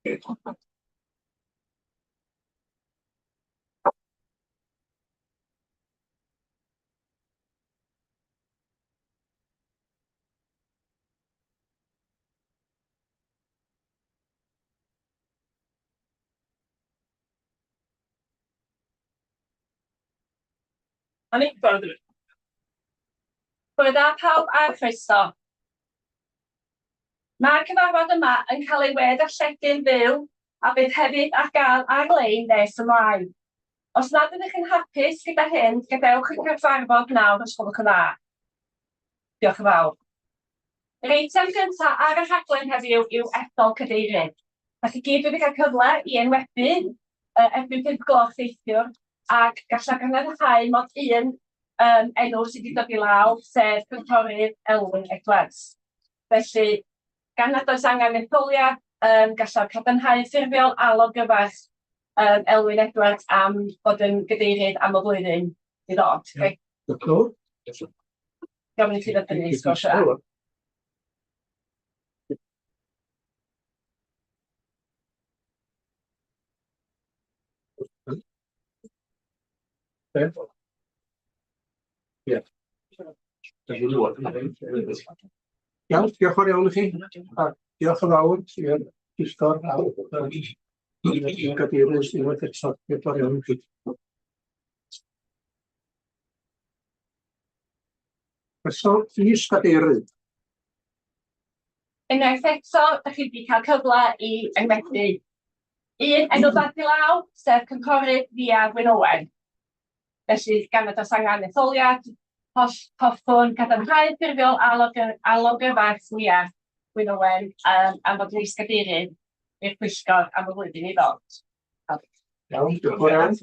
Ocê. Bore da pawb a chroeso. Mae'r cyfarfod yma yn cael ei we-ddarlledu'n fyw a bydd hefyd ar gael ar-lein nes ymlaen. Os nad ydych yn hapus gyda hyn, gadewch y cyfarfod nawr os gwelwch yn dda. Diolch yn fawr. Yr eitem gyntaf ar y rhaglen heddiw yw ethol cadeirydd. Da chi gyd wedi cael cyfle i enwebu erbyn 5 gloch neithiwr ac gallaf gadarnhau mod un um, enw sydd wedi dod i law, sef Cynghorydd Elwyn Edwards. Felly, gan nad oes angen etholiad, um, gallaf cadarnhau ffurfiol a longyfarch um, Elwyn Edwards am fod yn gadeirydd am y flwyddyn i ddod. Okay? Gofyn i chi ddod fyny, sgwrs yna. Ie. Iawn, diolch yn fawr iawn i chi. A diolch yn fawr i'r pwyllgor a'r gadeirydd unwaith eto. Diolch yn fawr iawn i chi. Ethol is-gadeirydd. Unwaith eto, da chi wedi cael cyfle i enwebu un enw ddaeth i law, sef Cynghorydd Nia Wyn Owen. Felly, gan nad oes angen etholiad, holl, hoffwn gadarnhau ffurfiol a longyfarch Nia Wyn Owen um, am fod yn is-gadeirydd i'r pwyllgor am y flwyddyn i ddod. Iawn, diolch yn fawr iawn.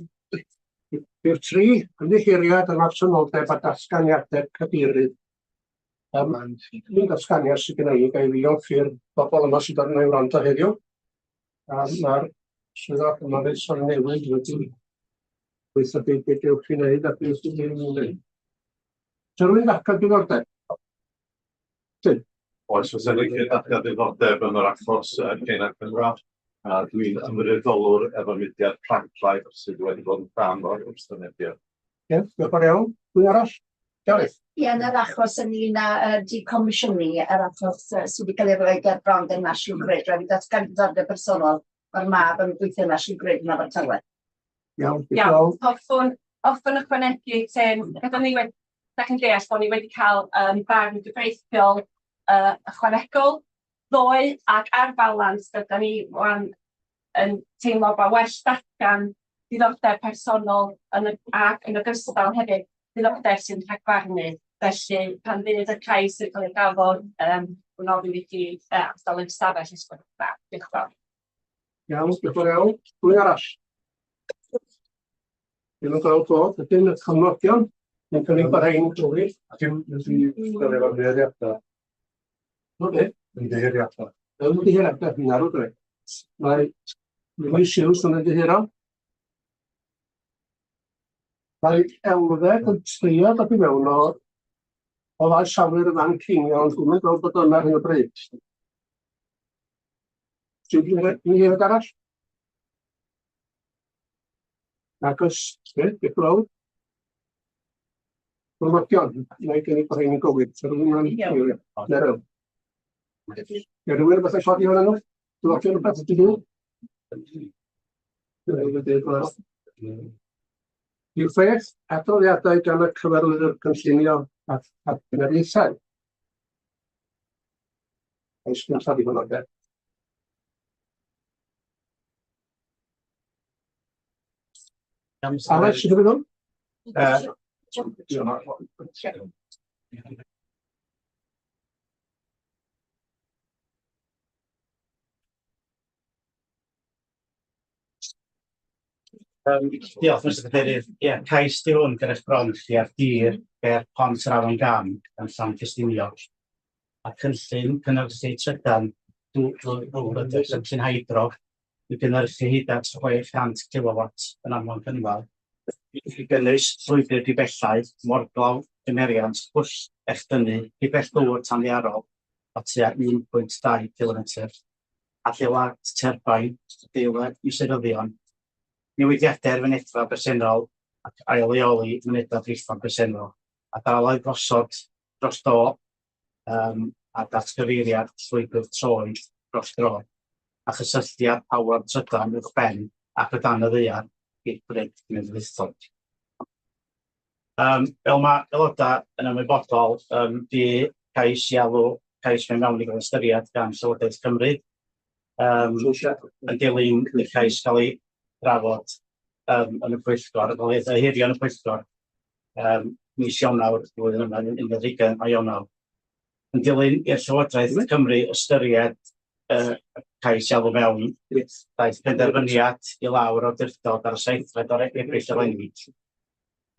Rhif tri, ymddiheuriad am absenoldeb a datganiadau cadeirydd. Um, un datganiad sydd gen i, ga i ddiolch i'r bobl yma sydd arna i wrando heddiw. A mae'r swyddog yma fe son newydd wedi gweithio beth beth ewch chi wneud a beth sydd ddim yn wneud. Sa rhywun ddatgan diddordeb? Dyn. Oes, fysa ni'n datgan diddordeb yn yr achos uh, Ceina Cymra. A dwi'n ymwriadolwr efo mudiad Plant Life sydd wedi bod yn rhan o'r wrthwynebiad. Ie, diolch yn fawr iawn. Pwy arall? Gareth? Ie, yn yr achos ynglyn â yy decomisiynu, yr achos yy sydd wedi cael ei roi ger bron gan National Grid, rhaid fi datgan diddordeb personol, mae'r mab yn gweithio National Grid yn Abertawe. Iawn, diolch yn Iawn, fawr. hoffwn, hoffwn ychwanegu, Tim, gyda ni wedi, da chi'n deall bod ni wedi cael um, barn gyfreithiol uh, ychwanegol ddoe ac ar balans gyda ni wan yn teimlo bod well datgan diddordeb personol yn y, ac yn ogystal hefyd diddordeb sy'n rhagfarnu. Felly pan fydd y cais yn cael ei drafod, um, dwi'n ofyn i chi uh, adael yr ystafell os gwelwch yn dda. Diolch yn fawr. Iawn, diolch yn fawr iawn. Pwy arall? Dwi'm yn gweld bod. Ydyn y cofnodion yn cynnig bod rhain gywir. Dim wedi delio efo ymddiheuriadau. O be? Ymddiheuriadau. Ymddiheuriadau, fi'n arw dwi. Mae Lewis Hughes yn ymddiheuro. Mae Elfed yn trio dod i mewn o o faes awyr y fan Ceinion, ond dwi'm yn gweld bod yna ar hyn o bryd. Ti'n ymddiheuriad arall? Nag oes, be, beth weld? Cofnodion, na i gynnig bod rhain yn gywir. Sa rhywun yn gywir? Meryl. Ie, rhywun rhywbeth yn codi hwnna nhw? Cofnodion rhywbeth ydyn nhw? Rhif 6, adroddiadau gan y cyfarwyddwr cynllunio a partneriaethau. Oes gyntaf i hwnna, de? Alex, ydw i'n mynd? Diolch, Mr Cadeirydd. Ie, cais di hwn ger eich bron chi ar dir ger Pont yr Afon Gam yn Llanffestiniog. A cynllun cynhyrchu trydan dŵr ydy'r cynllun hydro i gynhyrchu hyd at 600 kilowatt yn Afon Cynfal, i gynnwys llwybr pibellau, morglawdd, cymeriant, pwll echdynnu, pibell ddŵr tanddaearol o tua 1.2 cilometr, adeilad turbine, adeilad mesuryddion, newidiadau i'r fynedfa bresennol ac ail-leoli mynedfa rheilffordd bresennol, a daloedd gosod dros do a datgyfeiriad llwybr troed dros dro, a chysylltiad power trydan uwchben ac o dan y ddaear i'r grid genedlaethol. Fel mae aelodau yn ymwybodol, bu cais i alw cais mewn mewn i gael ystyried gan Llywodraeth Cymru yn dilyn i'r cais gael ei drafod yn y pwyllgor, gael ei ohirio yn y pwyllgor mis Ionawr flwyddyn yma, yn 21 o Ionawr. Yn dilyn i'r Llywodraeth Cymru ystyried y cais i alw mewn, daeth penderfyniad i lawr awdurdod ar y seithfed o Ebrill eleni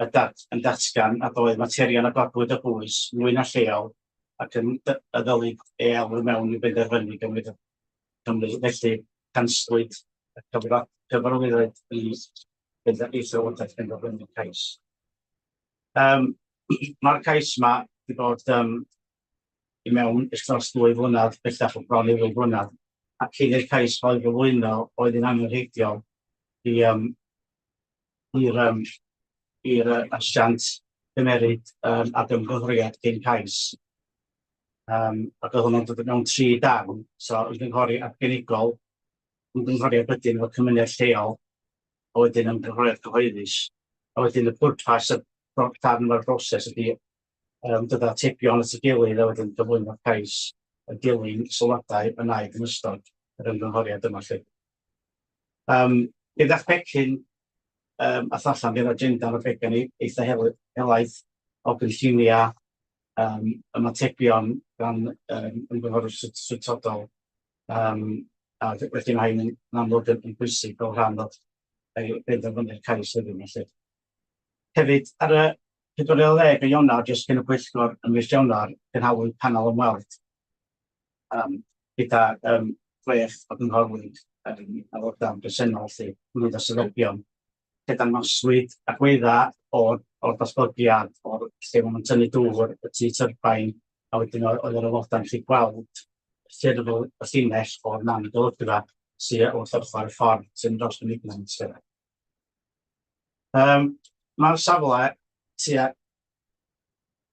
y dat yn datgan nad oedd materion a godwyd o bwys mwy na lleol ac yn y ddylid ei alw mewn i benderfynu gan Lywodraeth Cymru. Felly, canslwyd y cyfarwyddyd i i Llywodraeth benderfynu'r cais. Mae'r cais yma wedi bod i mewn ers dros ddwy flynedd bellach, o bron i ddwy flynedd, a cyn i'r cais gael ei gyflwyno oedd yn angenrheidiol i um, i'r um, i'r asiant gymeryd ag ymgynghoriad cyn cais. Ac oedd hwnnw'n dod mewn tri darn, so ymgynghori arbenigol, ymgynghoriad wedyn efo cymuned lleol, a wedyn ymgynghoriad cyhoeddus. A wedyn y pwrpas y darn o'r broses ydy dod â atebion at ei gilydd a wedyn gyflwyno'r cais yn dilyn sylwadau y wnaed yn ystod yr ymgynghoriad yma 'lly. Gyda'ch pecyn ath allan, bydd agenda ar y pecyn ni eitha helaeth o gynlluniau, ymatebion gan ymgynghorwyr strategol, a felly mae hyn yn amlwg yn bwysig fel rhan o benderfynu'r cais heddiw 'ma 'lly. Hefyd, ar y 40 o Ionawr, jyst cyn y pwyllgor ym mis Ionawr, cynhaliwyd panel ymweld gyda chwech o gynghorwyr aelodau bresennol 'lly, ynghyd â swyddogion, lle dangoswyd agweddau o'r datblygiad, o'r lle maen nhw'n tynnu dŵr, y tŷ tyrbain, a wedyn oedd yr aelodau'n gallu gweld ffurf y llinell o'r man golygfa sydd wrth ochr y ffordd sy'n dros y Midlands. Mae'r safle tua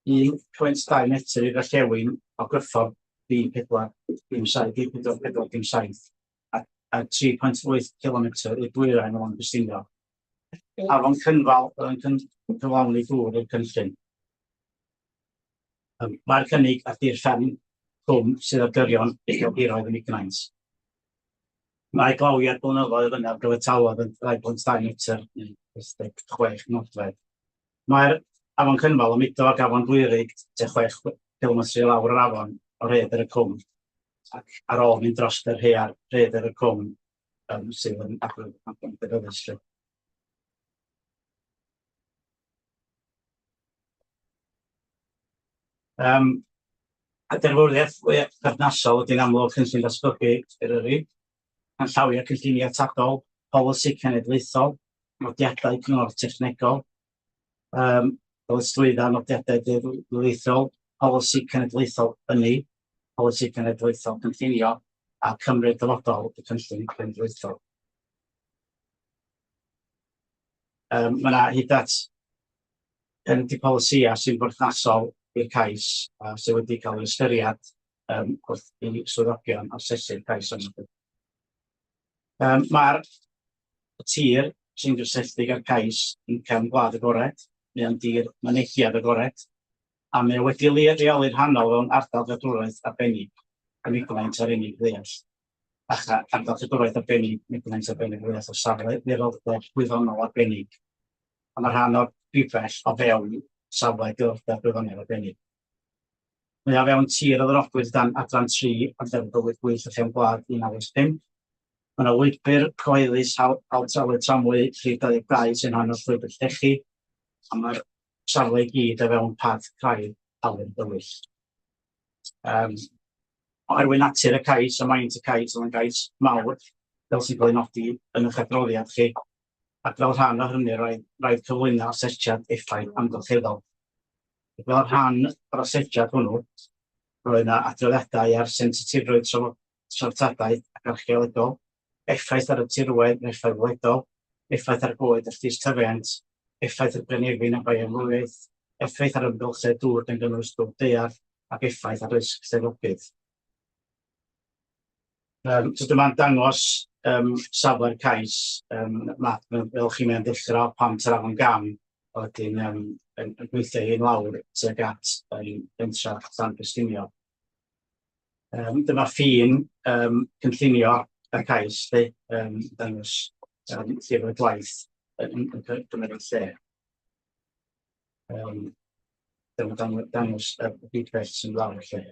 1.2 metr i'r orllewin o gyffordd B4 dim 7, B4 4 dim 7, a 3.8 cilometr i'r dwyrain o Lanbristinio. Afon Cynfal oedd yn cyflawni dŵr i'r cynllun. Mae'r cynnig ar dir fferm cwm sydd ar gyrion ucheldiroedd y Mignaint. Mae glawiad blynyddoedd yna ar gyfartaledd yn 2.2 metr neu 86 modfedd. Mae'r Afon Cynfal yn mudo ag Afon Dwyrig tua 6 cilometr i lawr yr afon o Rhaeadr y Cwm, ac ar ôl mynd dros y Rhaeadr y Cwm sydd yn agor afon Dyfrdwy 'lly. A deddfwriaeth fwyaf perthnasol ydy'n amlwg cynllun datblygu Eryri, canllawiau cynlluniau atodol, polisi cenedlaethol, nodiadau cyngor technegol, dyletswyddau nodiadau deddfwriaethol, polisi cenedlaethol ynni, polisi cenedlaethol cynllunio, a Cymru'r Dyfodol, y cynllun cenedlaethol. Mae yna hyd at 50 polisïau sy'n berthnasol i'r cais a sydd wedi cael ei ystyried wrth i swyddogion asesu'r cais yma. Mae'r tir sy'n gysylltiedig â'r cais yn cefn gwlad agored, mae o'n dir mynediad agored, a mae o wedi leoli'n rhannol mewn ardal gadwraeth arbennig y Miglaint a'r unig ddeall, ac ardal cadwraeth arbennig Miglaint arbennig ddeall o safle ddiddordeb gwyddonol arbennig. A mae rhan o'r bibell o fewn safle diddordeb gwyddoniaeth arbennig. Mae o fewn tir a ddynodwyd dan adran 3 o'r Ddeddf Bywyd Gwyllt a Chefn Gwlad 1985. Mae yna lwybr cyhoeddus hawl tramwy rhif 22 sy'n rhan o'r llwybr llechi, a mae'r safle i gyd o fewn parc craidd Alun Dywyll. Oherwydd natur y cais a maint y cais, oedd yn gais mawr, fel sy'n cael ei nodi yn eich adroddiad chi, ac fel rhan o hynny roedd rhaid cyflwyno asesiad effaith amgylcheddol. Ac fel rhan o'r asesiad hwnnw, roedd yna adroddiadau ar sensitifrwydd treftadaeth ac archeolegol, effaith ar y tirwedd neu effaith weledol, effaith ar goed a llys tyfiant, effaith ar gynefin a bioamrywiaeth, effaith ar amgylchedd dŵr gan gynnwys dŵr daear, ac effaith ar risg llifogydd. So dyma'n dangos safle'r cais, map, fel chi mae'n dechrau o Pant yr Afon Gam, a wedyn yn gweithio hyn lawr tuag at bentra Llanbestiniog. Dyma ffin cynllunio y cais, lle, dangos lle mae'r gwaith yn gymryd lle. Dyma dangos y bibell sy'n lawr lle.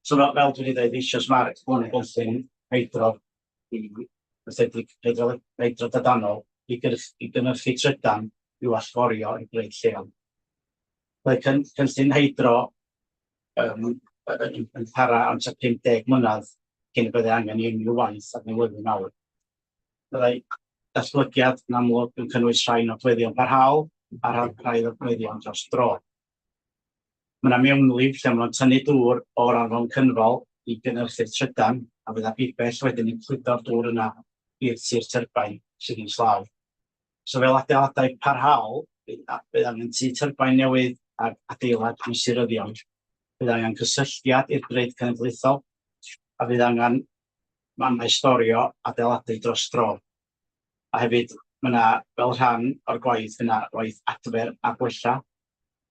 So fel dwi wedi dweud eisoes, mae'r hwn yn gynllun hydro i weithredu hydro dadanol i gynhyrchu trydan i'w allforio i grid lleol. Mae cynllun hydro yn para am tua 50 mlynedd cyn y byddai angen i unrhyw waith adnewyddu mawr. Byddai datblygiad yn amlwg yn cynnwys rhai nodweddion parhaol a rhai nodweddion dros dro. Mae yna mewnlif lle maen nhw'n tynnu dŵr o'r afon Cynfal i gynhyrchu'r trydan, a fydda bibell wedyn yn cludo'r dŵr yna i'r tir tyrbain sydd yn islaw. So fel adeiladau parhaol, bydd angen tŷ tyrbain newydd ac adeilad mesuryddion. Bydd angen cysylltiad i'r grid cenedlaethol, a fydd angen mannau storio adeiladu dros dro. A hefyd, mae yna, fel rhan o'r gwaith yna, waith adfer a gwella,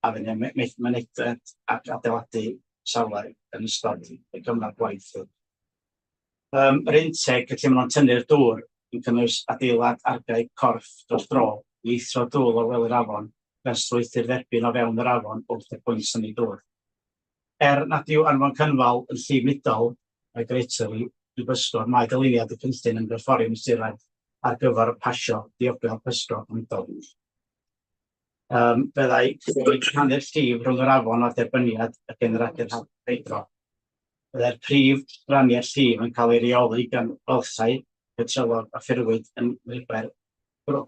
a fydd yna mynediad ac adeiladu safle yn ystod y cyfnod gwaith. Yr intake, lle maen nhw'n tynnu'r dŵr, yn cynnwys adeilad argae corff dros dro i eithrio dŵr o wely'r afon gan strwythur dderbyn o fewn yr afon wrth y pwynt tynnu dŵr. Er nad yw Arfon Cynfal yn llif mudol, mae Greater i bysgod, mae dyluniad y cynllun yn gorffori mesurau ar gyfer pasio diogel pysgod mudol. Byddai rhannu'r llif rhwng yr afon a'r derbyniad y generadur hydro. Byddai'r prif raniad llif yn cael ei reoli gan walchau petrolog a ffurfwyd yn wynebau'r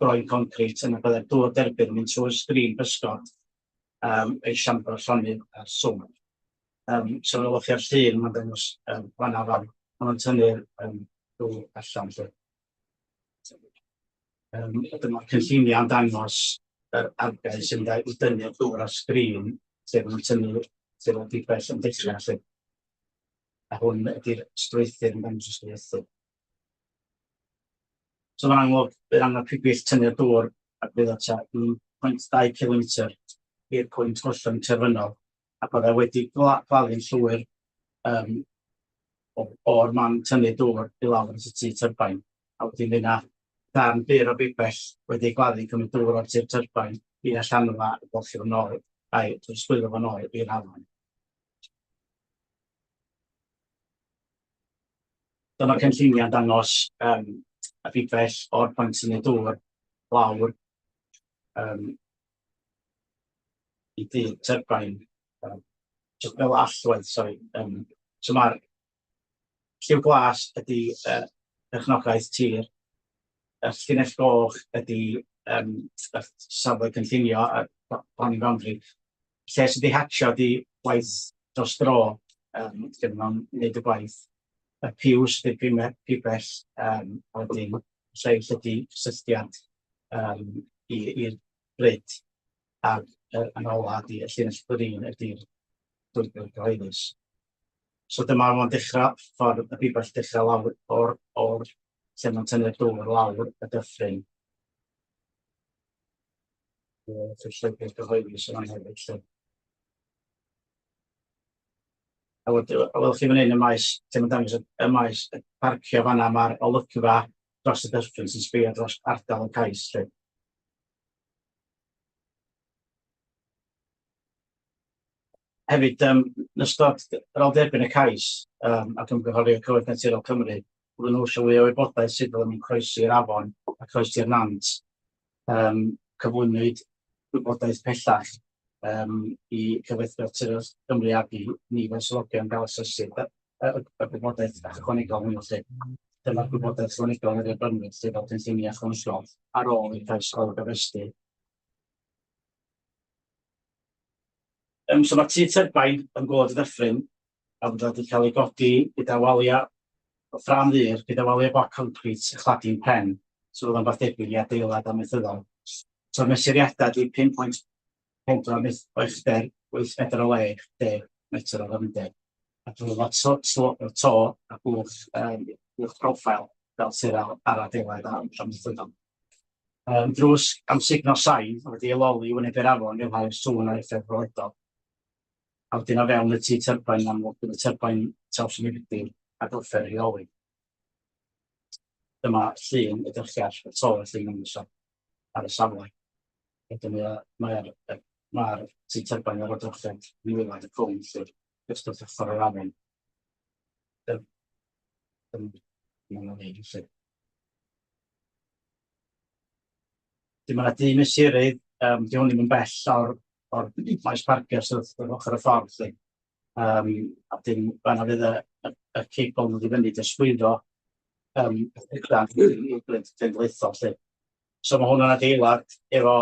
groen concrit, yna byddai'r dŵr derbyn yn mynd trwy'r sgrin bysgod ei siambr llonydd a'r swm. So fel chi ar llun, mae'n dangos fan fan, maen nhw'n tynnu'r dŵr allan. Lle. Dyma'r cynlluniau'n dangos yr argae sy'n mynd i dynnu'r dŵr ar sgrin, lle maen nhw'n tynnu, lle mae'r bibell yn dechrau. Lle. A hwn ydy'r strwythur yn dangos y strwythur. So mae'n amlwg, bydd angen pibell tynnu'r dŵr ac bydd o tua 1.2 kilometr i'r pwynt gollwng terfynol, a byddai wedi gladdu'n llwyr o'r man tynnu dŵr i lawr at y tŷ tyrbain, a wedyn fydd 'na ddarn byr o bibell wedi ei gladdu cymryd dŵr o'r tŷ tyrbain i'r allanfa a golchi fo nôl, a'i drosglwyddo fo nôl i'r afon. Dyma'r cynlluniau'n dangos y bibell o'r pwynt tynnu dŵr lawr i dŷ tyrbain, jyst fel allwedd, sori. So mae'r lliw glas ydy perchnogaeth tir, y llinell goch ydy y safle cynllunio a planning boundary. Lle sydd wedi hatio ydy gwaith dros dro, lle maen nhw'n gwneud y gwaith. Y piws ydy'r pibell, a wedyn lleill ydy cysylltiad i'r grid, ac yn ola ydy y llinell green ydy'r llwybr cyhoeddus. So dyma ma'n dechrau ffordd y bibell dechrau lawr o'r lle mae'n tynnu'r dŵr lawr y dyffryn. Y llwybr cyhoeddus yma hefyd. Lle. A wedyn, a welwch chi fan hyn y maes, lle mae'n dangos y maes y parcio fanna, mae'r olygfa. dros y dyffryn sy'n sbio dros ardal y cais 'lly. Hefyd, yn ystod ar ôl derbyn y cais ac ymgynghori â Cyfoeth Naturiol Cymru, oedden nhw eisiau fwy o wybodaeth sut fydden nhw'n croesi'r afon a croesi'r nant. Cyflwynwyd gwybodaeth pellach i Cyfoeth Naturiol Cymru ac i ni fel swyddogion gael asesu y gwybodaeth ychwanegol hwnnw 'lly. Dyma'r gwybodaeth ychwanegol a dderbyniwyd 'lly fel cynlluniau ychwanegol ar ôl i'r cais gael ei gofrestru. So mae tŷ tyrbain yn gwaelod y dyffryn a fydd wedi cael ei godi gyda waliau o ffrâm ddur, gyda waliau bloc concrit a chladin pren, so fydd o'n fath debyg i adeilad amaethyddol. So'r mesuriadau ydy 5.4 o uchder, 8 medr o led, 10 metr o ddyfnder. A drwy fod to, to, to a bwch, bwch profile fel sydd ar adeilad amaethyddol. Drws amsugno sain wedi ei loli i wynebu'r afon i leihau'r sŵn a'r effaith weledol. A wedyn o fewn y tŷ tyrbain yn amlwg bydd y tyrbain trawsnewidig ac offer rheoli. Dyma llun y dyrchiad, y to y llun ymwysio ar y safle. Wedyn mae'r mae mae tŷ tyrbain ar y dyrchiad yn waelod y cwm lle jyst wrth ochr yr afon. Dyma ni, felly. Wedyn ma' 'na dŷ mesurydd, 'di hwn ddim yn bell o'r maes parcio sydd wrth ochr y ffordd 'lly. A wedyn fan'na fydd y cebl yn dod i fyny i drosglwyddo y trydan i'r grid cenedlaethol 'lly. So ma' hwn yn adeilad efo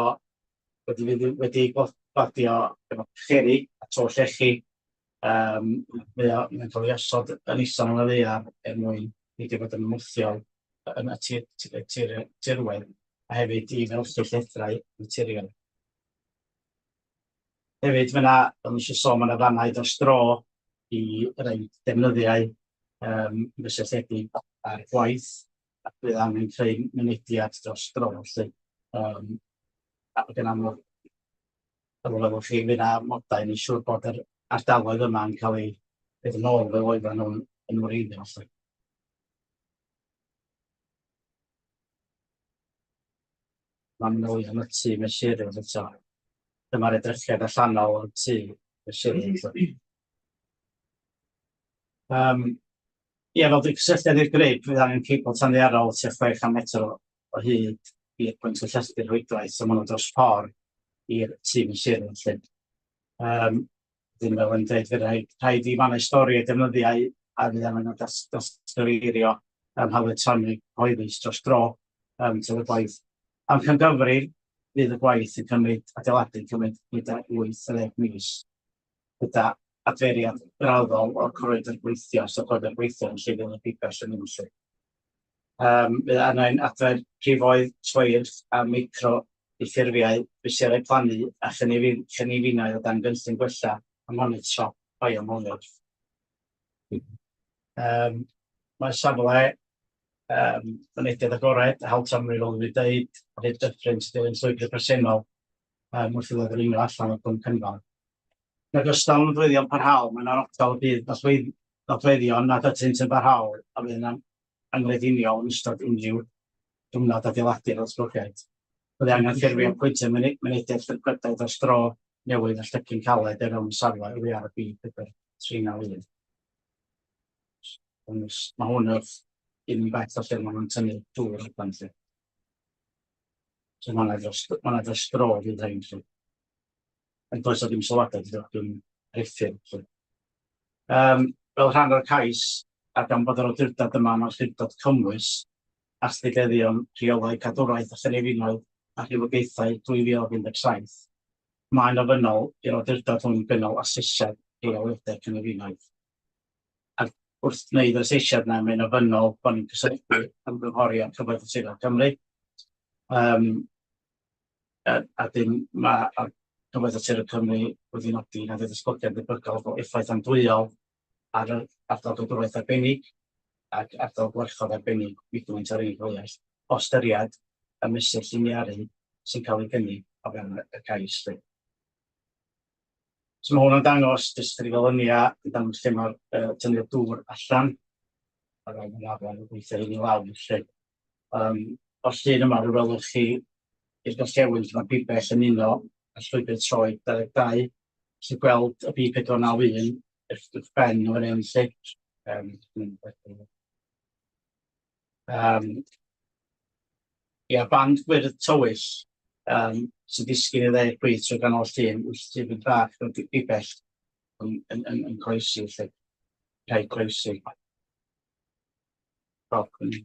wedi fydd wedi gladio efo cerrig a to llechi. Mae o mae'n cael ei osod yn isel yn y ddaear er mwyn peidio bod yn ymwthiol yn y tir, tir, tir, tirwedd a hefyd i felchu llethrau naturiol. Hefyd, mae yna, fel nes i sôn, mae yna fannau dros dro i roi defnyddiau gysylltiedig â'r gwaith, ac bydd angen creu mynediad dros dro, felly. Ac yn amlwg, fel y welwch chi, fydd 'na amodau i wneud siŵr bod yr ardaloedd yma yn cael eu rhoid yn ôl fel oedden nhw'n yn wreiddiol 'lly. Mae manylion y tŷ mesurydd eto. Dyma'r edrychiad allanol o'r tŷ mesurydd 'lly. Ie, fel dwi'n cysylltiad i'r grid, fydd angen cebl tanddaearol tua 600 metr o hyd i'r pwynt cysylltu'r rhwydwaith, so maen nhw dros ffordd i'r tŷ mesurydd 'lly. Wedyn fel o'n i'n dweud, fydd rhaid i fannau stori a defnyddiau a fydd angen nhw datgyfeirio hawliau tramwy cyhoeddus dros dro tan y gwaith. Amcangyfrif fydd y gwaith yn cymryd, adeiladu yn cymryd hyd at 8 i 10 mis, gyda adferiad graddol o'r coridor gweithio, so coridor gweithio yn lle fydd y pibell yn mynd 'lly. Bydd angen adfer rhifoedd, tweirch a micro i ffurfiau mesurau plannu a chynefinoedd o dan gynllun gwella a monitro bioamrywiaeth. Mae'r safle mynediad agored, a hawl tramwy fel wedi dweud, ar hyd dyffryn sy'n dilyn llwybr presennol wrth iddo ddringo allan o'r Cwm Cynfal. Yn ogystal â nodweddion parhaol, mae'n anochel y bydd nodweddion nad ydynt yn barhaol a fydd yn anghyffrediniol yn ystod unrhyw gyfnod adeiladu'r datblygiad. Byddai angen ffurfio pwyntiau mynediad llygydau dros dro newydd a llecyn caled o fewn y safle oddi ar y B4391. Mae hwn wrth un bell o lle maen nhw'n tynnu dŵr allan 'lly. So mae 'na dros dro fydd rhain 'lly. Ond does 'na ddim sylwadau 'di dod yn rhithwir 'lly. Fel rhan o'r cais, a gan bod yr awdurdod yma yn awdurdod cymwys, astudiaethau rheolau cadwraeth a chynefinoedd a rhywogaethau 2017, mae'n ofynnol i'r awdurdod hwn gynnal asesiad rheoliadau cynefinoedd. Ac wrth wneud yr asesiad yna, mae'n ofynnol bod ni'n cysylltu ymgynghori â Cyfoeth Naturiol Cymru. A dyn mae Cyfoeth Naturiol Cymru wedi nodi nad ydy datblygiad yn debygol o effaith andwyol ar yr ardal gadwraeth arbennig ac ardal gwarchod arbennig Migwynt a'r Eifl o ystyried y mesur lliniaru sy'n cael ei gynnig o fewn y cais 'lly. So mae hwn yn dangos jyst ychydig o luniau yn dangos lle mae'r tynnu'r dŵr allan. A fel mae'n arfer yn gweithio hyn i lawr 'lly. Yym o'r llun yma fe welwch chi i'r gorllewin lle ma'r bibell yn uno â llwybr troed 22. Sy'n gweld y B 491 wrth ben o fan hyn 'lly. Yym ia, band gwyrdd tywyll yym sy'n disgyn i dde i'r chwith trwy ganol y llun, wyth tipyn bach o bibell yn yn yn yn croesi 'lly, rhaid croesi. Roc yn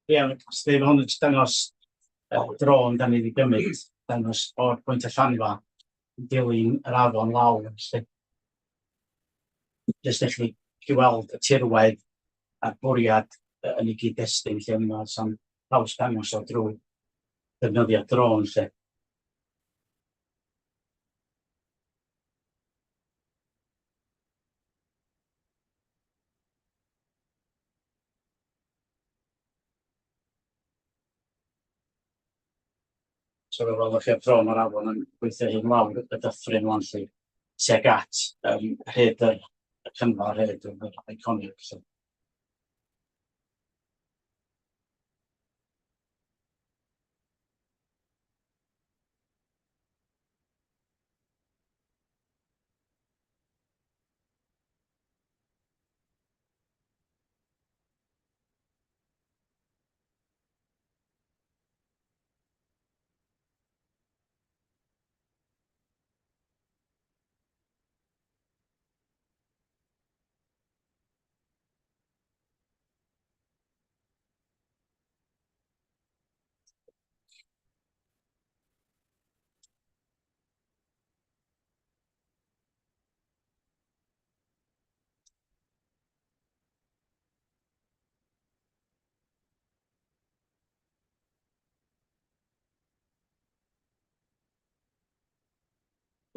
Ie, Steve, hwn yn jyst dangos y drôn da ni wedi gymryd, dangos o'r pwynt allanfa, yn dilyn yr afon lawr, felly. Jyst i chi chi weld y tirwedd a'r bwriad yn ei gyd-destun lle mae sa'n haws dangos o drwy ddefnyddio drôn lle. So fe welwch chi'r dron o'r afon yn gweithio hyn lawr y dyffryn wan lly, tuag at um, rhed yr y cynfa rhed yr iconic. So.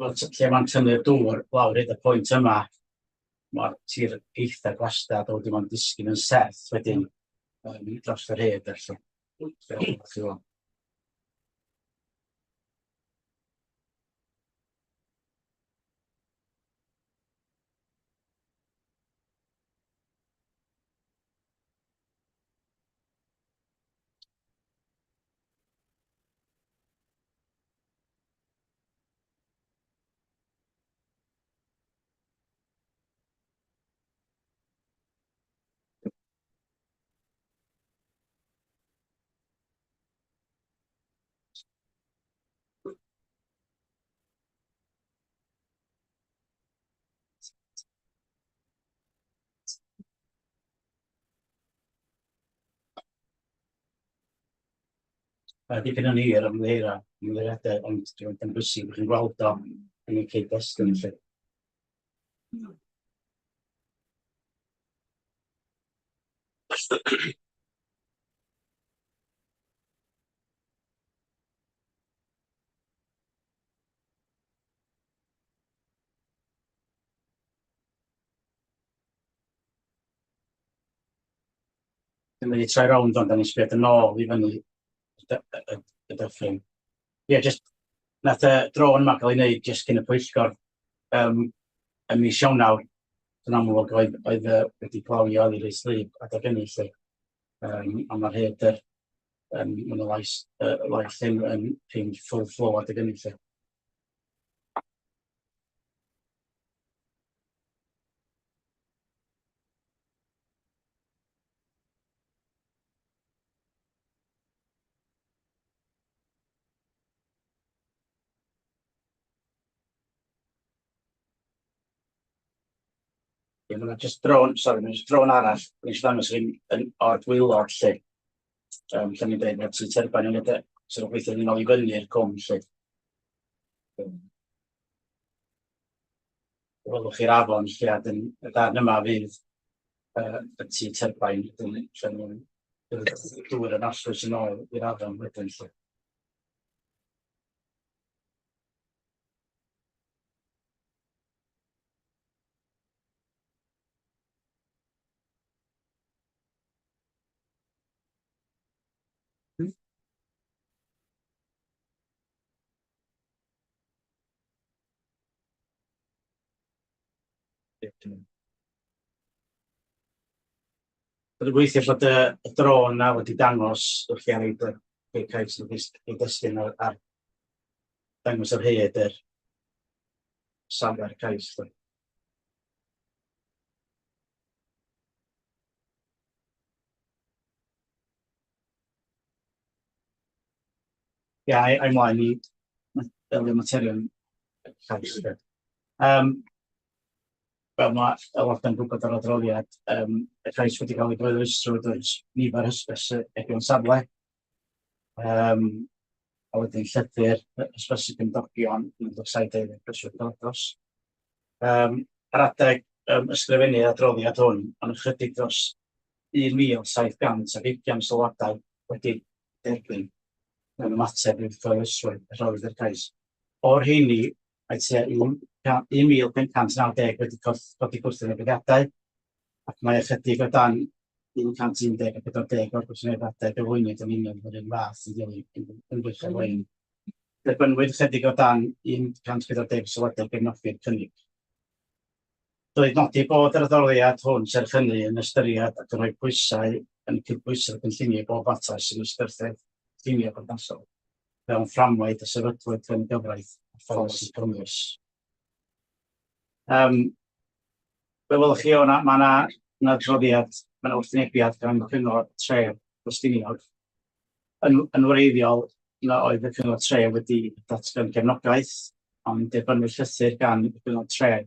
Wel, lle mae'n tynnu'r dŵr lawr hyd y pwynt yma, mae'r tir eitha gwastad a wedyn mae'n disgyn yn serth wedyn dros yr hed felly. Fel Mae dipyn yn hir ymddiheura, ymddiheuriadau, ond dwi'n yn bwysig bod chi'n gweld o yn y cyd-destun felly. Dwi'n mynd i troi rownd ond da ni'n sbio yn ôl i fyny y dyffryn. Ie, yeah, just nath y drôn yma cael ei wneud jyst cyn y pwyllgor ym mis Ionawr. Yn amlwg oedd, oedd wedi plawio oddi reit wlyb adeg hynny 'lly. A mae'r rhaeadr ma' 'na lais lais ddim yn yn full flow adeg hynny 'lly. Ie, ma' 'na jyst drôn, sori, ma' jyst drôn arall, nes i ddangos yn, yn o'r dwylo lle. Lle ni'n dweud bod sy'n turbine yn mynd, sy'n gweithio yn ôl i fyny'r cwm lle. Welwch chi'r afon lle a dyn, y darn yma fydd y tŷ turbine, dyn, lle maen nhw'n Bydd y dŵr yn arllwys yn ôl i'r afon wedyn 'lly. Dwi'n gobeithio bod y y drôn 'na wedi dangos wrth chi ar ei dy- cais ei destun ar dangos yr hyd yr safle'r cais 'lly. Ia, ai ymlaen i delio materion y cais 'lly. Fel mae aelodau'n gwybod o'r adroddiad, y cais wedi cael ei gyhoeddusrwydd oes nifer hysbysebion safle. A wedyn llythyr hysbysu cymdogion 17 prysur dros. Ar adeg ysgrifennu'r adroddiad hwn, ond ychydig dros 1,720 sylwadau wedi derbyn mewn ymateb i'r cyhoeddusrwydd y rhoddwyd i'r cais. O'r rheini, mae tua 1,590 wedi codi gwrthwynebiadau, ac mae ychydig o dan 111 a 40 o'r gwrthwynebiadau gyflwynwyd yn union yr un fath yn dilyn ymgyrch ar-lein. Derbynnwyd ychydig o dan 140 sylwadau gefnogi'r cynnig. Dylid nodi bod yr adroddiad hwn serch hynny yn ystyried ac yn rhoi pwysau yn y cydbwysedd cynlluniau bob mater sy'n ystyrthedd lluniau perthnasol mewn fframwaith a sefydlwyd gan y gyfraith a pholisi cymwys. Fel welwch chi, o'na, mae yna 'na adroddiad, mae yna wrthwynebiad gan Cyngor Tref Ffestiniog. Yn wreiddiol, na oedd y Cyngor Tref wedi datgan cefnogaeth, ond derbynnwyd llythyr gan y Cyngor Tref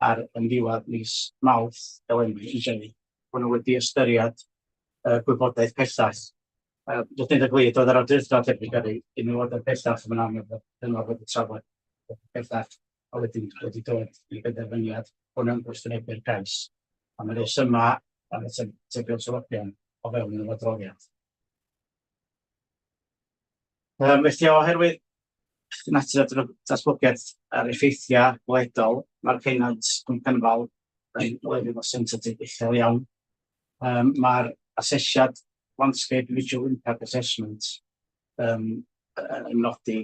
ar yn ddiwedd mis Mawrth eleni yn dweud bod nhw wedi ystyried gwybodaeth pellach. Jyst deud y gwir, doedd yr awdurdod heb wedi gyrru unrhyw wybodaeth pellach, mae'n amlwg bod y cyngor wedi trafod pellach a wedyn wedi dod i benderfyniad bod nhw'n gwrthwynebu'r cais. A mae'r rhesymau am y atebion swyddogion o fewn yr adroddiad. Felly oherwydd natur y datblygiad a'r effeithiau gweledol, mae'r pennant Cwm Cynfal yn lefel o sensitif uchel iawn. Mae'r asesiad Landscape Visual Impact Assessment yn nodi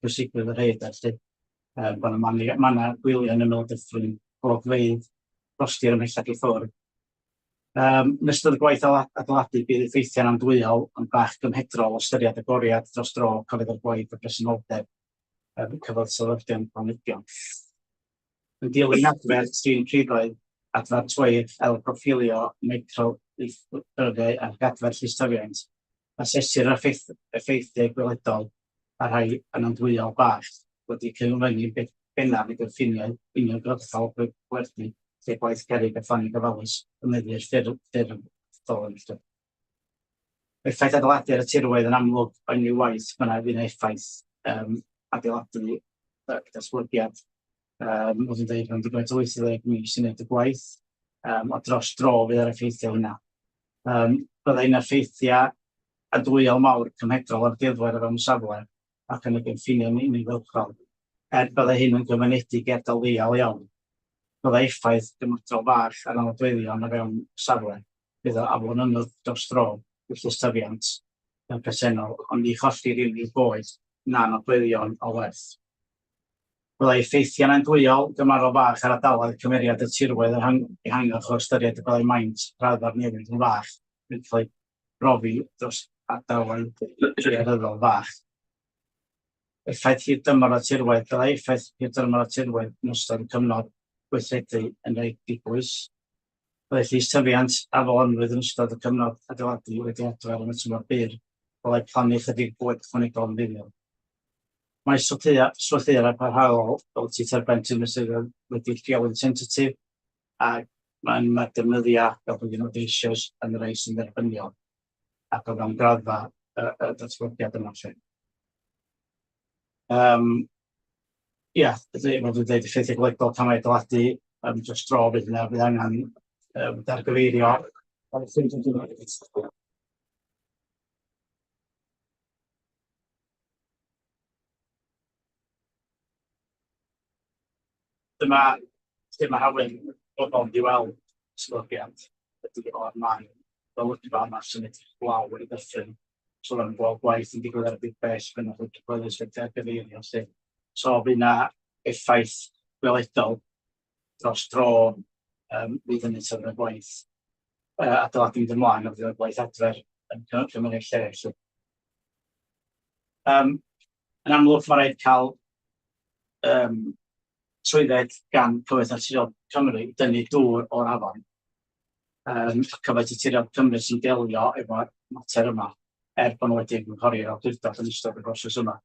pwysigrwydd y rhaeadr 'lly. Bod 'na mannau gwyliau yn ymyl y dyffryn, golygfeydd, rhostir ymhellach i ffwrdd. Yn ystod y gwaith adeiladu bydd effeithiau'n andwyol ond bach gymhedrol o ystyried agoriad dros dro cyfedd o'r gwaith a presenoldeb cyfoeth sefydlion planhigion. Yn dilyn adfer trin priddoedd, adfer tweir, ailbroffilio microlithddyfrau ac adfer llystyfiant, asesir yr effeithiau gweledol a rhai yn andwyol bach wedi cyfyngu'n bennaf i gynlluniau uniongyrchol gwerthu lle gwaith cerrig a phlannu gofalus yn meddu'r ffurf felly. Effaith adeiladu ar y tirwedd yn amlwg o unrhyw waith bynnag fydd effaith adeiladu datblygiad. Fel dwi'n dweud, mae'n dibynnu wyth i ddeg mis i wneud y gwaith, a dros dro fydd yr effeithiau hynna. Byddai yna effeithiau andwyol mawr cymhedrol ar dirwedd o fewn y safle ac yn y gynffiniau uniongyrchol, er byddai hyn yn gyfyngedig i ardal leol iawn. Byddai effaith gymedrol fach ar nodweddion o fewn y safle, bydd o aflonyddwch dros dro i'r llystyfiant presennol, ond ni chollir unrhyw goed na nodweddion o werth. Byddai effeithiau'n andwyol gymharol fach ar ardaloedd cymeriad y tirwedd ehangach o ystyried y byddai maint raddfa'r newid yn fach yn cael ei brofi dros ardaloedd daearyddol fach. Effaith hirdymor y tirwedd. Byddai effaith hirdymor y tirwedd yn ystod y cyfnod gweithredu yn reit dibwys. Byddai llys tyfiant aflonydd yn ystod y cyfnod adeiladu wedi adfer yn y tymor byr, byddai plannu ychydig goed ychwanegol yn fuddiol. Mae strwythurau parhaol fel tŷ turbine sydd wedi lleoli'n sensitif ac mae'r defnyddiau fel dwi'n nodi eisoes yn rhai sy'n dderbyniol ac o fewn graddfa y datblygiad yma 'lly. Ia, felly fel dwi'n dweud, effeithiau gweledol camau adeiladu dros dro fydd yna, fydd angen dargyfeirio. Dyma lle mae rhywun bobl yn mynd i weld esblygiad ydy o'r man golygfa yma sy'n edrych lawr i ddyffryn. So maen nhw'n gweld gwaith yn digwydd ar y bibell, maen nhw'n gweld wedi argyfeirio 'lly. So fydd 'na effaith gweledol dros dro fydd hynny tra fydd y gwaith adeiladu mynd ymlaen a fydd y gwaith adfer yn cymryd lle 'lly. Yn amlwg mae rhaid cael trwydded gan Cyfoeth Naturiol Cymru i dynnu dŵr o'r afon. Cyfoeth Naturiol Cymru sy'n delio efo'r mater yma, er bod nhw wedi ymgynghori â'r awdurdod yn ystod y broses yma.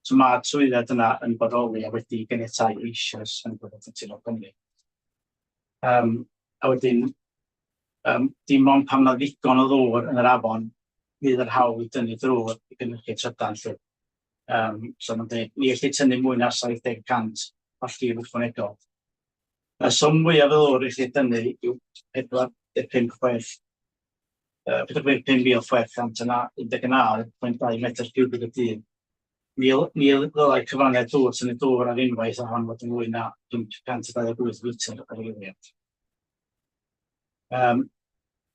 So mae'r trwydded yna yn bodoli a wedi ganiatáu eisoes yn Cyfoeth Naturiol Cymru. A wedyn, dim ond pan mae ddigon o ddŵr yn yr afon fydd yr hawl i dynnu drwy'r i gynhyrchu trydan 'lly. So mae'n dweud, ni ellir tynnu mwy na 70% o'r llif ychwanegol. Y swm mwyaf o ddŵr i chi dynnu yw 45 6, 45,619.2 metr ciwbig y dydd. Ni ddylai cyfraniad dŵr tynnu dŵr ar unwaith ohono fod yn fwy na 528 litr yr eiliad.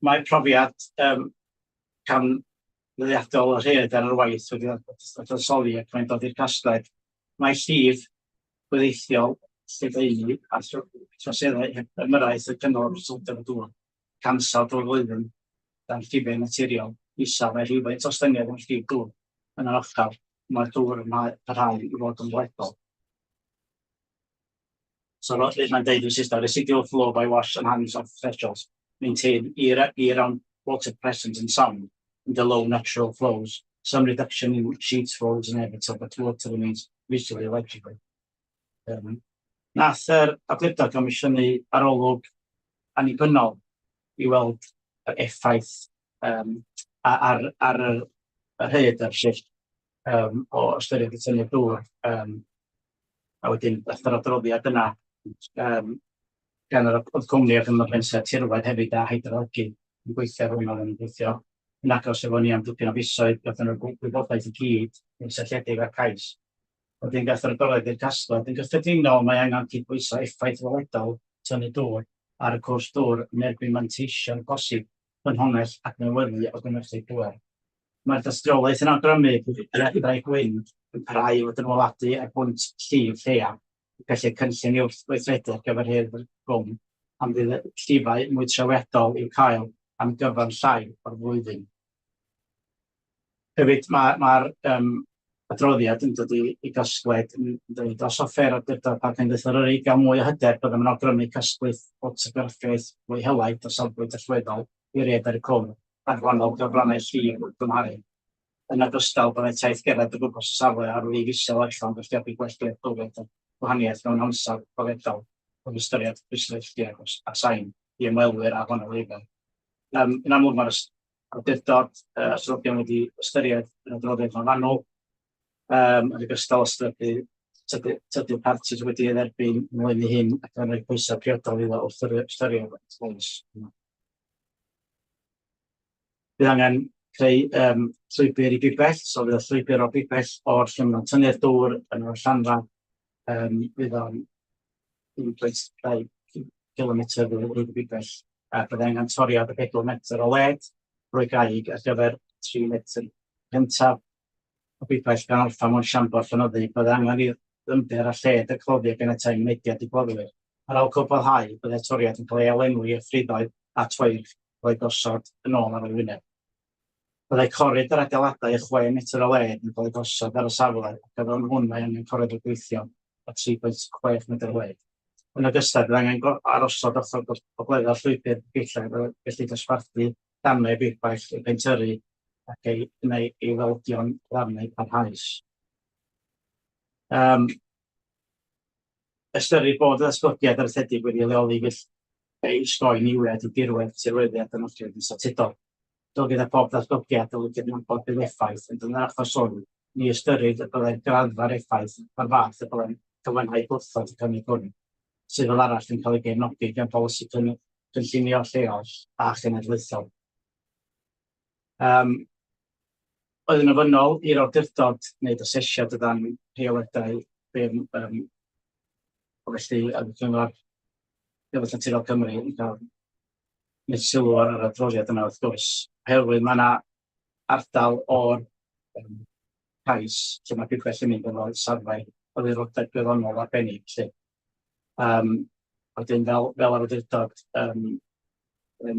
Mae profiad canfyddiadol y rhed ar yr waith wedi dadansoddi ac mae'n dod i'r casgliad mai llif gweddilliol lledaenu a throseddau heb ymyrraeth y cynnal presenoldeb y dŵr cansel drwy'r flwyddyn dan llifau naturiol isel mae rhywfaint o ostyngiad yn llif dŵr yn anochel mae'r dŵr yn parhau i fod yn weledol. So mae'n deud yn Saesneg, residual flow by wash and hands off thresholds maintain year-round water presence and sound in the low natural flows. Some reduction in sheet flow is inevitable, but water remains visually legible. Nath yr awdurdod gomisiynu arolwg annibynnol i weld yr effaith ar yr hyd a'r shift o ystyried y tynnu dŵr. A wedyn daeth yr adroddiad yna gan yr oedd cwmni ac yn pensaer tirwedd hefyd a hydrolegydd yn gweithio ar hwnna, yn gweithio yn agos efo ni am dipyn o fisoedd, gathon nhw'r gwybodaeth i gyd yn gysylltiedig â'r cais. Wedyn gath yr adroddiad i'r casgliad. Yn gyffredinol, mae angen cydbwyso effaith weledol tynnu dŵr ar y cwrs dŵr yn erbyn manteision posib ffynhonnell adnewyddu o gynhyrchu pŵer. Mae'r dystiolaeth yn awgrymu bod y rhedau gwyn yn parhau i fod yn weladwy ar bwynt llif lleiaf, felly cynllun i wrth-weithredu ar gyfer hedd y gwm am fydd y llifau mwy trawiadol i'w cael am gyfran llai o'r flwyddyn. Hefyd, mae'r ma adroddiad yn dod i gasgliad yn dweud, os hoffai'r Awdurdod Parc Cenedlaethol Eryri gael mwy o hyder, byddem yn awgrymu casglu ffotograffiaeth fwy helaeth o safbwynt allweddol i Rhaeadr y Cwm ar wahanol gyfrannau llif wrth gymharu. Yn ogystal, byddai taith gerdded o gwmpas y safle ar lif isel allan galluogi gwell dealltwriaeth o'r gwahaniaeth mewn ansawdd gweledol wrth ystyried pwysleisiau a sain i ymwelwyr â gwahanol lefel. Yn amlwg mae'r awdurdod a swyddogion wedi ystyried yr adroddiad yn fanwl, yn ogystal â ystyried tydy'r parti sydd wedi ei dderbyn ynglyn â hyn ac yn rhoi pwysau priodol iddo wrth ystyried y cais. Bydd angen creu llwybr i bibell, so fydd y llwybr o bibell o'r lle maen nhw'n tynnu'r dŵr yn yr allanfa, fydd o'n 1.2 kilometr hyd y bibell, a bydd angen toriad o 4 metr o led drwy gaig ar gyfer 3 metr cyntaf o bibell gan orffen mewn siambr llonyddu. Bydd angen i'r ddyfnder a lled y cloddio ganiatáu mynediad i gloddwyr. Ar ôl cwblhau, byddai toriad yn cael ei ailenwi â phriddoedd a tweirch cael eu gosod yn ôl ar y wyneb. Byddai coridor adeiladau o 6 metr o led yn cael eu gosod ar y safle ac o fewn hwn mae angen coridor gweithio o 3.6 metr o led. Yn ogystal, bydd angen arosod ochr gogleddol llwybr bibellau felly dosbarthu darnau bibell eu pentyrru ac ei, neu ei weldio'n ddarnau parhaus. Ystyrir bod y datblygiad arfaethedig wedi ei leoli felly ei osgoi niwed i dirwedd, tirweddu a dynodiad yn statudol. Fel gyda phob datblygiad, dylid cydnabod bydd effaith, ond yn yr achos hwn, ni ystyrid y byddai'r graddfa'r effaith o'r fath y byddai'n cyfynhau gwrthod y cynnig hwn, sydd fel arall yn cael ei gefnogi gan bolisi cynllunio lleol a chenedlaethol. Oedd yn ofynnol i'r awdurdod wneud asesiad o dan rheoliadau Felly, oedd y Cyngor Cyfoeth Naturiol Cymru yn cael gwneud sylw ar yr adroddiad yna wrth gwrs, oherwydd mae yna ardal o'r yym cais lle mae pibell yn mynd efo safle o ddiddordeb gwyddonol arbennig 'lly. Yym wedyn fel fel yr awdurdod yym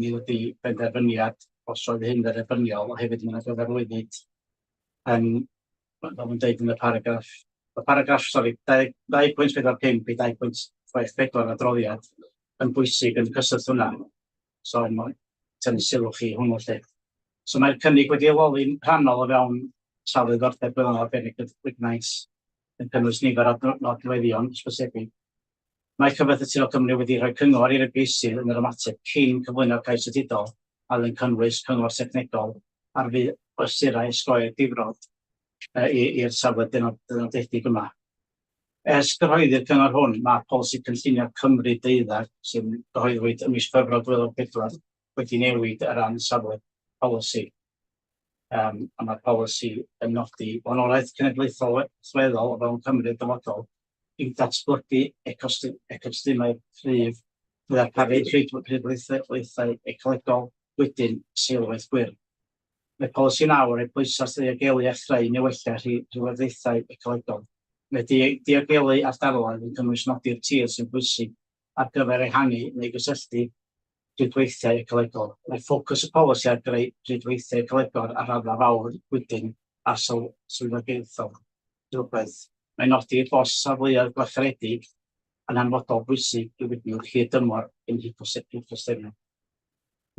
ni wedi benderfyniad os oedd hyn yn dderbyniol, a hefyd mae 'na gyfarwyddyd yn fel mae'n deud yn y paragraff, y paragraff, sori, 2.45 i 2.64 yr adroddiad yn bwysig yn cyswllt hwnna. So mae'n tynnu sylw chi hwnnw 'lly. So mae'r cynnig wedi ei leoli'n rhannol o fewn safle ddiddordeb gwyddonol arbennig y Lignites yn cynnwys nifer o nodweddion hysbysebig. Mae Cyfoeth Naturiol Cymru wedi rhoi cyngor i'r ymgeisydd yn yr ymateb cyn cyflwyno'r cais statudol a oedd yn cynnwys cyngor technegol ar fesurau osgoi'r difrod i'r safle dynodedig yma. Ers cyhoeddi'r cyngor hwn, mae polisi cynllunio Cymru deuddeg, sy'n gyhoeddwyd ym mis Chwefror 2004, wedi newid ar ran safle polisi. Um, a mae'r polisi yn nodi blaenoriaeth cenedlaethol allweddol o fewn Cymru dyfodol i ddatblygu ecosystemau cryf i ddarparu rhwydweithiau ecolegol wedyn seilwaith gwyrdd. Mae polisi nawr yn rhoi pwysau ar ddiogelu a chreu neu wella rhywogaethau ecolegol. Mae diogelu ardaloedd yn cynnwys nodi'r tir sy'n bwysig ar gyfer ehangu neu gysylltu rhwydweithiau ecolegol. Mae ffocws y polisi ar greu rhwydweithiau ecolegol ar raddfa fawr wedyn a swyddogaethol. Rhywbeth. Mae'n nodi bod safleoedd gwarchodedig yn hanfodol bwysig i wydnwch hir dymor ein hecosystemau.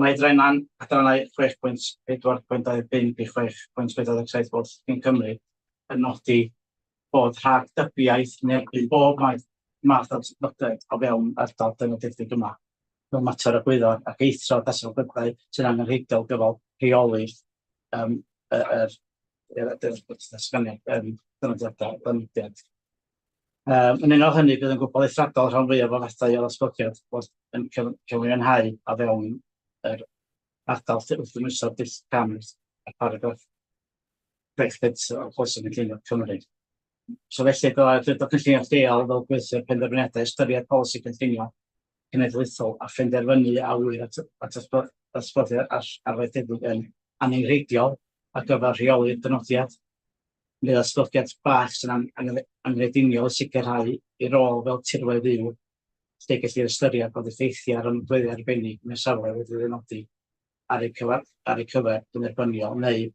Mae adrannau adrannau 6.4.25 i 6.47 Gorllewin Cymru yn nodi bod rhagdybiaeth yn erbyn bob math math o ddatblygiad o fewn ardal dynodedig yma fel mater o egwyddor ac eithrio datblygiadau sy'n angenrheidiol gyfer rheoli yym yr yr datganiad yym dynodiadau dynodiad. Yym yn unol hynny bydd yn gwbl eithriadol rhan fwyaf o fathau o ddatblygiad bod yn cyfiawnhau o fewn yr ardal lle wrth gymhwyso dull cam a paragraff Brexit o Polisi Cynllunio Cymru. So felly dylai awdurdod cynllunio lleol fel gweithiwr penderfyniadau ystyried polisi cynllunio cenedlaethol a phenderfynu a ŵyr at at ddatblygiad arfaethedig yn angenrheidiol ar gyfer rheoli'r dynodiad neu ddatblygiad bach sy'n anghrediniol i sicrhau ei rôl fel tirwedd fyw lle gellir ystyried bod effeithiau ar ymddygiad arbennig mewn safle wedi'i ddynodi ar eu cyfer, ar eu cyfer yn dderbyniol neu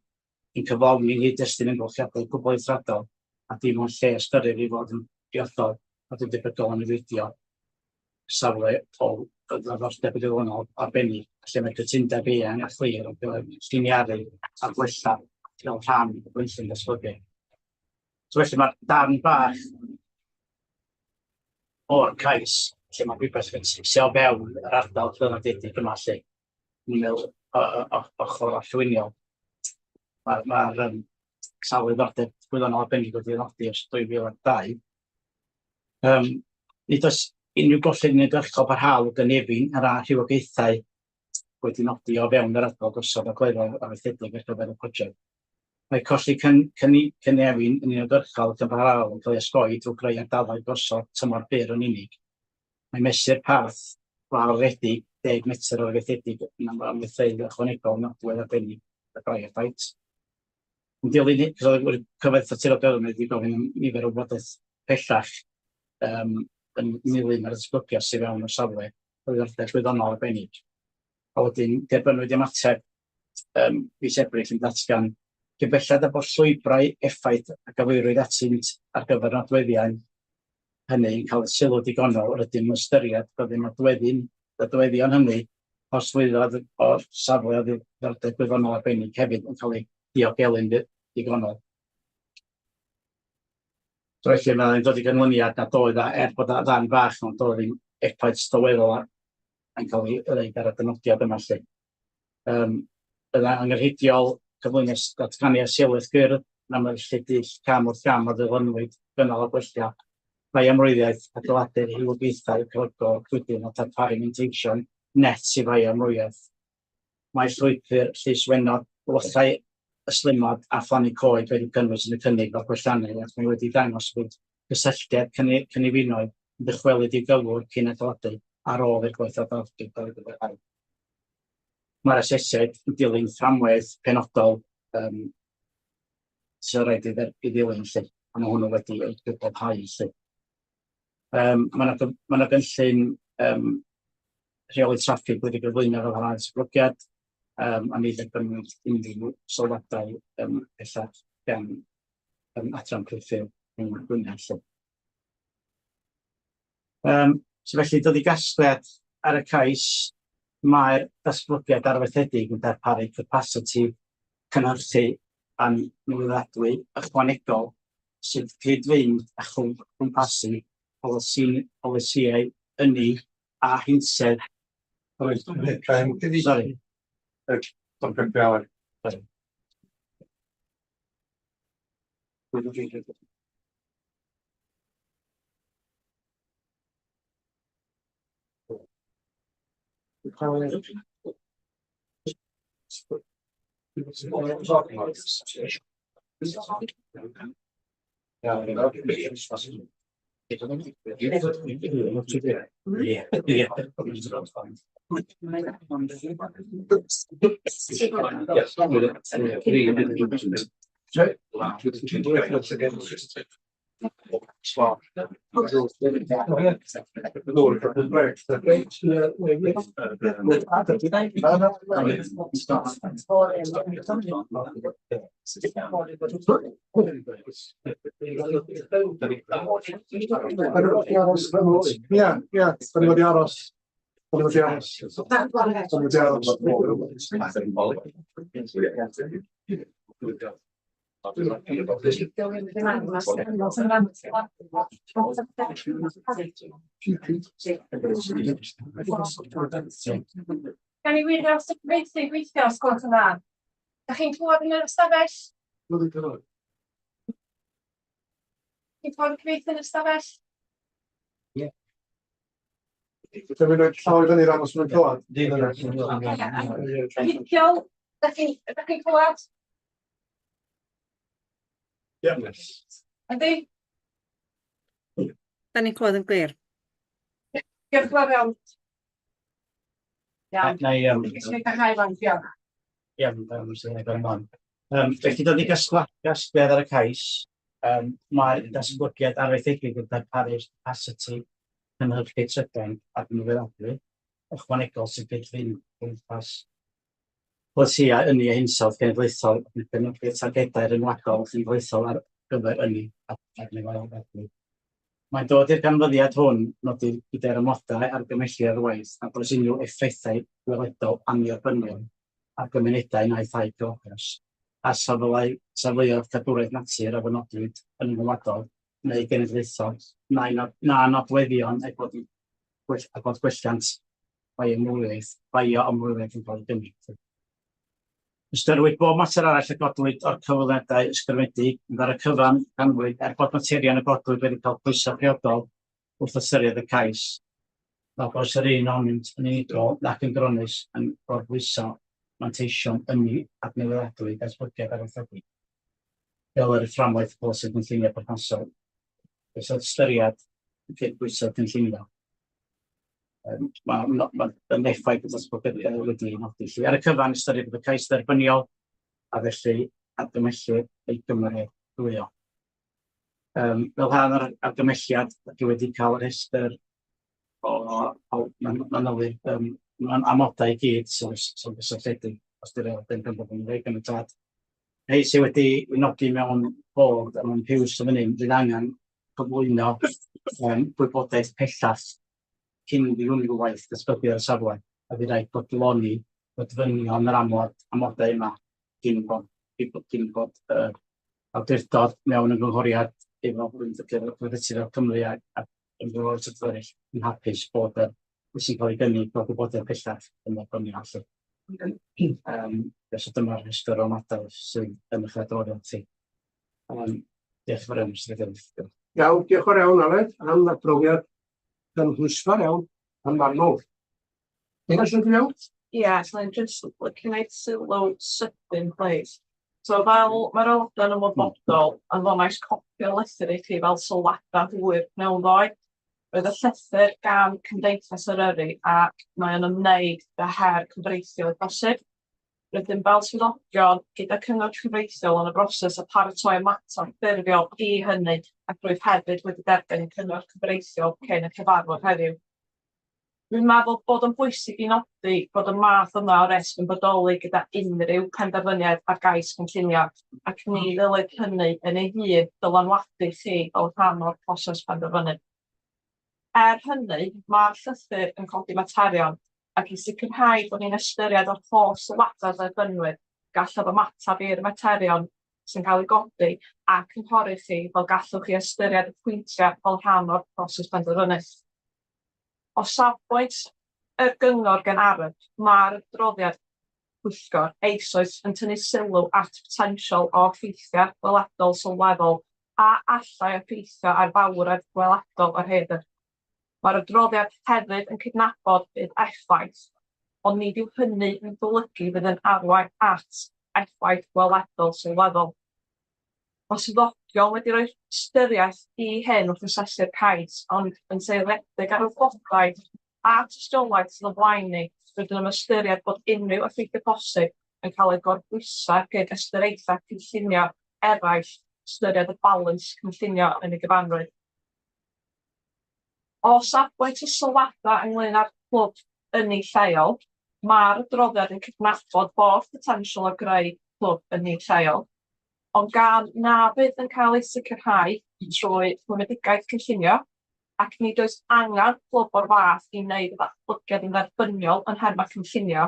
yn cyflawni nghyd-destun amgylchiadau gwbl eithriadol a dim ond lle ystyrir ei fod yn briodol nad yw'n debygol o niweidio safle o ddiddordeb gwyddonol arbennig lle mae cytundeb eang a chlir ar gyfer lliniaru a gwella fel rhan o gynllun datblygu. So felly mae'r darn bach o'r cais lle mae rhywbeth yn sy o fewn yr ardal ddynodedig yma lle ymyl ochr orllewiniol. Mae'r ma sawl ddiddordeb gwyddonol arbennig wedi ei nodi ers 2002. Nid oes unrhyw golled uniongyrchol parhaol o gynefin ar ran rhywogaethau wedi nodi o fewn yr ardal gosod a gleddau arfaethedig ar gyfer y prosiect. Mae colli cynefin yn uniongyrchol ac yn barhaol yn cael ei osgoi drwy greu ardaloedd gosod tymor byr yn unig. Mae mesur parth gwaredig 10 metr o arfaethedig yn amddiffynfeydd ychwanegol nodwedd arbennig y bryophyte. Yn dilyn hyn, cos oedd Cyfoeth Naturiol Cymru wedi gofyn am nifer o wybodaeth pellach um, yn nilyn ar ddatblygiad sydd fewn o'r safle o ddiddordeb gwyddonol arbennig. A wedyn derbynnwyd ymateb um, mis Ebrill yn datgan cyn belled â bod llwybrau effaith a gyfeiriwyd atynt ar gyfer nodweddion hynny yn cael y sylw digonol, rydym yn ystyried bod y nodweddion, nodweddion hynny o'r swyddfa o'r safle o ddiddordeb gwyddonol arbennig hefyd yn cael eu diogelu'n ddigonol. So felly mae'n dod i ganlyniad nad oedd, er bod y ddarn bach, ond doedd ddim effaith sylweddol yn cael ei roid ar y dynodiad yma 'lly. Byddai angenrheidiol cyflwyno datganiad seilwaith gwyrdd yn amlinellu dull cam wrth gam o ddilynwyd gynnal a gwella bioamrywiaeth, adeiladu rhywogaethau ecolegol gwydn a darparu manteision net i fioamrywiaeth. Mae llwybr Llys Wennod, blychau ystlumod a phlannu coed wedi cynnwys yn y cynnig fel gwelliannau ac mae wedi dangos bod cysylltiad cynefinoedd yn dychwelyd i'w gyflwr cyn adeiladu ar ôl i'r gwaith adeiladu gael ei gwblhau. Mae'r asesiad yn dilyn fframwaith penodol yym sy'n rhaid i ddilyn 'lly, a mae hwnnw wedi ei gwblhau 'lly. Yym ma' 'na ma' 'na gynllun yym rheoli traffig wedi gyflwyno fel rhan o'r datblygiad yym a ni dderbyniwyd unrhyw sylwadau yym pellach gan yym adran priffyrdd yng Ngwynedd 'lly. Yym so felly dod i gasgliad ar y cais, mae'r datblygiad arfaethedig yn darparu capasiti cynhyrchu anwybodadwy ychwanegol sy'n cyd-fynd â chwmpasu polisi, polisïau ynni a hinsawdd. Sorry. Sorry. Ia, ia, da ni wedi aros. Da ni wedi aros. Da ni wedi aros. Gawn ni wirio os 'di cyfieithu gweithio os gwelwch yn dda. Dach chi'n clywed yn yr ystafell? Chi'n clywed y cyfieithu yn yr ystafell? Ie. Dwi'n mynd rhoi llaw i fyny ddangos mwyn clywed. Rhithiol, dach chi'n dach chi'n clywed? Ie. Yndi? Da ni'n clywed yn glir. Diolch yn fawr iawn. Iawn. Na i yym... Isio parhau rŵan, diolch. Iawn, yym, sy'n ei ymlaen. Felly dod i gasgliad ar y cais, mae'r datblygiad arfaethedig yn darparu'r capasiti cynhyrchu trydan adnewyddadwy ychwanegol sy'n cyd-fynd o gwmpas polisïau ynni a hinsawdd genedlaethol ac yn cefnogi'r targedau rhyngwladol a chenedlaethol ar gyfer ynni adnewyddadwy. Mae'n dod i'r ganfyddiad hwn, nodir gyda'r amodau argymhellir ar waith nad oes unrhyw effeithiau gweledol annerbyniol ar gymunedau neu thai cyfagos, a safleoedd cadwraeth natur a ddynodwyd yn wladol neu genedlaethol, na nodweddion er bod, a bod gwelliant bioamrywiaeth, bioamrywiaeth yn cael ei gynnig. Ystyriwyd bob mater arall a godwyd o'r cyfweliadau ysgrifenedig, ond ar y cyfan, canfuwyd, er bod materion a godwyd wedi cael pwysau priodol wrth ystyried y cais, nad oes yr un ohonynt yn unigol nac yn gronnus yn gorbwyso manteision ynni adnewyddadwy datblygiad arfaethedig, fel yr fframwaith polisi cynllunio perthnasol, oes ystyried y cydbwysedd cynllunio. Mae ma, ma effaith y datblygiad wedi ei nodi. Felly, ar y cyfan, ystyried bod y cais dderbyniol a felly argymhellir ei gymeradwyo. Fel rhan o'r argymhelliad, dwi wedi cael rhestr o o manylu yym ma'n amodau i gyd sy'n sy'n gysylltiedig os 'di'r aelodau'n penderfynu rhoi caniatâd. Rhei sydd wedi ei nodi mewn bold a mewn piws yn fan hyn, fydd angen cyflwyno gwybodaeth pellach cyn i unrhyw waith datblygu ar y safle, a fydd rhaid bodloni gofynion yr amod amodau yma cyn bod cyn bod yr awdurdod mewn ymgynghoriad efo Cyfoeth Cymru a ymgynghoriad eraill yn hapus bod y beth sy'n cael ei gynnig fel gwybodaeth pellach yn dderbyniol 'lly. Felly dyma'r rhestr o amodau sydd yn eich adroddiad chi. Diolch yn fawr iawn, Mr Cadeirydd. Iawn, diolch yn fawr iawn Aled am adroddiad cynhwysfawr iawn a manwl. Dyna sy'n iawn? Ie, so I'm just looking at sylw sydyn plîs. So fel mae'r aelodau'n ymwybodol, anfonais copi o lythyr i chi fel sylwadau hwyr pnawn ddoe. Roedd y llythyr gan Cymdeithas Eryri ac mae o'n ymwneud â her cyfreithiol bosib. Rydym fel swyddogion gyda cyngor cyfreithiol yn y broses o paratoi ymateb ffurfiol i hynny ac rwyf hefyd wedi derbyn cyngor cyfreithiol cyn y cyfarfod heddiw. Dwi'n meddwl bod yn bwysig i nodi bod y math yma o risg yn bodoli gyda unrhyw penderfyniad ar gais cynllunio ac ni ddylid hynny yn ei hun dylanwadu chi fel rhan o'r proses penderfynu. Er hynny, mae'r llythyr yn codi materion ac i sicrhau bod ni'n ystyried yr holl sylwadau dderbynnwyd, gallaf ymateb i'r materion sy'n cael eu godi a cynghori chi fel gallwch chi ystyried y pwyntiau fel rhan o'r proses penderfynu. O safbwynt y gyngor gan Arup, mae'r adroddiad pwyllgor eisoes yn tynnu sylw at potensial o effeithiau gweledol sylweddol a allai effeithio ar fawredd gweledol yr rhaeadr. Mae'r adroddiad hefyd yn cydnabod bydd effaith, ond nid yw hynny yn golygu fydd yn arwain at effaith gweledol sylweddol. Mae swyddogion wedi rhoi ystyriaeth i hyn wrth asesu'r cais, ond yn seiliedig ar wybodaeth a tystiolaeth sydd o flaen ni, rydym yn ystyried bod unrhyw effeithiau posib yn cael eu gorbwyso gydag ystyriaethau cynllunio eraill, ystyried y balans cynllunio yn ei gyfanrwydd. O safbwynt y sylwadau ynglyn â'r clwb ynni lleol, mae'r adroddiad yn cydnabod bod potensial o greu clwb ynni lleol, ond gan na fydd yn cael ei sicrhau trwy rhwymedigaeth cynllunio, ac nid oes angen clwb o'r fath i wneud y ddatblygiad yn dderbyniol yn nhermau cynllunio,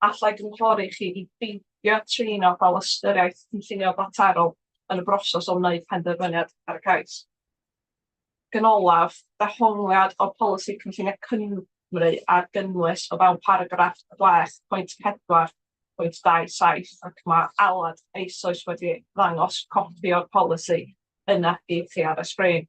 allai gynghori chi i beidio trin o fel ystyriaeth cynllunio faterol yn y broses o wneud penderfyniad ar y cais. Ac yn olaf, dehongliad o polisi cynllunio Cymru ar gynnwys o fewn paragraff 6.4.27 ac mae Aled eisoes wedi ddangos copi o'r polisi yna i chi ar y sgrin.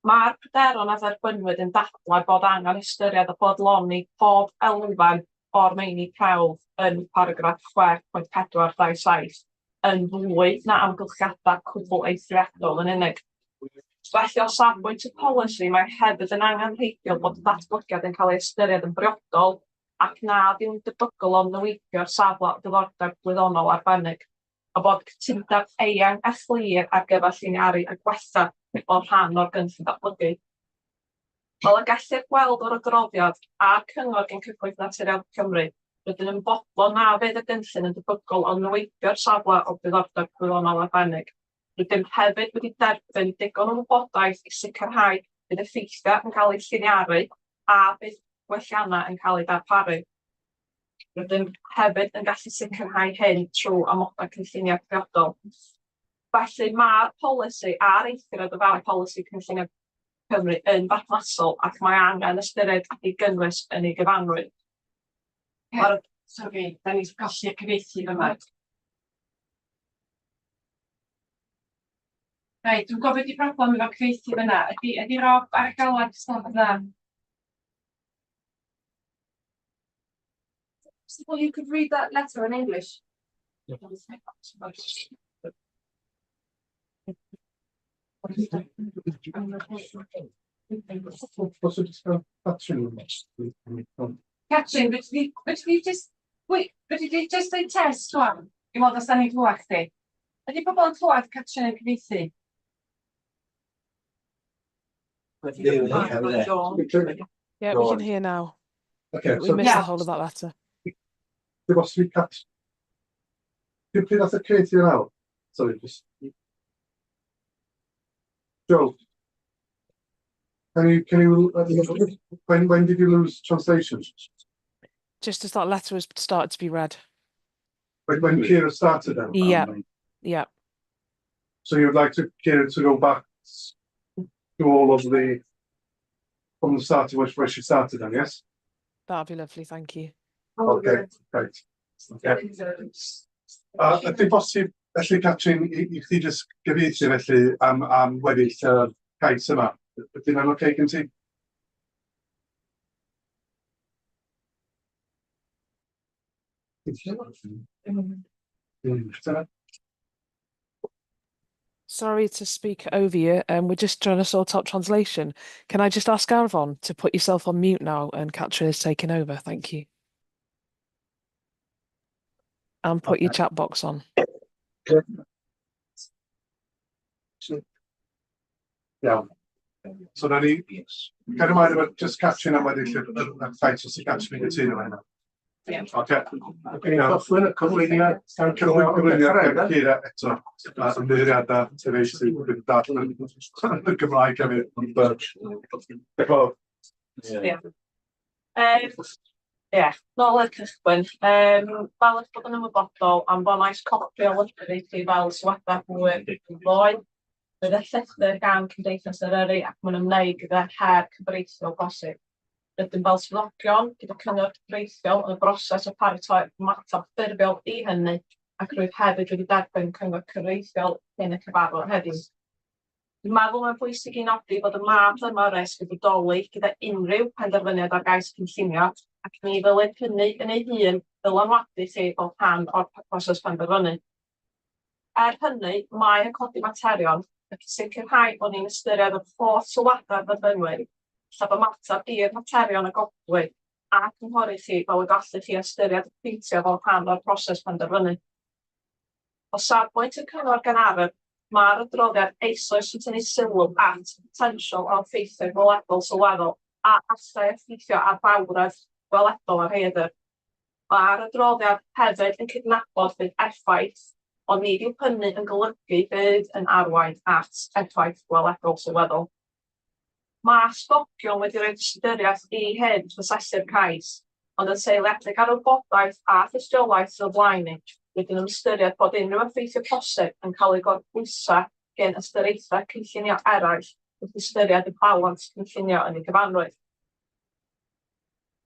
Mae'r pryderon a dderbynnwyd yn dadlau bod angen ystyried a bodloni pob elfen o'r meini prawf yn paragraff 6.4.27 yn fwy na amgylchiadau cwbl eithriadol yn unig. Felly o safbwynt y polisi mae hefyd yn angenrheidiol bod y datblygiad yn cael ei ystyried yn briodol ac nad yw'n debygol o newidio'r safle o diddordeb gwyddonol arbennig, a bod cytundeb eang a chlir ar gyfer lliniaru a gwella fel rhan o'r gynllun datblygu. Fel y gellir gweld o'r adroddiad a'r cyngor gan Cyfoeth Naturiol Cymru, rydym yn fodlon na fydd y gynllun yn debygol o niweidio'r safle o ddiddordeb gwyddonol arbennig. Rydym hefyd wedi derbyn digon o wybodaeth i sicrhau bydd effeithiau yn cael eu lliniaru a bydd gwelliannau yn cael eu darparu. Rydym hefyd yn gallu sicrhau hyn trwy amodau cynllunio priodol. Felly mae'r polisi a'r eithriad o fewn polisi cynllunio Cymru yn berthnasol ac mae angen ystyried ei gynnwys yn ei gyfanrwydd. Ma'r Sori, da ni'n colli'r cyfieithu fyma. Reit, dwi'n gofio di problem efo cyfieithu fyna. Ydy Rob ar y galwad jyst yn fyna? Well, you could read that letter in English. Os ydych chi'n Catrin? Catrin, fedri di just, wait, fedri di just deud test rwan? I weld os da ni'n clywed chdi. Ydy pobl yn clywed Catrin yn cyfieithu? Yeah, we can hear now. Okay, We so missed Yeah. the whole of that letter. Dim os fi cat... Pryd nath y cyfieithu nawr? Sorry, just... Joe. Can you, when did you lose translation? Just as that letter was started to be read. When Kira started then? Yeah. So you'd like to Kira to go back to all of the, from the start of where she started then, yes? That'd be lovely, thank you. Okay, right. Okay. A ydy bosib, felly Catrin, i chdi jyst gyfieithu felly am weddill y cais yma? Ydy hwnna'n oce gen ti? Dyna. Sorry to speak over you. We're just trying to sort out translation. Can I just ask Arfon to put yourself on mute now and Catrin is taking over? Thank you. And put your chat box on. Iawn. So na ni, cario ymlaen efo just Catrin am weddill y ffaith os i Catrin yn cytuno efo hynna. Ie. Ocê. Ac yn cychwyn y cyflwyniad gan Cychwyn cyflwyniad Ceira. gan Ceira eto, a ymddiheuriadau Therese sydd wedi darllen y Gymraeg hefyd, ond diolch yn fawr. Ie, nôl i'r cychwyn. Fel eich bod yn ymwybodol, anfonais copi o lythyr i chi fel sylwadau hwyr ddoe. Bydd y llythyr gan Cymdeithas Eryri ac mae'n ymwneud gyda her cyfreithiol bosib. Rydym fel swyddogion gyda cyngor cyfreithiol yn y broses o paratoi ymateb ffurfiol i hynny ac rwyf hefyd wedi derbyn cyngor cyfreithiol cyn y cyfarfod heddiw. Dwi'n meddwl mae'n bwysig i nodi bod y math yma o risg yn bodoli gyda unrhyw penderfyniad ar gais cynllunio ac ni ddylid hynny yn ei hun ddylanwadu chi fel rhan o'r proses penderfynu. Er hynny, mae yn codi materion ac i sicrhau bod ni'n ystyried yr holl sylwadau dderbynnwyd, gallaf ymateb i'r materion a godwyd a cynghori chi fel y gallwch chi ystyried y pwyntiau fel rhan o'r proses penderfynu. O safbwynt y cyngor gan ARB, mae'r adroddiad eisoes yn tynnu sylw at y potensial o effeithiau gweledol sylweddol a allai effeithio ar fawredd gweledol a rhaeadr. Mae'r adroddiad hefyd yn cydnabod bydd effaith, ond nid yw hynny yn golygu bydd yn arwain at effaith gweledol sylweddol. Mae swyddogion wedi rhoi ystyriaeth i hyn wrth asesu'r cais, ond yn seiliedig ar wybodaeth a thystiolaeth sydd o flaen ni, rydym yn ystyried bod unrhyw effeithiau posib yn cael eu gorbwyso gan ystyriaethau cynllunio eraill wrth ystyried y balans cynllunio yn ei gyfanrwydd.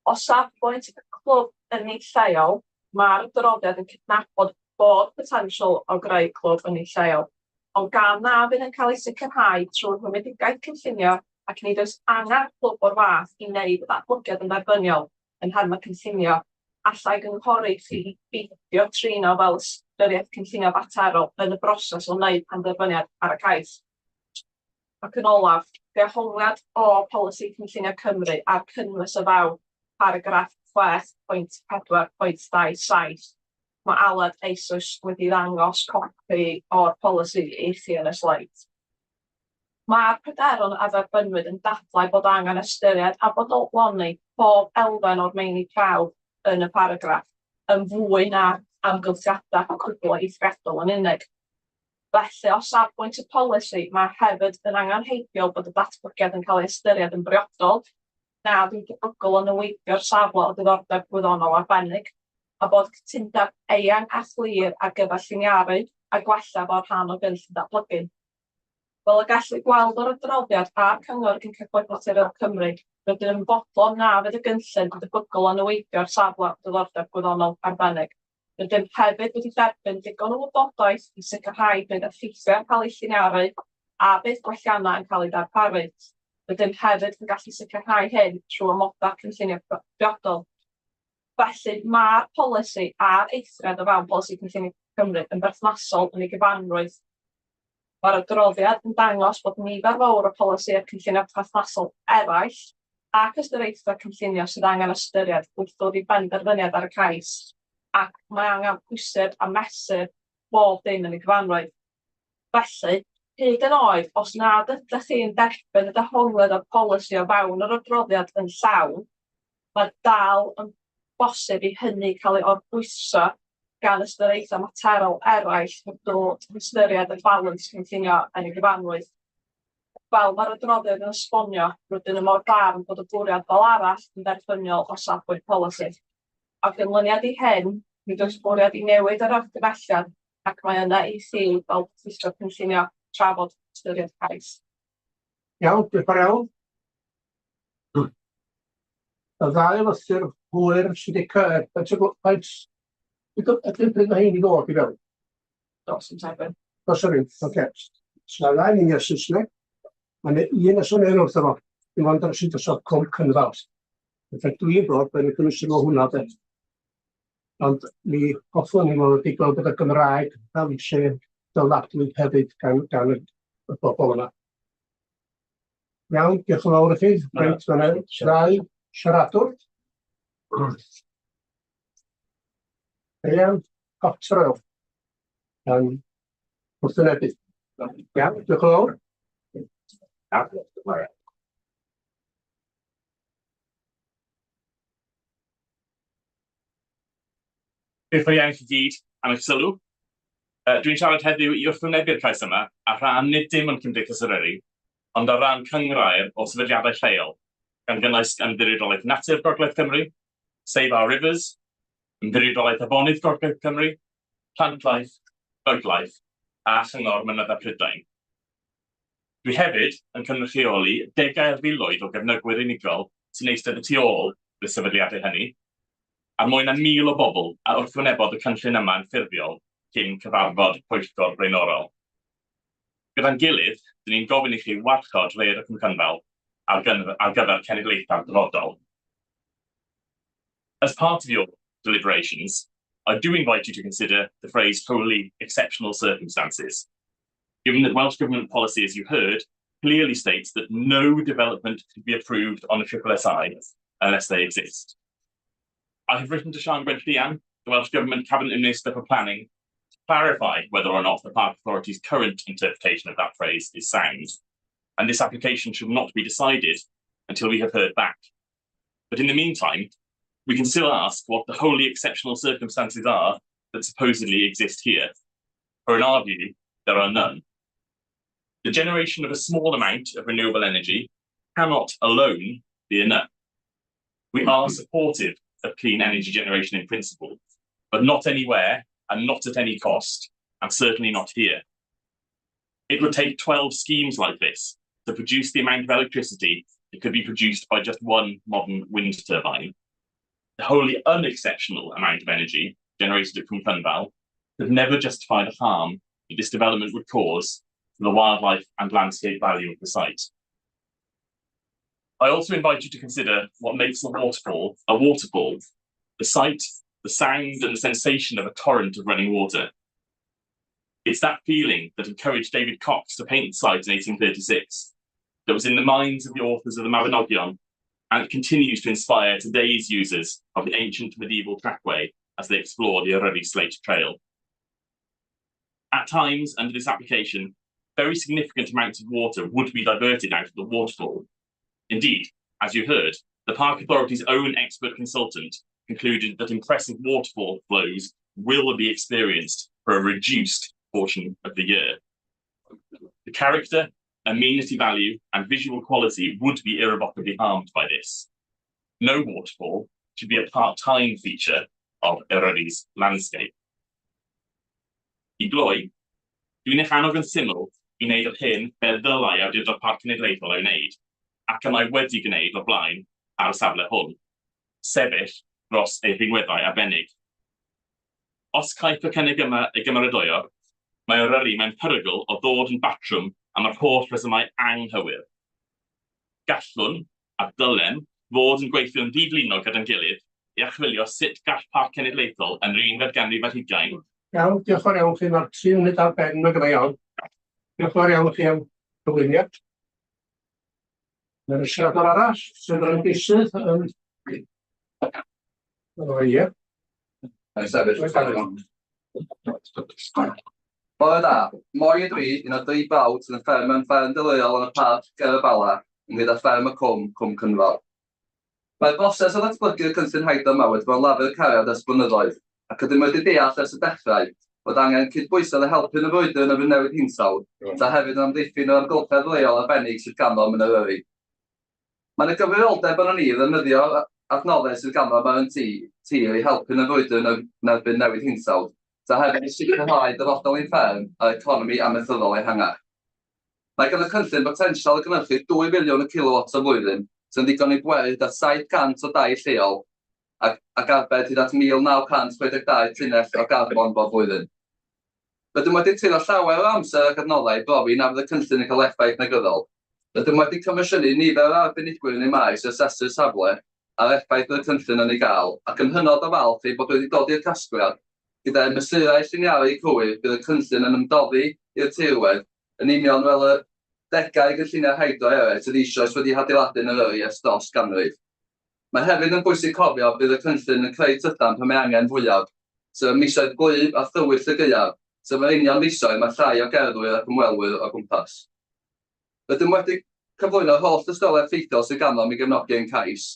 O safbwynt y clwb ynni lleol, mae'r adroddiad yn cydnabod bod potensial o greu clwb ynni lleol, ond gan na fydd yn cael ei sicrhau trwy'r rhwymedigaeth cynllunio ac nid oes angen clwb o'r fath i wneud y datblygiad yn dderbyniol yn nhermau cynllunio, allai gynghori chi i beidio trin o fel ystyriaeth cynllunio faterol yn y broses o wneud penderfyniad ar y cais. Ac yn olaf, dehongliad o Polisi Cynllunio Cymru a'r cynnwys o fewn paragraff 6.4.27. Mae Aled eisoes wedi ddangos copi o'r polisi i chi yn y sleid. Mae'r pryderon a dderbynnwyd yn dadlau bod angen ystyried a bodloni pob elfen o'r meini prawf yn y paragraff yn fwy na amgylchiadau cwbl eithriadol yn unig. Felly, o safbwynt y polisi, mae hefyd yn angenrheidiol bod y datblygiad yn cael ei ystyried yn briodol, nad yw'n debygol o niweidio'r safle o ddiddordeb gwyddonol arbennig, a bod cytundeb eang a chlir ar gyfer lliniaru a gwella fel rhan o gynllun datblygu. Fel y gellir gweld o'r adroddiad a'r cyngor gyn Cyfoeth Naturiol Cymru, rydym yn fodlon na fydd y gynllun yn debygol o niweidio'r safle o ddiddordeb gwyddonol arbennig. Rydym hefyd wedi derbyn digon o wybodaeth i sicrhau bydd effeithiau'n cael eu lliniaru a bydd gwelliannau yn cael eu darparu. Rydym hefyd yn gallu sicrhau hyn trwy amodau cynllunio priodol. Felly, mae'r polisi a'r eithriad o fewn Polisi Cynllunio Cymru yn berthnasol yn ei gyfanrwydd. Mae'r adroddiad yn dangos bod nifer fawr o polisïau cynllunio perthnasol eraill ac ystyriaethau cynllunio sydd angen ystyried wrth ddod i benderfyniad ar y cais, ac mae angen pwysedd a mesur bob dim yn ei gyfanrwydd. Felly, hyd yn oed os nad ydych chi'n derbyn y dehongliad o'r polisi o fewn yr adroddiad yn llawn, mae dal yn bosib i hynny cael ei orbwyso gan ystyriaethau materol eraill wrth dod i ystyried y balans cynllunio yn ei gyfanrwydd. Fel mae'r adroddiad yn esbonio, rydym yn o'r farn bod y bwriad fel arall yn dderbyniol o safbwynt polisi. O ganlyniad i hyn, nid oes bwriad i newid yr argymhelliad ac mae yna i chi fel pwyllgor cynllunio trafod ystyried cais. Iawn, diolch yn fawr iawn. Y ddau lythyr hwyr sydd wedi cyrraedd, faint o faint, ydyn pryd mae hein i ddod i fewn? Dos yn tebyg. Dos yr un, oce. So na ddau un i'r Saesneg, mae yna un os o'n wrtho fo, dim ond ar y sydd drosodd Cwm Cynfal. Felly dwi'n bod, mae'n cynnwys efo hwnna de. Ond mi hoffwn i fod wedi gweld bod y Gymraeg fel eisiau. dyladwy hefyd gan gan y y bobol yma. Iawn, diolch yn fawr i chi. Reit, ma' 'na ddau siaradwr. Iawn, Cotterill. Yn wrthwynebu. Iawn, diolch yn fawr. Diolch yn fawr iawn i chi gyd am eich sylw. Dwi'n siarad heddiw i wrthwynebu'r cais yma ar rhan nid dim ond Cymdeithas Eryri, ond ar ran cynghrair o sefydliadau lleol, gan gynnwys Ymddiriedolaeth Natur Gogledd Cymru, Save Our Rivers, Ymddiriedolaeth Afonydd Gogledd Cymru, Plantlife, Buglife a Chyngor Mynydda Prydain. Dwi hefyd yn cynrychioli degau ar filoedd o gefnogwyr unigol sy'n eistedd y tu ôl i'r sefydliadau hynny, a mwy na 1,000 o bobl a wrthwynebodd y cynllun yma yn ffurfiol cyn cyfarfod pwyllgor blaenorol. Gyda'n gilydd, dyn ni'n gofyn i chi warchod Rhaeadr Cwm Cynfal ar ar gyfer cenedlaethau'r dyfodol. As part of your deliberations, I do invite you to consider the phrase wholly exceptional circumstances. Given that Welsh Government policy, as you heard, clearly states that no development could be approved on a triple SI unless they exist. I have written to Siân Gwenllian, the Welsh Government Cabinet Minister for Planning, to clarify whether or not the Park Authority's current interpretation of that phrase is sound. And this application should not be decided until we have heard back. But in the meantime, we can still ask what the wholly exceptional circumstances are that supposedly exist here. For in our view, there are none. The generation of a small amount of renewable energy cannot alone be enough. We are supportive of clean energy generation in principle, but not anywhere and not at any cost, and certainly not here. It would take 12 schemes like this to produce the amount of electricity that could be produced by just one modern wind turbine. The wholly unexceptional amount of energy generated at Cwm Cynfal could never justify the harm that this development would cause to the wildlife and landscape value of the site. I also invite you to consider what makes a waterfall, the sight, the sound and the sensation of a torrent of running water. It's that feeling that encouraged David Cox to paint the site in 1836, that was in the minds of the authors of the Mabinogion, and it continues to inspire today's users of the ancient medieval trackway as they explore the Eryri Slate Trail. At times, under this application, very significant amounts of water would be diverted out of the waterfall. Indeed, as you heard, the Park Authority's own expert consultant concluded that impressive waterfall flows will be experienced for a reduced portion of the year. The character, amenity value, and visual quality would be irrevocably harmed by this. No waterfall should be a part-time feature of Eryri's landscape. I gloi, dwi'n eich annog yn syml i wneud yr hyn fe ddylai Awdurdod Parc Cenedlaethol ei wneud, ac y mae wedi gwneud o'r blaen ar y safle hwn, sefyll dros ei rhinweddau arbennig. Os caiff y cynnig yma ei gymeradwyo, mae Eryri mewn perygl o ddod yn batrwm am yr holl resymau anghywir. Gallwn, a dylem, fod yn gweithio'n ddiflino gyda'n gilydd i archwilio sut gall Parc Cenedlaethol yn yr unfed ganrif ar hugain Iawn, diolch yn fawr iawn chi. Mae'r 3 munud ar ben mae gyda iawn. Diolch yn fawr iawn chi am gyflwyniad. Mae'r siaradwr arall sydd yn ymgeisydd yn... O ie. Mae'n sefyll. Bore da, Moi ydw i, un o dri brawd sydd yn fferm yn fferm deuluol yn y parc ger y Bala, ynghyd â fferm y cwm, Cwm Cynfal. Mae'r broses o ddatblygu'r cynllun hydro yma wedi bod yn lafur cariad ers blynyddoedd, ac ydym wedi deall ers y dechrau bod angen cydbwysedd i helpu yn y frwydr yn erbyn newid hinsawdd, tra hefyd yn amddiffyn yr amgylchedd leol arbennig sydd ganddo yn Eryri. Mae yna gyfrifoldeb arnon ni i ddefnyddio adnoddau sydd ganddo ar y tir i helpu yn y frwydr yn erbyn newid hinsawdd, tra hefyd i sicrhau dyfodol ein fferm a'r economi amaethyddol ehangach. Mae gan y cynllun botensial i gynhyrchu 2 filiwn o kilowatts y flwyddyn, sy'n ddigon i bweru hyd at 700 o dai lleol ac arbed hyd at 1962 tunnell o garbon bob blwyddyn. Rydym wedi treulio llawer o amser ac adnoddau i brofi na fydd y cynllun yn cael effaith negyddol. Rydym wedi comisiynu nifer o arbenigwyr yn eu maes i asesu'r safle a'r effaith bydd y cynllun yn ei gael, ac yn hynod o falch ei bod wedi dod i'r casgliad Gyda'i mesurau lliniaru cywir, bydd y cynllun yn ymdoddi i'r tirwedd, yn union fel y degau o gynlluniau hydro eraill sydd eisoes wedi hadeiladu yn Eryri ers dros ganrif. Mae hefyd yn bwysig cofio bydd y cynllun yn creu trydan pan mae angen fwyaf, sef y misoedd gwlyb a thywyll y gaeaf, sef yr union fisoedd mae llai o gerddwyr ac ymwelwyr o gwmpas. Rydym wedi cyflwyno'r holl dystiolaeth ffeithiol sydd ganddoom i gefnogi ein cais,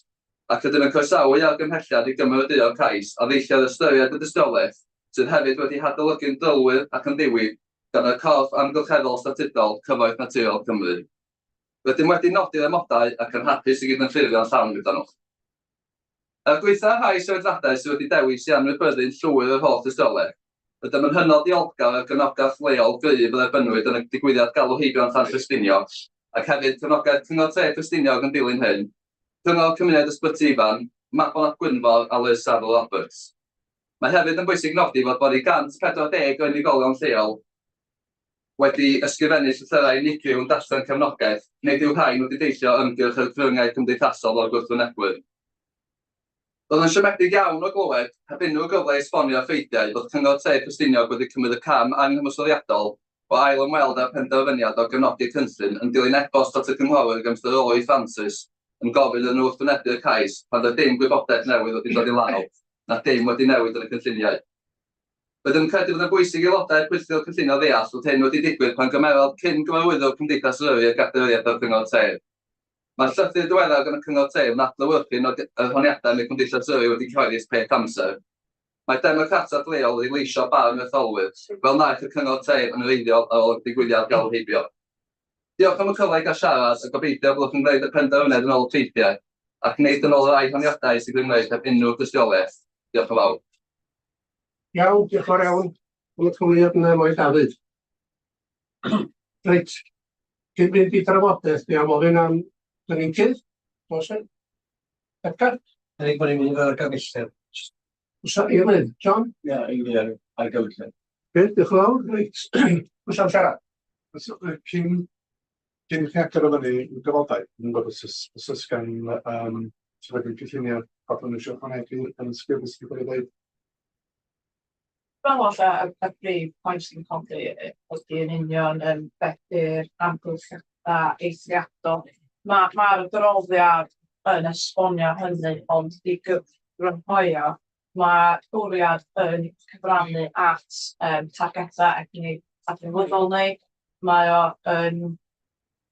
ac rydym yn croesawu argymhelliad i gymeradwyo'r cais a ddeilliodd ystyried y dystiolaeth, sydd hefyd wedi hadolygu'n drylwyr ac yn ddiwyd gan y corff amgylcheddol statudol Cyfoeth Naturiol Cymru. Rydym wedi nodi'r amodau ac yn hapus i gydymffurfio'n llawn gyda nhw. Er gwaetha'r rhai sefydliadau sydd wedi dewis i anwybyddu'n llwyr yr holl dystiolaeth, rydym yn hynod ddiolchgar i'r gefnogaeth leol gryf a dderbynnwyd yn y digwyddiad galw heibio yn Llanllystyniog, ac hefyd cefnogaeth Cyngor Tref Ffestiniog yn dilyn hyn, Cyngor Cymuned Ysbyty Ifan, Mabon ap Gwynfor a Liz Saville Roberts. Mae hefyd yn bwysig nodi fod bron i 140 o unigolion lleol wedi ysgrifennu llythyrau unigryw yn datgan cefnogaeth, nid yw rhain wedi deillio o ymgyrch yr cyfryngau cymdeithasol o'r gwrthwynebwyr. Roedd yn siomedig iawn o glywed, heb unrhyw gyfle i esbonio ffeithiau, fod Cyngor Tref Ffestiniog wedi cymryd y cam anghymwysoliadol o ail-ymweld â'r penderfyniad o gefnogi'r cynllun yn dilyn e-bost at y cynghorwyr gan Mister Rory Francis yn gofyn iddyn nhw wrthwynebu'r cais pan doedd dim gwybodaeth newydd wedi dod i law, na dim wedi newid yn y cynlluniau. Rydym yn credu bod yn bwysig i aelodau'r Pwyllgor Cynllunio ddeall fod hyn wedi digwydd pan gymerodd cyn gyfarwyddwr Cymdeithas Eryri y gadeiriad o'r Cyngor Tref. Mae'r llythyr diweddar gan y Cyngor Tref yn adlewyrchu nod yr honiadau mae Cymdeithas Eryri wedi cyhoeddi ers peth amser. Mae democratiaeth leol wedi leisio barn yr etholwyr, fel wnaeth y Cyngor Tref yn wreiddiol ar ôl y digwyddiad galw heibio. Diolch am y cyfle i gael siarad, a gobeithio byddwch yn gwneud y penderfyniad yn ôl y ffeithiau, ac nid yn ôl y rhai honiadau sy'n gwneud heb unrhyw dystiolaeth. Diolch yn fawr. Iawn, diolch yn fawr iawn am y cyflwyniad yna, Lloyd Dafydd. Reit, cyn mynd i drafodaeth, dwi am ofyn am gynigydd, oes e? Edgar? Cynnig bod ni'n mynd fel argymhelliad. Oes 'na eilydd? John? Ie, eilydd ar argymhelliad. Good, diolch yn fawr. Reit, oes am siarad? Cyn cyn i chi agor o fyny i drafodaeth, dwi'n gwybod os oes os oes gan yym swyddogion cynllunio rhaglen nhw eisiau ychwanegu yn sgil beth sydd wedi cael ei ddeud. Fel falle y brif pwynt sy'n codi ydy yn union beth 'di'r amgylchiadau eithriadol. Mae'r adroddiad yn esbonio hynny, ond i grynhoi o, mae bwriad yn cyfrannu at targedau egni adnewyddol ni. Mae o yn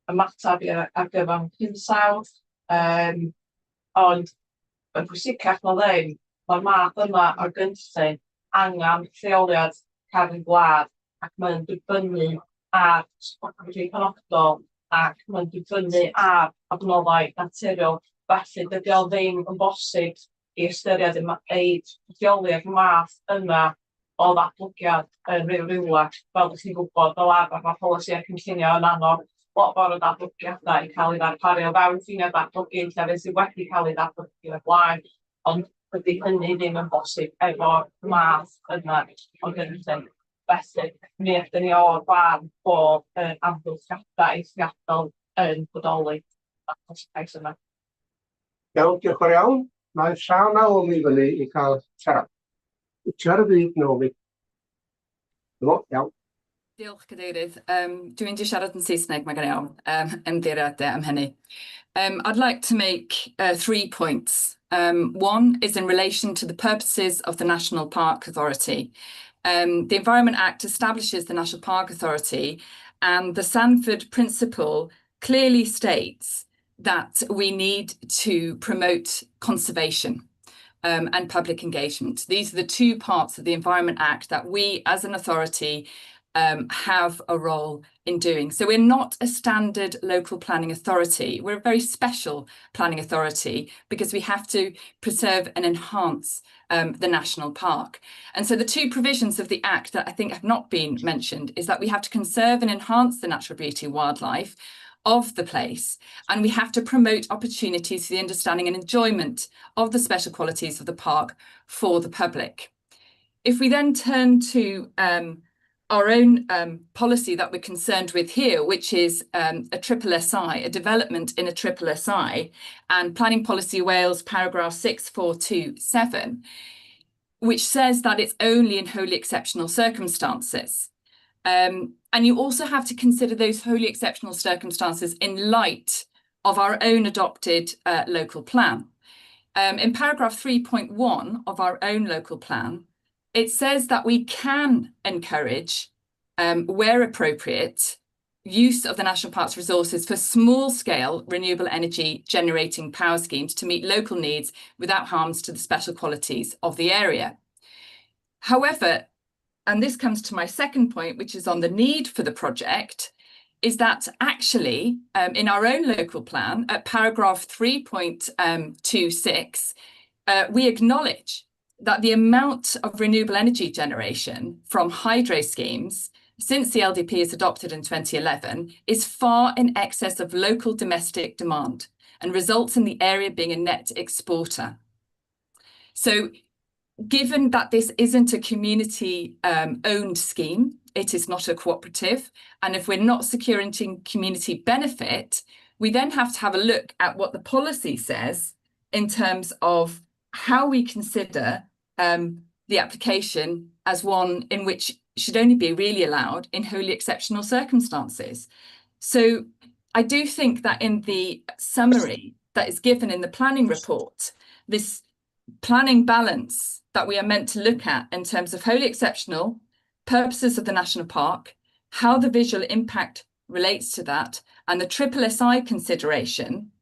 ymateb i'r argyfwng hinsawdd, ond yn pwysicach na ddim, mae'r math yma o gynllun angen lleoliad cefn gwlad, ac mae'n dibynnu ar topograffi penodol, ac mae'n dibynnu ar adnoddau naturiol. Felly dydy o ddim yn bosib i ystyried ei lleoliad math yma o ddatblygiad yn ryw rywle. Fel dach chi'n gwybod, fel arfer mae polisïau cynllunio yn annog lot fawr o datblygiadau i cael ei ddarparu o fewn ffiniau datblygu llefydd sydd wedi cael ei datblygu o'r blaen, ond dydy hynny ddim yn bosib efo'r math yma o gynllun. Felly, mi ydyn ni o'r farn bod yr amgylchiadau eithriadol yn bodoli achos y cais yma. Iawn, diolch yn fawr iawn. Mae llaw Naomi fyny i cael siarad. Wyt ti ar y fyd, Naomi? Helo, iawn. Diolch, Cadeirydd. Dwi'n mynd i siarad yn Saesneg, mae gen i ofn. Ymddiheuriadau am hynny. I'd like to make three points. One is in relation to the purposes of the National Park Authority. The Environment Act establishes the National Park Authority, and the Sandford Principle clearly states that we need to promote conservation and public engagement. These are the two parts of the Environment Act that we as an authority have a role in doing. So we're not a standard local planning authority. We're a very special planning authority because we have to preserve and enhance the national park. And so the two provisions of the Act that I think have not been mentioned is that we have to conserve and enhance the natural beauty and wildlife of the place, and we have to promote opportunities for the understanding and enjoyment of the special qualities of the park for the public. If we then turn to our own policy that we're concerned with here, which is a triple SI, a development in a triple SI, and Planning Policy Wales, paragraph 6427, which says that it's only in wholly exceptional circumstances. And you also have to consider those wholly exceptional circumstances in light of our own adopted local plan. In paragraph 3.1 of our own local plan, it says that we can encourage, where appropriate, use of the national park's resources for small-scale renewable energy generating power schemes to meet local needs without harms to the special qualities of the area. However, and this comes to my second point, which is on the need for the project, is that actually in our own local plan at paragraph 3.26, we acknowledge that the amount of renewable energy generation from hydro schemes since the LDP is adopted in 2011 is far in excess of local domestic demand and results in the area being a net exporter. So given that this isn't a community owned scheme, it is not a cooperative, and if we're not securing community benefit, we then have to have a look at what the policy says in terms of how we consider the application as one in which should only be really allowed in wholly exceptional circumstances. So I do think that in the summary that is given in the planning report, this planning balance that we are meant to look at in terms of wholly exceptional purposes of the national park, how the visual impact relates to that, and the triple SI consideration.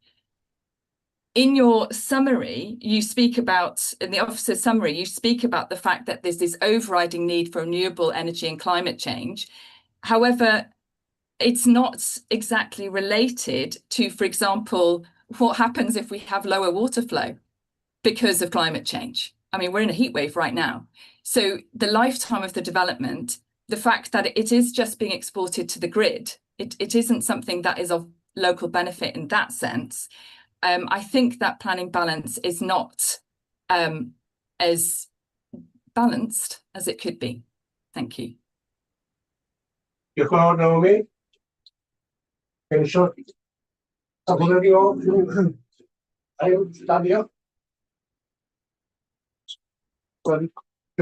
In your summary, you speak about, in the officer's summary, you speak about the fact that there's this overriding need for renewable energy and climate change. However, it's not exactly related to, for example, what happens if we have lower water flow because of climate change. I mean, we're in a heat wave right now. So the lifetime of the development, the fact that it is just being exported to the grid, it isn't something that is of local benefit in that sense. I think that planning balance is not as balanced as it could be. Thank you. Diolch yn fawr, Naomi. Gen isio hwnna di o? Ail, Daniel? Gen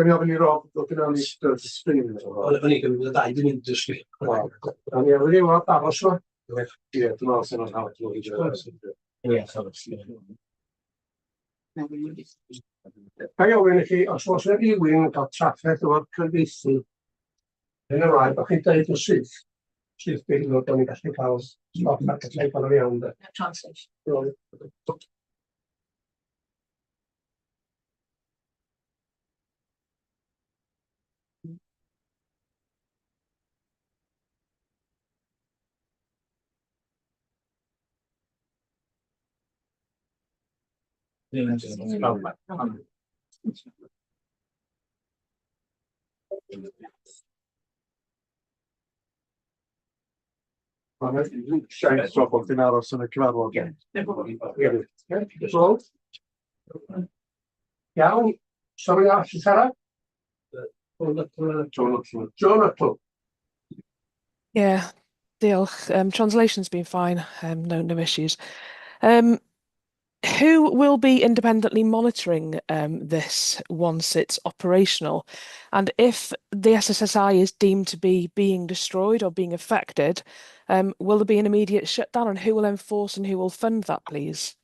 i ofyn i Rob ddod yn o'n i sgrin. O'n i'n gymryd y ddau funud dysgu. O'n i ofyn i Rob aros fo. Ie, dwi'n meddwl sy'n o'n hawdd. Ie, Ga i ofyn i chi, os oes yna rywun yn cael trafferth efo'r cyfieithu yn y rai, bod chi'n deud yn syth, syth bin, bod ni'n gallu cael stop ar gallu bod yn iawn. De. Translation. Mae'n siawns o bod yn aros yn y cyfarfod. Ie. So, iawn, sori arall i siarad? Joan Nuttall. Yeah, diolch. Translation's been fine. No issues. Who will be independently monitoring this once it's operational? And if the SSSI is deemed to be being destroyed or being affected, will there be an immediate shutdown, and who will enforce and who will fund that, please?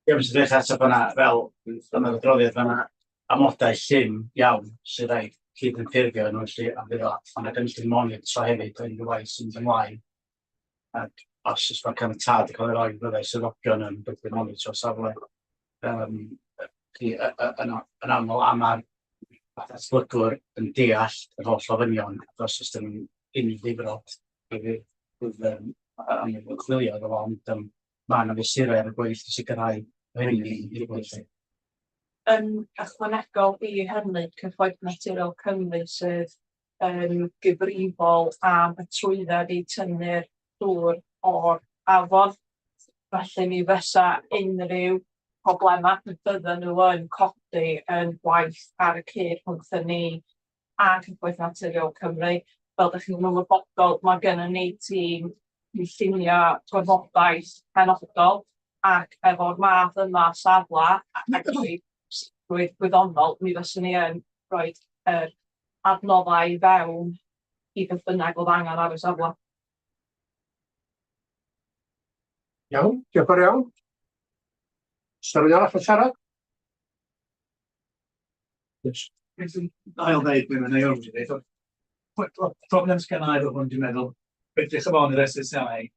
Ie, Mr Drych ateb yna, fel yn yr adroddiad fan'na, amodau llym iawn sydd rhaid cydymffurfio nhw felly, a fydd o ma' 'na gynllun monitro hefyd yn y waith sy'n mynd ymlaen. Ac os oes 'na caniatâd yn cael ei roi, byddai swyddogion yn gallu monitro safle chi yn aml a ma'r datblygwr yn deall yr holl ofynion, achos os 'dyn nhw'n unrhyw ddifrod fydd am chwilio iddo fo, ond mae yna fesurau ar y gweill i sicrhau hynny yn digwydd 'lly. Yn ychwanegol i hynny, Cyfoeth Naturiol Cymru sydd yn gyfrifol am y trwydded i tynnu'r dŵr o'r afon. Felly mi fysa unrhyw problemau y bydden nhw yn codi yn gwaith ar y cyd rhwngthyn ni a Cyfoeth Naturiol Cymru. Fel dach chi'n ymwybodol, mae gennym ni tîm cynllunio gwybodaeth penodol. Ac efo'r math yma o safla ac sicrwydd gwyddonol, mi fyswn i yn rhoid yr adnoddau i fewn i beth bynnag oedd angen ar y safla. Iawn, diolch yn fawr iawn. Oes 'na rywun arall yn siarad? Yes. Ail ddeud be mae Naomi wedi dweud. Problem sgen i efo hwn, dwi'n meddwl, edrych ymlaen i'r SSI,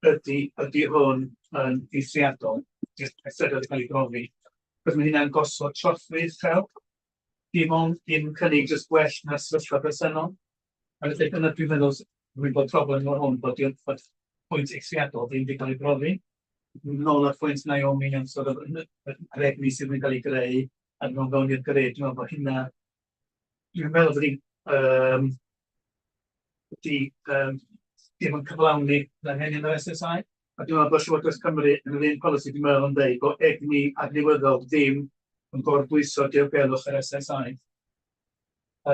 ydy hwn yn eithriadol, jyst ystyried wedi cael ei brofi, cos mae hynna'n gosod trothwy uchel, dim ond dim cynnig jyst gwell na'r sefyllfa bresennol. A felly dyna dwi'n meddwl dwi'n bod problem efo hwn, bod pwynt eithriadol ddim wedi cael ei brofi. Nôl at pwynt Naomi am sort of yr egni sydd wedi cael ei greu a mewn fewn i'r grid, dwi'n meddwl bod hynna, dwi'n meddwl bod ni wedi ddim yn cyflawni anghenion yr SSI. A dwi'n meddwl bod Llywodraeth Cymru yn yr un polisi, dwi'n meddwl yn dweud bod egni adnewyddol ddim yn gorbwyso diogelwch yr SSI. A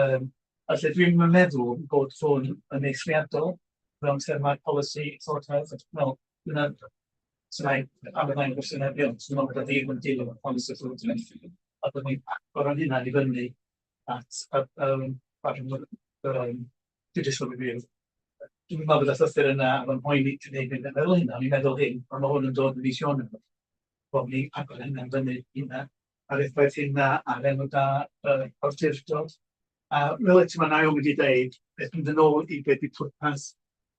lle dwi'n meddwl bod hwn yn eithriadol mewn termau polisi Llywodraeth, dwi'n meddwl, dyna sy'n am y ddau gwestiwn heddiw, dwi'n meddwl bod o ddim yn dilyn y polisi Llywodraeth, a bod ni'n agor o'n hunain i fyny at barn yr judicial review. Dwi'n meddwl bod y llythyr yna yn mhoeni i wneud yn meddwl hynna, o'n i'n meddwl hyn, ond mae hwn yn dod yn fis Ionawr, bod ni'n agor hynna'n fyny hynna, a'r effaith hynna ar enw da yr awdurdod. A fel y mae Naomi wedi dweud, beth mynd yn ôl i beth yw pwrpas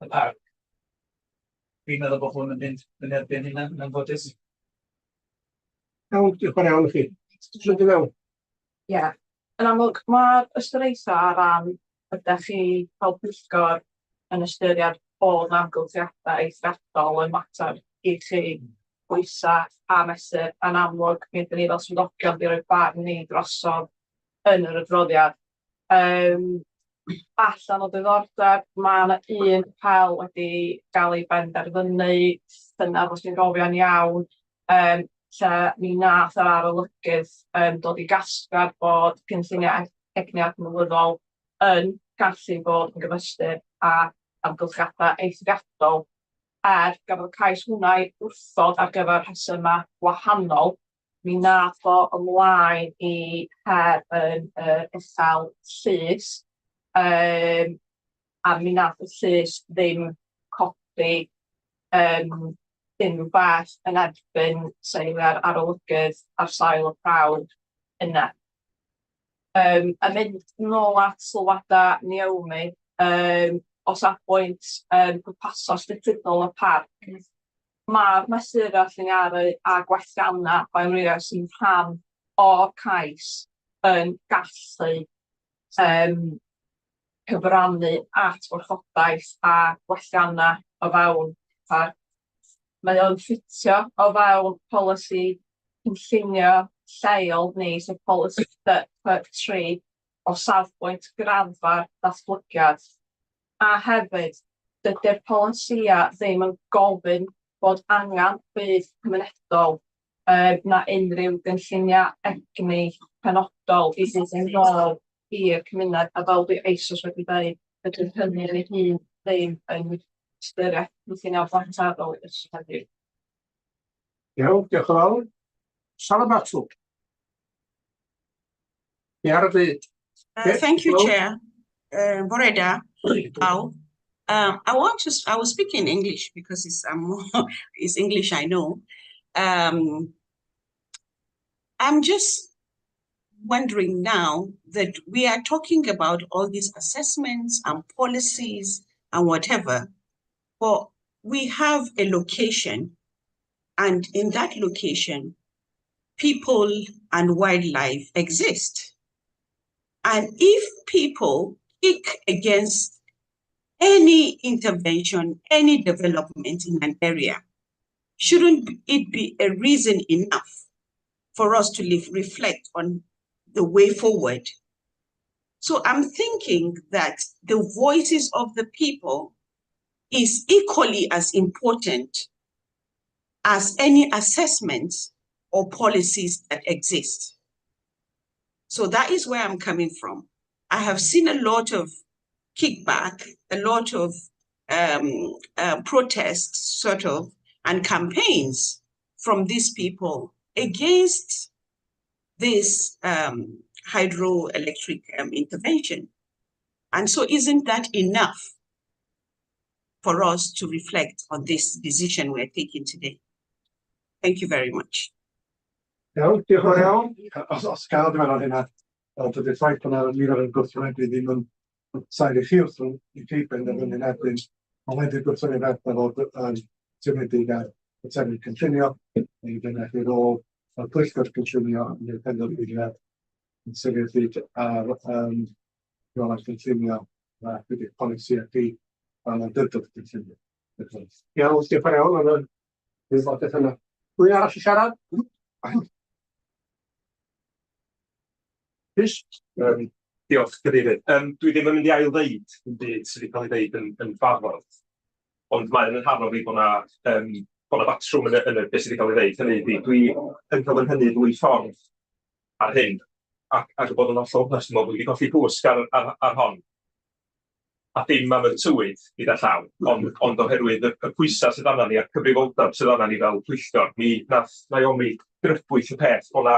y parc. Fi'n meddwl bod hwn yn mynd yn erbyn hynna, yn anffodus. Iawn, diolch yn fawr iawn i chi. Symud i fewn. Ie, yn amlwg ma'r ystyriaethau ar ran ydach chi fel pwyllgor yn ystyried bod 'na amgylchiadau eithriadol yn mater i chi bwysa a mesur, a'n amlwg mi ydyn ni fel swyddogion 'di rhoi barn ni drosodd yn yr adroddiad. Allan o ddiddordeb, ma' 'na un apêl wedi gael ei benderfynu llynedd os dwi'n gofio'n iawn, lle mi nath yr arolygydd dod i gasgliad bod cynlluniau egni adnewyddol yn gallu bod yn gyfystyr â amgylchiadau eithriadol, er gafodd y cais hwnna ei wrthod ar gyfer rhesymau gwahanol, mi nath o ymlaen i her yn yr uchel llys, a mi nath y llys ddim codi unrhyw beth yn erbyn seiliau'r arolygydd ar sail y prawf yna. A mynd nôl at sylwadau Naomi, o safbwynt pwrpasol statudol y parc, ma'r mesurau lliniaru a gwelliannau bioamrywiaeth sy'n rhan o'r cais yn gallu cyfrannu at warchodaeth a gwelliannau o fewn parc. Mae o'n ffitio o fewn polisi cynllunio lleol ni, sef polisi D P 3 o safbwynt graddfa'r datblygiad. A hefyd, dydy'r polisïau ddim yn gofyn bod angen budd cymunedol na unrhyw gynlluniau egni penodol i fynd yn ôl i'r cymuned, a fel dwi eisoes wedi dweud, dydy hynny yn ei hun ddim yn ystyriaeth cynllunio blaenoriaethol ers heddiw. Iawn, diolch yn fawr. Salamatu. Ni ar y byd. Thank you, Chair. Bore da, pawb. I will speak in English because it's English I know. I'm just wondering now that we are talking about all these assessments and policies and whatever, but we have a location, and in that location, people and wildlife exist. And if people kick against any intervention, any development in an area, shouldn't it be a reason enough for us to reflect on the way forward? So I'm thinking that the voices of the people is equally as important as any assessments or policies that exist. So that is where I'm coming from. I have seen a lot of kickback, a lot of protests, sort of, and campaigns from these people against this hydroelectric intervention. And so isn't that enough for us to reflect on this decision we're taking today? Thank you very much. Iawn, diolch yn fawr iawn. Os gael, dwi'n meddwl hynna, dydy'r ffaith bod 'na nifer yn gwrthwynebu ddim yn sail i chi wrth i chi benderfynu'n erbyn, ond wedi'r gwrthwynebiadau fod yn seiliedig ar faterion cynllunio, neu dyna chi rôl y pwyllgor cynllunio yn gwneud penderfyniad yn seiliedig ar rheolau cynllunio a chydig polisi a chi fel awdurdod cynllunio. Iawn, diolch yn fawr iawn am y wybodaeth yna. Pwy arall i siarad? Rhys? Diolch, Cadeirydd. Dwi ddim yn mynd i ail ddeud dim byd sydd wedi cael ei ddeud yn barod, ond mae'n yn nharo fi bod 'na batrwm yn y beth sydd wedi cael ei ddeud. Hynny ydi, dwi yn cael fy nhynnu ddwy ffordd ar hyn, ac yn bod yn hollol onest, dwi'n meddwl bod fi wedi colli cwsg ar hon. A dim am y tywydd gyda llaw, ond oherwydd y pwysau sydd arna ni a'r cyfrifoldeb sydd arna ni fel pwyllgor. Mi wnaeth Naomi grybwyll y peth bod 'na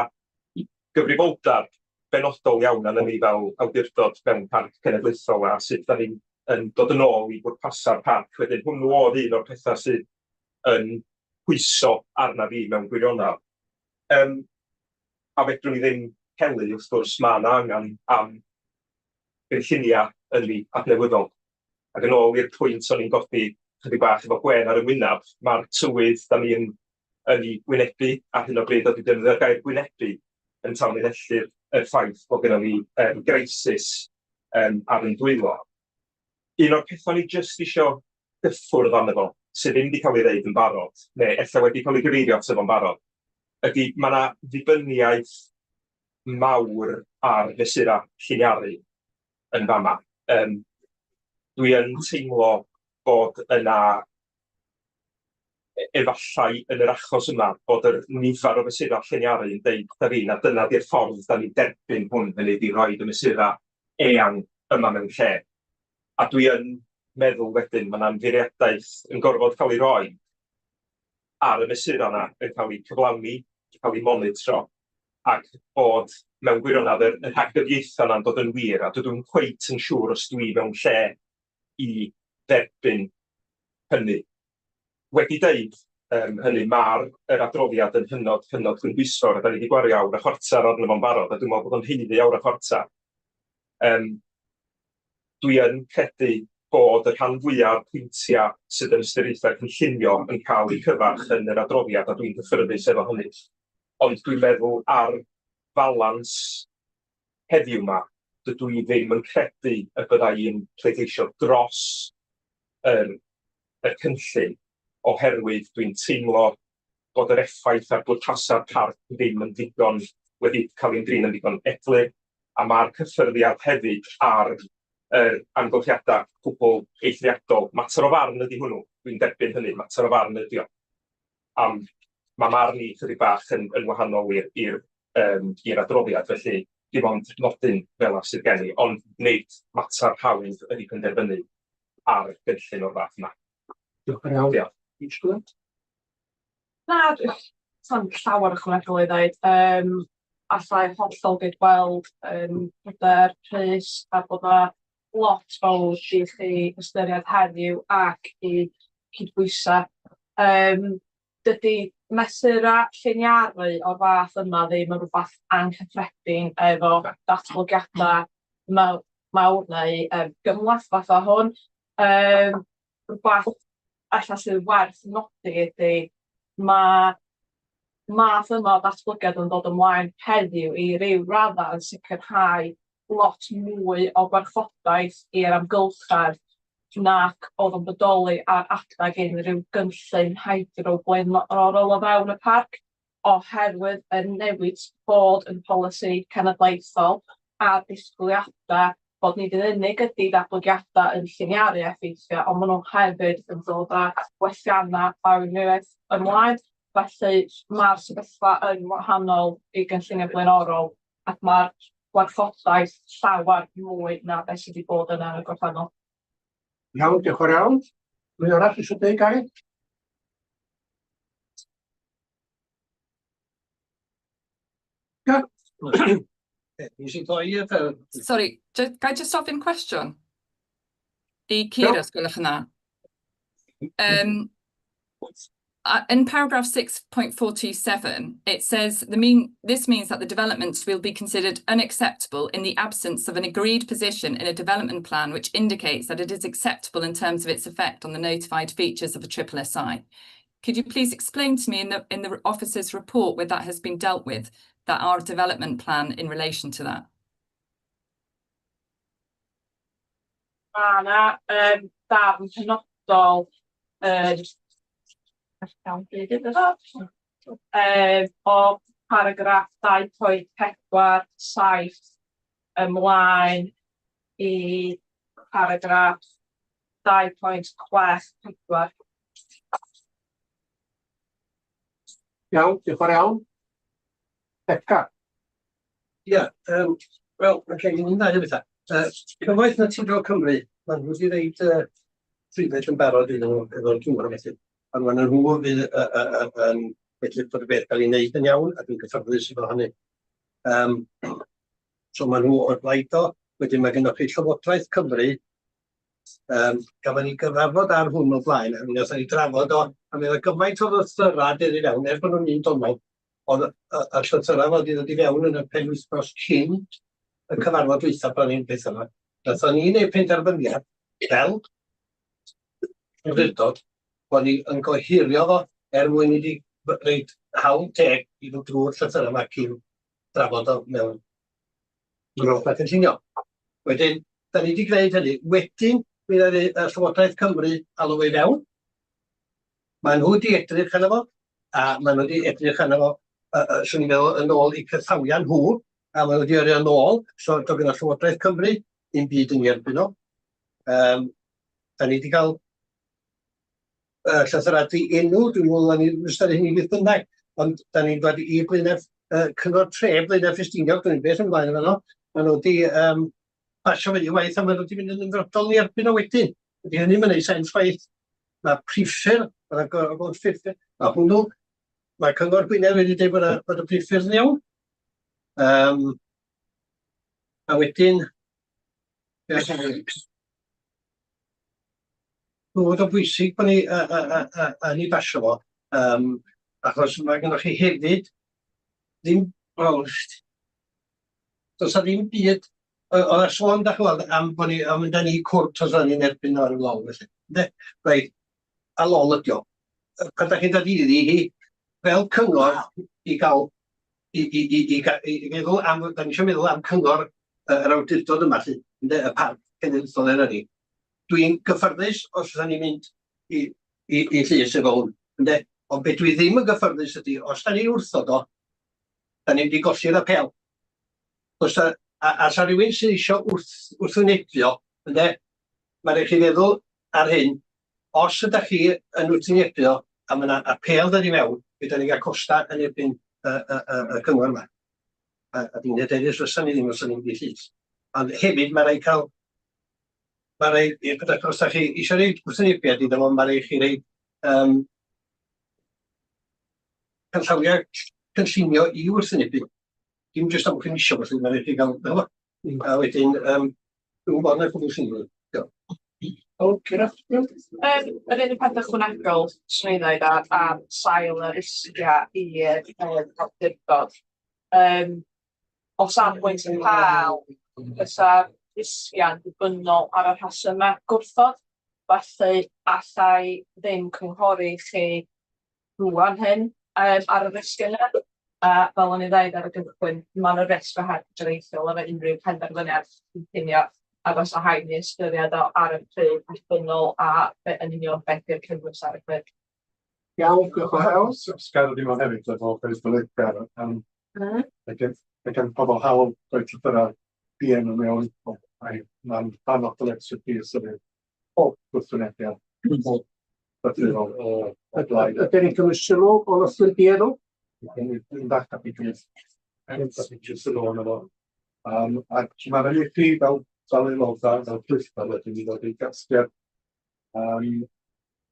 gyfrifoldeb benodol iawn arna ni fel awdurdod mewn parc cenedlaethol a sut da ni'n yn dod yn ôl i bwrpasa'r parc. Wedyn hwnnw oedd un o'r pethau sydd yn pwyso arna fi mewn gwirionedd. A fedrwn ni ddim celu, wrth gwrs, mae 'na angen am gynlluniau ynni adnewyddol. Ac yn ôl i'r pwynt o'n i'n godi chydig bach efo gwên ar 'y ngwyneb, mae'r tywydd da ni yn yn ei wynebu ar hyn o bryd, a dwi'n defnyddio'r gair gwynebu yn tanlinellu'r y ffaith bod gennym ni crisis ar ein dwylo. Un o'r pethau o'n i jyst isio gyffwrdd arno fo, sydd ddim wedi cael ei ddeud yn barod, neu ella wedi cael ei gyfeirio ato fo'n barod, ydy mae 'na ddibyniaeth mawr ar fesurau lliniaru yn fama. Dwi yn teimlo bod yna efallai yn yr achos yma bod yr nifer o fesurau lliniaru yn deud wrtha fi na dyna 'di'r ffordd da ni'n derbyn hwn, hynny ydi rhoid y mesurau eang yma mewn lle. A dwi yn meddwl wedyn ma' 'na ymddiriedaeth yn gorfod cael ei roi ar y mesurau yna yn cael eu cyflawni, yn cael eu monitro, ac bod mewn gwirionedd y rhagdybiaethau yna'n dod yn wir, a dydw i'm cweit yn siŵr os dwi mewn lle i dderbyn hynny. Wedi deud hynny, mae'r yr adroddiad yn hynod, hynod gynhwysfawr, a da ni wedi gwario awr a chwarter arno fo'n barod, a dwi'n meddwl bod o'n haeddu awr a chwarter. Dwi yn credu bod y rhan fwyaf o'r pwyntiau sydd yn ystyriaethau cynllunio yn cael eu cyfarch yn yr adroddiad, a dwi'n gyffyrddus efo hynny. Ond dwi'n meddwl ar falans heddiw 'ma, dydw i ddim yn credu y bydda i'n pleidleisio dros yr cynllun, oherwydd dwi'n teimlo bod yr effaith ar bwrpasau'r parc ddim yn ddigon, wedi cael ei drin yn ddigon eglur, a ma'r cyffyrddiad hefyd ar yr amgylchiadau cwbl eithriadol. Mater o farn ydy hwnnw, dwi'n derbyn hynny, mater o farn ydy o. Am ma' marn i chydig bach yn wahanol i'r adroddiad, felly dim ond nodyn fel 'na sydd gen i, ond nid mater hawdd ydy penderfynu ar gynllun o'r fath yma. Diolch yn iawn. Diolch. Na, sa'm llawer ychwanegol i ddeud. Allai hollol gyd-weld pryder Rhys a bod 'na lot fawr i chi ystyried heddiw ac i cydbwyso. Dydy mesura lliniaru o'r fath yma ddim yn rhywbeth anghyffredin efo datblygiadau mawr neu gymhleth fatha hwn. Rhywbeth ella sydd werth nodi ydy ma' math yma o datblygiad yn dod ymlaen heddiw i ryw raddau yn sicrhau lot mwy o gwarchodaeth i'r amgylchedd nac oedd yn bodoli ar adeg unrhyw gynllun hydro blaenorol o fewn y parc, oherwydd y newid bod yn polisi cenedlaethol a disgwyliadau bod nid yn unig ydy datblygiadau yn lliniaru effeithiau, ond maen nhw hefyd yn dod â gwelliannau bioamrywiaeth ymlaen. Felly mae'r sefyllfa yn wahanol i gynlluniau blaenorol ac mae'r gwarchodaeth llawer mwy na beth sydd wedi bod yna yn y gorffennol. Iawn, diolch yn fawr iawn. Rhywun arall eisiau deud gair? Beca? Nes i ddoi y fel... Sorry, ga i jyst ofyn cwestiwn? I Ciara, os gwelwch yn dda. In paragraph 6.427, it says this means that the developments will be considered unacceptable in the absence of an agreed position in a development plan which indicates that it is acceptable in terms of its effect on the notified features of a triple SI. Could you please explain to me in the officer's report where that has been dealt with, that our development plan in relation to that? Ma' 'na darn penodol o paragraff 2.47 ymlaen i paragraff 2.64. Iawn, diolch yn fawr iawn. Beca. Ia, wel, mae gen i un ddau o bethau. Cyfoeth Naturiol Cymru, maen nhw wedi rhoid trwydded yn barod iddyn nhw efo'r cyngor felly. Ond maen nhw fydd yn edrych bod y beth gael ei wneud yn iawn, a dwi'n gyfforddus efo hynny. So maen nhw o'r blaid o. Wedyn mae gennych chi Llywodraeth Cymru, gafon ni gyfarfod ar hwn o blaen, a mi wnaethon ni drafod o, a mi oedd gymaint o lythyrau dod i fewn, er bod nhw'n un donol, oedd y llythyrau fod i ddod i fewn yn y penwythnos cyn y cyfarfod dwytha bod ni'n beth yma. Nathon ni wneud penderfyniad fel awdurdod bod ni yn gohirio fo er mwyn i ni roid hawl teg i ddod drwy'r llythyrau yma cyn drafod o mewn Llywodraeth cynllunio. Wedyn, da ni wedi gwneud hynny. Wedyn, mi ddaru y Llywodraeth Cymru alw i fewn. Maen nhw wedi edrych arno fo, a maen nhw wedi edrych arno fo, swn i'n meddwl, yn ôl i cythawiau nhw, a maen nhw wedi yrru yn ôl, so do gyda Llywodraeth Cymru ddim byd yn ei erbyn o. Da ni wedi cael llythyrau di-enw, dwi'n meddwl na ni ystyried hynny beth bynnag, ond da ni'n dod i Blaenau, Cyngor Tref Blaenau Ffestiniog, dwi'n beth yn blaen efo nhw, maen nhw wedi pasio fyny waith a maen nhw wedi mynd yn ymfrodol i erbyn o wedyn. Ydy hynny'n mynd i sens chwaith. Mae priffyrdd, mae'n gorfod priffyrdd, mae hwnnw, mae Cyngor Gwynedd wedi dweud bod y priffyrdd yn iawn. A wedyn, bod o'n bwysig bod ni yn ei basio fo, achos mae gennych chi hefyd ddim, wel, does 'na ddim byd, oedd 'na sôn, dach chi'n gweld, am bod ni am mynd â ni i cwrt os oedden ni'n erbyn ar y lol felly. Ynde? Reit, a lol ydi o. Pan dach chi'n dod iddi hi, fel cyngor i gael, i feddwl am, da ni eisiau meddwl am cyngor yr awdurdod yma, lly, ynde, y parc cenedlaethol Eryri. Dwi'n gyffyrddus os fydda ni'n mynd i llys efo hwn, ynde? Ond be dwi ddim yn gyffyrddus ydy, os da ni'n wrthod o, da ni'n mynd i golli'r apêl. Os da, a sa rhywun sydd eisiau wrthwynebu o, ynde, mae'n rhaid chi feddwl ar hyn, os ydych chi yn wrthwynebu o, a mae yna apêl dod i mewn, fe da ni'n cael costa yn erbyn y cyngor yma. A dwi'n hyderus fysa ni ddim os ni'n mynd i llys. Ond hefyd mae rhaid cael, mae rhaid, os ydych chi eisiau rhaid gwrthwynebiad iddo fo, mae rhaid chi rhaid canllawiau cynllunio i wrthwynebu. Dim jyst am chi'n isio, felly mae'n rhaid chi gael, fel a wedyn, dwi'n gwybod na cwbl sy'n dweud. O, Ceira? Yr unig peth ychwanegol swn i'n dweud ar sail y risgiau i'r awdurdod. O safbwynt y pâl, fysa'r risgiau'n dibynnol ar y rhesymau gwrthod, felly allai ddim cynghori chi rŵan hyn ar y risg yna. A fel o'n i'n dweud ar y gychwyn, ma' 'na risg o her gyfreithiol efo unrhyw penderfyniad cynllunio, a fysa rhaid ni ystyried o ar y pryd dibynnol a be yn union beth yw'r cynnwys ar y pryd. Iawn, diolch yn fawr iawn. Sgan ddim ond hefyd efo Beth Mae gen pobl hawl rhoi llythyrau dienw mewn, ai mae'n rhan o dyletswydd fi ystyried pob gwrthwynebiad, pob llythyrol o blaid. Ydyn ni'n cymryd sylw o lythyr dienw? Dwi'n bach happy cymryd sylw ohono fo. Ac mae'n rhaid i chi fel aelodau, fel pwyllgor wedyn i ddod i gasgliad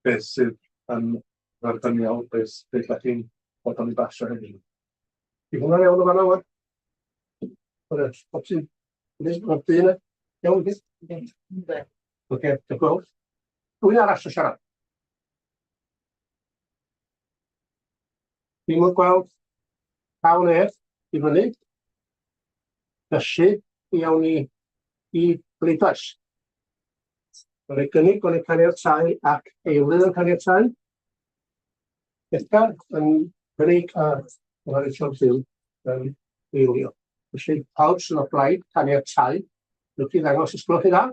beth sydd yn dderbyniol, beth ydych chi'n fodlon i basio heddiw. Di hwnna'n iawn o fan'na wan? Pob sy'n... Mae'r dyn yna. Iawn, di? Oce, diolch yn fawr. Rhywun arall yn siarad? Ddim yn gweld llaw neb i fyny. Felly, mi awn ni i bleidlais. Mae'n ei gynnig bod ni'n caniatáu ac eilydd yn caniatáu. Edgar yn cynnig a mae Richard Huw yn eilio. Felly, pawb sydd o blaid caniatáu, newch chi ddangos os gwelwch chi dda?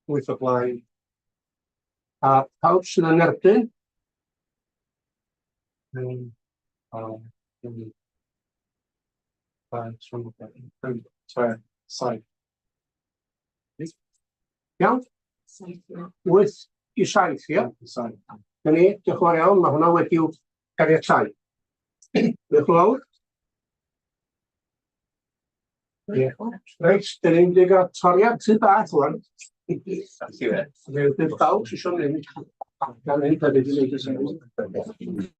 8 o blaid. A pawb sydd yn erbyn? 1, 2, 3, 4, 5, 6, 7. Iawn? 8 i 7, ia? 7. Dyna ni, diolch yn fawr iawn, mae hwnna wedi'w ganiatáu. Diolch yn fawr. Ie. Reit, dyn ni'n mynd i gael toriad tŷ bach rwan. Bydd bawb sy'n eisiau mynd gan mynd hefyd i wneud y symud.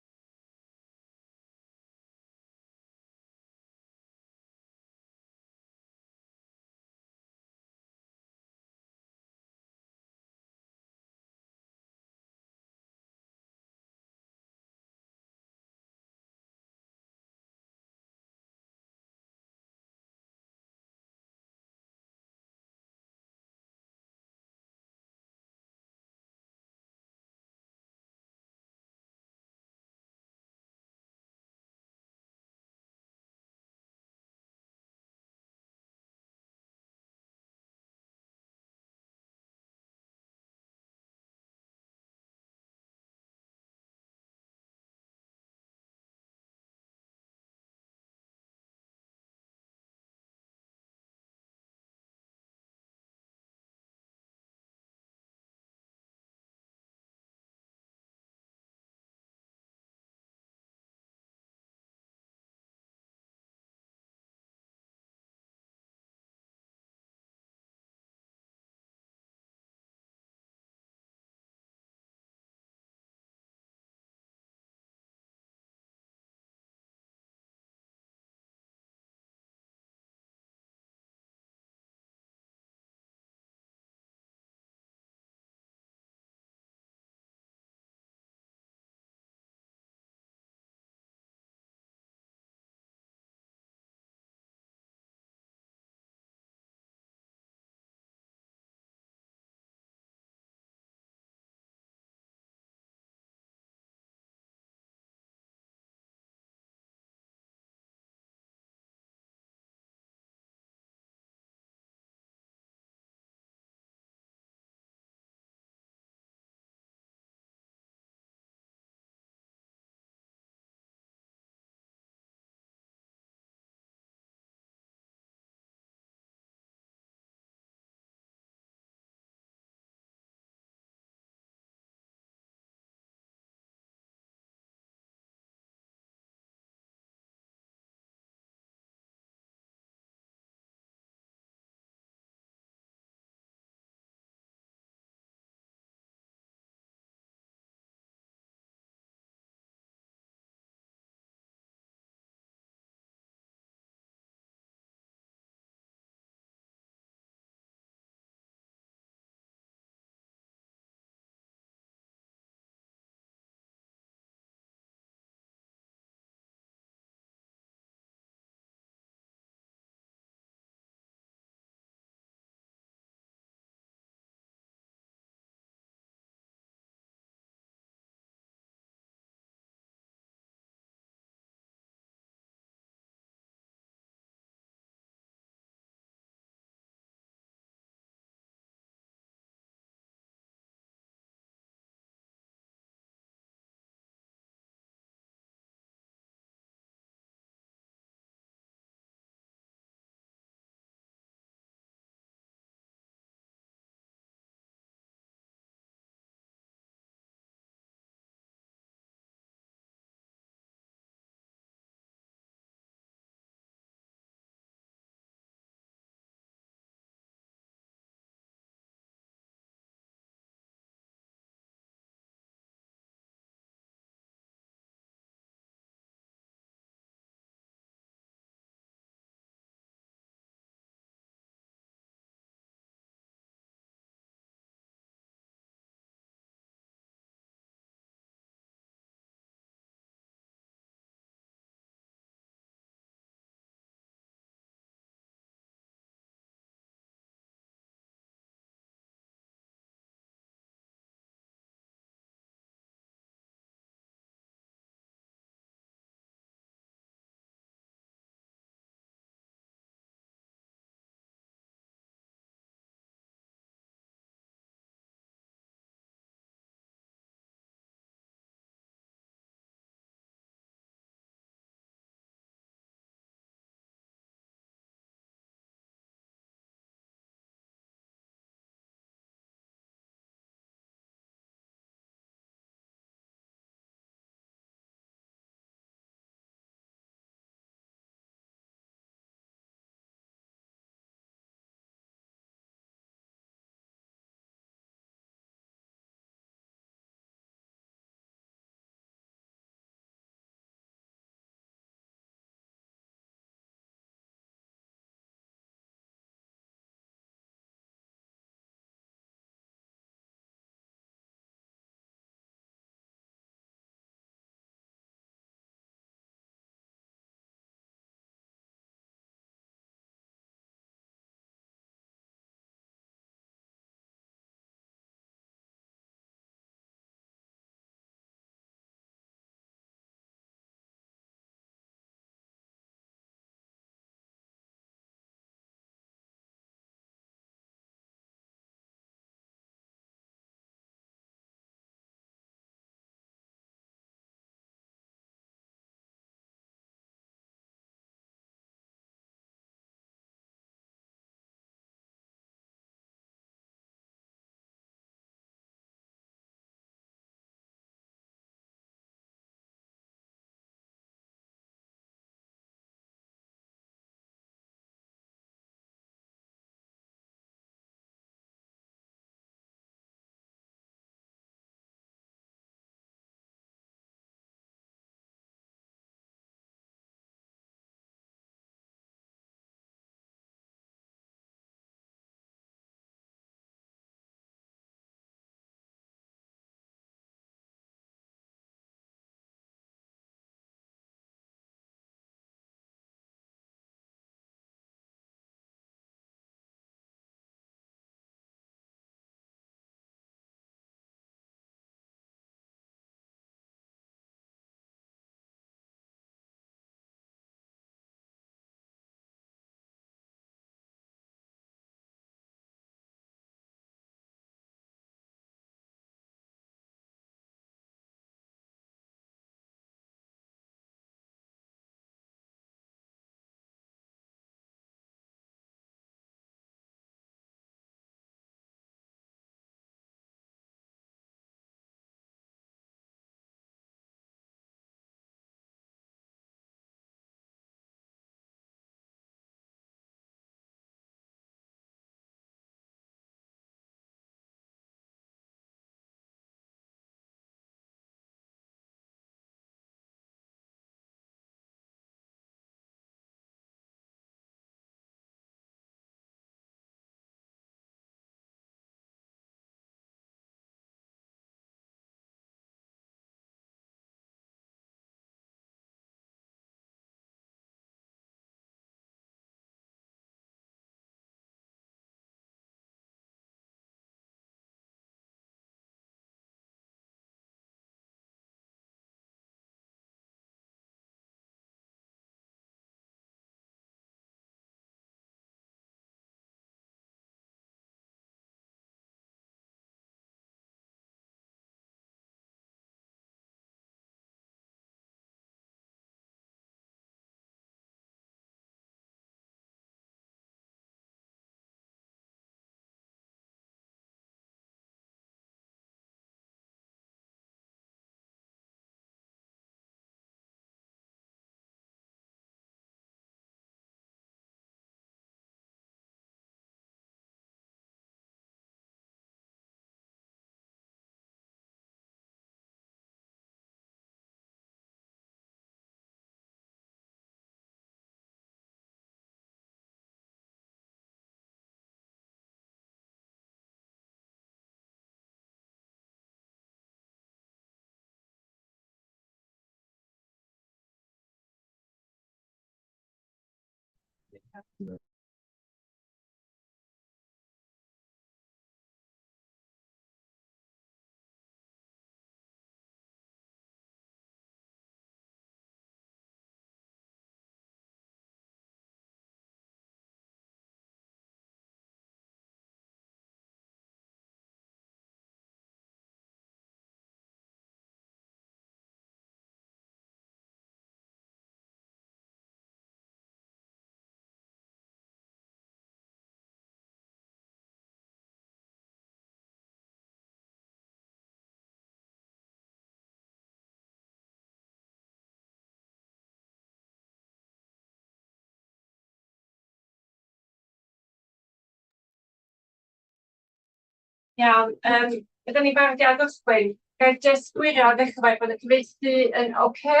Iawn, yym, ydyn ni'n barod i ailgychwyn? Ga i jyst gwirio ar ddechrau bod y cyfieithu yn ocê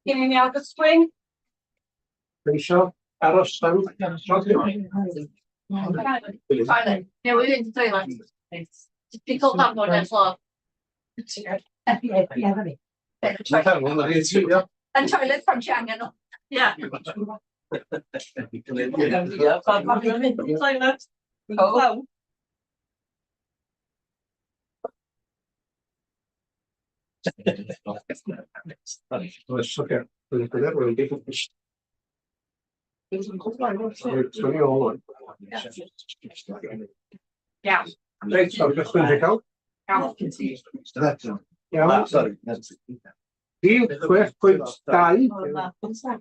cyn i ni ailgychwyn? Dwi isio aros am... Newydd fynd i toilet. Typical famwn ar floor. Yn toilet pan ti angen o. Ia. Toilet. Wow. Oes, ocê. Dwi'n gwybod, rwy'n gwybod. Reit, swn i ôl ŵan. Iawn. Reit, so gychwyn chi cael? Iawn. Iawn. Rhif 6.2.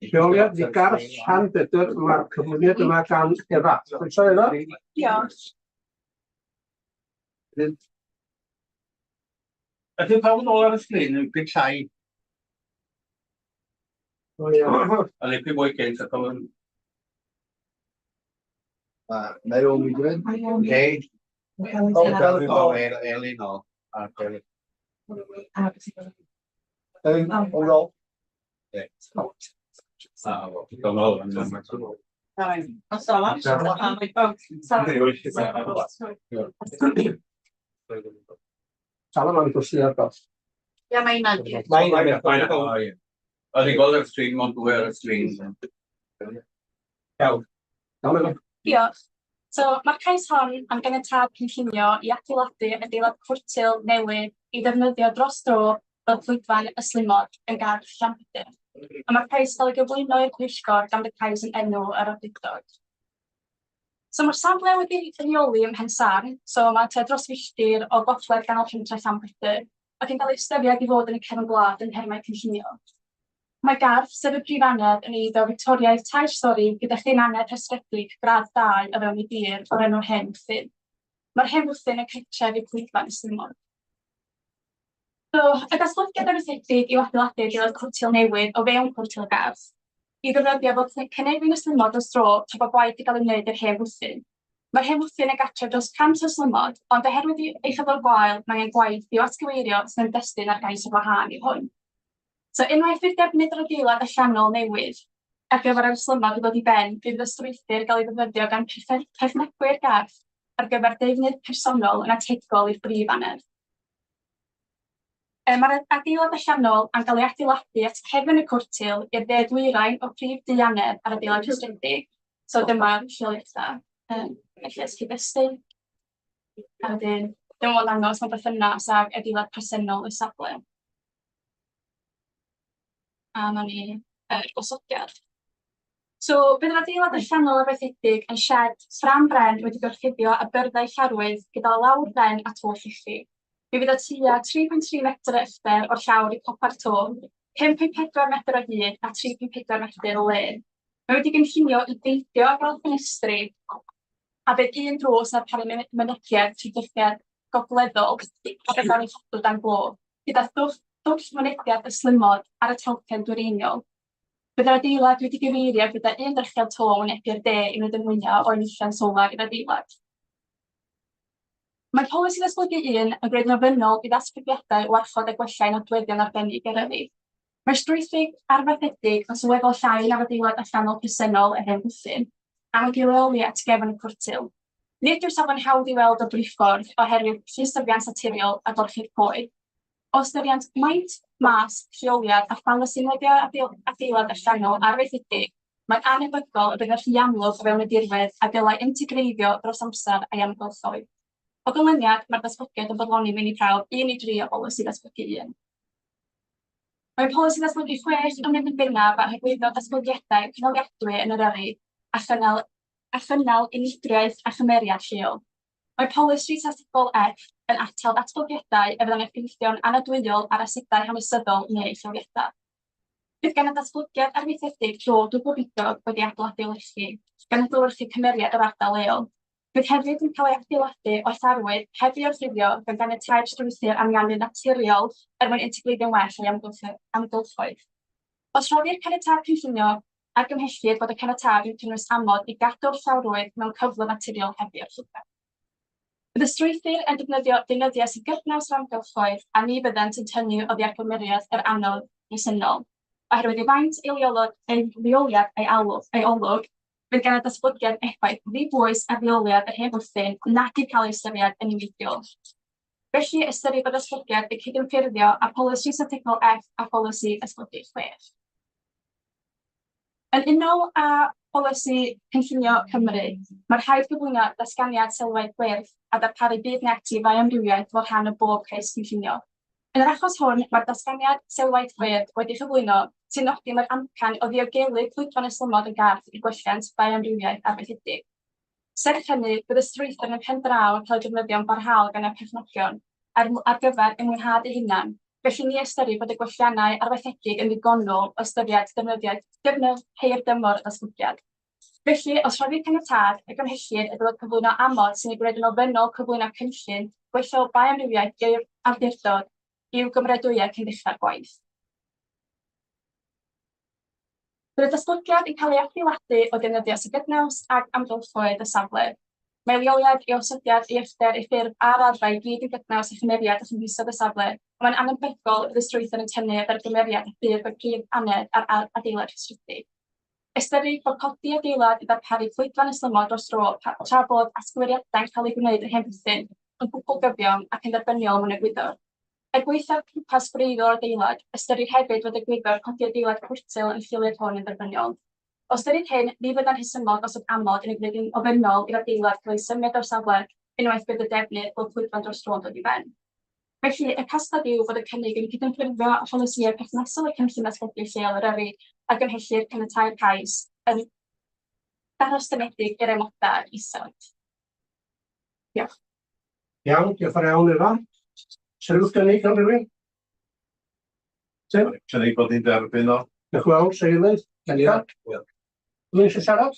Lleoliad i Garth Llanbedr, mae'r cyflwyniad yma gan Efa. Croeso Efa. Diolch. Ydy pawb yn ôl ar y sgrin yn byd llai? O ia. A lepyn mwy gynt ac o'n... Naomi Gwyn. Hey. O, Elin o. Elin, o rôl. Sal am gwrs ar goll. Ia, mae hynna'n Mae'n... O'n i'n gweld ar y sgrin, mond dwy ar y sgrin. Iawn. Iawn, Efa. Diolch. So mae'r cais hon am ganiatâd cynllunio i adeiladu adeilad cwrtil newydd i ddefnyddio dros dro fel llwyfan ystlumod yn Gardd Llanbedr. A mae'r cais cael ei gyflwyno i'r pwyllgor gan y cais yn enw yr awdurdod. So mae'r safle wedi'i lleoli ym Mhen-sarn, so mae tua dros filltir o gogledd ganol pentref Llanbedr, ac yn cael ei ystyried i fod yn y cefn gwlad yn nhermau cynllunio. Mae gardd, sef y prif annedd, yn eiddo Fictoriaidd tair stori gyda chyn annedd rhestredig gradd dau o fewn ei dir o'r enw Hen Fwthyn. Mae'r Hen Fwthyn yn cartref i'r coedlan ystlumod. So, y datblygiad arfaethedig yw adeiladu adeilad cwrtil newydd o fewn cwrtil y gardd, i ddefnyddio fel cynefin ystlumod dros dro tra bod gwaith yn cael ei wneud i'r hen fwthyn. Mae'r hen fwthyn yn gartref dros 100 o ystlumod, ond oherwydd ei chyflwr gwael, mae angen gwaith i'w atgyweirio sydd yn destun ar gais ar wahân i hwn. So, unwaith fydd defnydd yr adeilad allanol newydd ar gyfer yr ystlumod yn dod i ben, bydd y strwythur yn cael ei ddefnyddio gan perchenogwyr gardd ar gyfer defnydd personol yn ategol i'r brif annedd. Mae'r adeilad allanol yn cael ei adeiladu at cefn y cwrtil i'r dde ddwyrain o prif dŷ annedd ar adeilad rhestredig. So dyma'r lleoliadau. Felly os cyd-destun. A wedyn, dyma fo'n dangos mewn berthynas ag adeilad presennol y safle. A 'na ni yr gosodiad. So bydd yr adeilad allanol arfaethedig yn sied ffrâm bren wedi gorchuddio â byrddau llarwydd gyda lawr bren a to llechi. Mi fydd o tua 3.3 metr o uchder o'r llawr i copa'r to, 5.4 metr o hyd a 3.4 metr o led. Mae wedi gynllunio i beidio â gael ffenestri a bydd un drws ar darparu mynediad trwy dyrchiad gogleddol a bydd gael ei chadw dan glo, gyda thwll, twll mynediad ystlumod ar y talcen dwyreiniol. Bydd yr adeilad wedi gyfeirio gyda un dyrchiad to yn wynebu'r de i wneud y mwyaf o enillion solar i'r adeilad. Mae polisi ddatblygu un yn gwneud yn ofynnol i ddatblygiadau warchod a gwella eu nodweddion arbennig Eryri. Mae'r strwythur arfaethedig yn sylweddol llai na'r adeilad allanol presennol yr hen fwthyn, a wedi leoli at gefn y cwrtil. Nid yw'r safle'n hawdd i weld o briffordd oherwydd llystyfiant naturiol a gorchudd coed. O ystyried maint, màs, lleoliad a pholisi adeilad allanol arfaethedig, Mae'n anhebygol y bydd yn rhy amlwg o fewn y dirwedd a dylai integreiddio dros amser a'i amgylchoedd. O ganlyniad, mae'r datblygiad yn bodloni meini prawf un i dri o Bolisi Datblygu Un. Mae Polisi Datblygu chwech yn ymwneud yn bennaf â hyrwyddo datblygiadau cynaliadwy yn Eryri a chynnal a chynnal unigrywiaeth a chymeriad lleol. Mae Polisi Strategol F yn atal datblygiadau a fyddai'n effeithio'n anadwyol ar asedau hanesyddol neu lleoliadau. Bydd gan y datblygiad arfaethedig dro dwbl bidog wedi adeiladu o lechi, gan adlewyrchu cymeriad yr ardal leol. Bydd hefyd yn cael ei adeiladu o llarwydd heb ei orchuddio gan ganiatáu'r strwythur aniannu naturiol er mwyn integreiddio'n well â'i amgylchoedd. Os rhoddir caniatâd cynllunio, argymhellir bod y caniatâd yn cynnwys amod i gadw'r llawrwydd mewn cyflwr naturiol heb ei orchuddio. Bydd y strwythur yn defnyddio deunyddiau sy'n gydnaws â'r amgylchoedd a ni fyddant yn tynnu oddi ar gymeriad yr anodd presennol. Oherwydd ei faint, ei leolod, ei leoliad a'i alwg, ei olwg, bydd gan y datblygiad effaith ddibwys ar leoliad yr hen fwthyn nad yw'n cael ei ystyried yn niweidiol. Felly, ystyrir bod datblygiad yn cydymffurfio â Polisi Strategol F a Pholisi Datblygu 6. Yn unol â Pholisi Cynllunio Cymru, mae rhaid cyflwyno datganiad sylwedd gwyrdd a darparu budd net i fioamrywiaeth fel rhan o bob cais cynllunio. Yn yr achos hwn, mae'r datganiad sylwaith gwyrdd wedi'i chyflwyno sy'n nodi mai'r amcan o ddiogelu clwydfan ystlumod yn garth i'r gwelliant bioamrywiaeth arfaethedig. Serch hynny, bydd y strwythur yn y pen draw yn cael ei defnyddio'n barhaol gan y perchnogion ar ar gyfer eu mwynhad eu hunain, felly ni ystyrir bod y gwelliannau arfaethedig yn ddigonol o ystyried defnyddiau defnydd hir dymor y datblygiad. Felly, os rhoddir caniatâd, y gymhellir y dylid cyflwyno amod sy'n ei gwneud yn ofynnol cyflwyno cynllun gweithio bioamrywiaeth i'r awdurdod i'w gymeradwyo cyn dechrau'r gwaith. Bydd y datblygiad yn cael ei adeiladu o defnyddio sy'n gydnaws ag amgylchoedd y safle. Mae leoliad, ei osodiad, ei uchder, ei ffurf a'r raddfa i gyd yn gydnaws â chymeriad a chymhwysedd y safle, ond mae'n annhebygol y bydd y strwythur yn tynnu ar gymeriad a ffurf y prif annedd a'r adeilad rhestredig. Ystyrir bod codi adeilad i ddarparu llwydfan ystlumod dros dro tra bod atgyweiriadau'n cael eu gwneud yn hen bwthyn yn gwbl gyfiawn ac yn dderbyniol mewn egwyddor. Er gwaethaf pwrpas gwreiddiol yr adeilad, ystyrir hefyd fod egwyddor codi adeilad cwrtil yn y lleoliad hwn yn dderbyniol. O ystyried hyn, ni fyddai'n rhesymol gosod amod yn ei gwneud yn ofynnol i'r adeilad cael ei symud o'r safle unwaith bydd y defnydd o llwyfan dros dro yn dod i ben. Felly, y casgliad yw fod y cynnig yn cydymffurfio â pholisïau perthnasol y Cynllun Datblygu Lleol Eryri a gymhellir caniatáu'r cais yn ddarostyngedig i'r amodau isod. Diolch. Iawn, diolch yn fawr iawn Efa. Sylwch gynnig gan rhywun? Tim? Cynnig bod ni'n derbyn o. Diolch yn fawr, Seilydd. Rhywun eisiau siarad?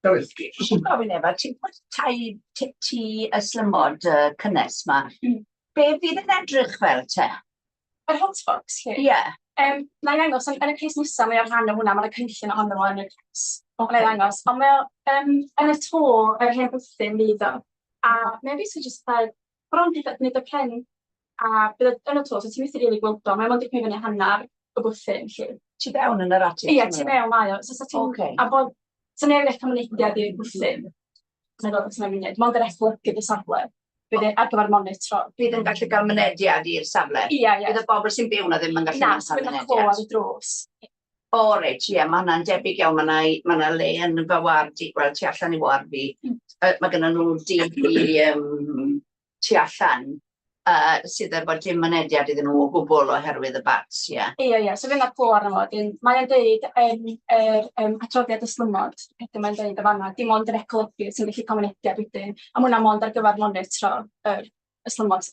Dafydd. Jyst yn gofyn Efa, ti'n pwt tai tŷ ystlumod cynnes 'ma, be fydd yn edrych fel te? Yr hotbox 'lly? Ie. Wna i ddangos, yn y case nesa mae o rhan o hwnna, ma' 'na cynllun ohono fo yn y case. Wna i ddangos, ond mae o yn y to yr hen bwthyn fydd o, a mae o'n basically jyst fatha bron 'di gwneud o pren, a bydd o yn y to, so ti methu rili gweld o, mae o mond 'di cymryd fyny hanner y bwthyn 'lly. Tu fewn yn yr atig? Ie, tu fewn mae o, so 'sa ti'n... Ocê. A bod... 'Sa neb yn cael mynediad i'r bwthyn, wna i ddangos mewn munud, mond yr esblygu y safle. Bydd e ar gyfer monitro. Bydd yn gallu cael mynediad i'r safle? Ia, ia. Bydd y bobl sy'n byw 'na ddim yn gallu Na, cael so bydd 'na mynediad? clo ar y drws. O reit, ie, ma' hwnna'n debyg iawn, ma' 'na ma' 'na le yn fy ward i, wel tu allan i ward fi, ma' gynnon nhw dŷ tu allan sydd efo dim mynediad iddyn nhw o gwbl oherwydd y bats, ie. Ie, ie, so fydd 'na clo arno fo, wedyn mae o'n deud yn yr adroddiad ystlumod, wedyn mae'n deud yn fan'na, dim ond yr ecolegydd sy'n gallu cael mynediad wedyn, a ma' hwnna mond ar gyfer monitro yr ystlumod.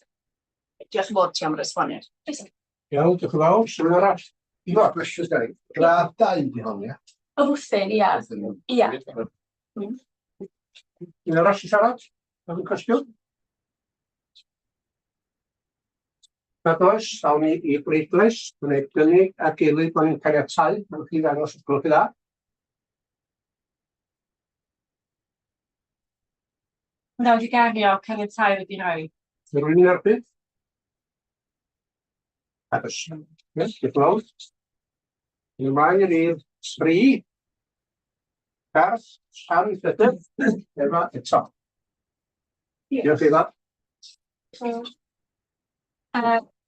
Diolch yn fawr ti am yr esboniad. Croeso. Iawn, diolch yn fawr. Rhywun arall? Ifor? Gwestiwn sgen i. Gradd dau 'di hon, ia? Y bwthyn, ia. Ia. Un arall i siarad? Am y cwestiwn? Nad oes, awn ni i bleidlais, gwneud gynnig ac eilydd bod ni'n caniatáu. Newch chi ddangos os gwelwch chi dda. Hwnna wedi gario, caniatáu wedi rhoi. Mae rhywun yn erbyn? Agos. Diolch yn fawr. Yn ymlaen i rif 3. Garth, Llanbedr, Efa eto. Diolch Efa.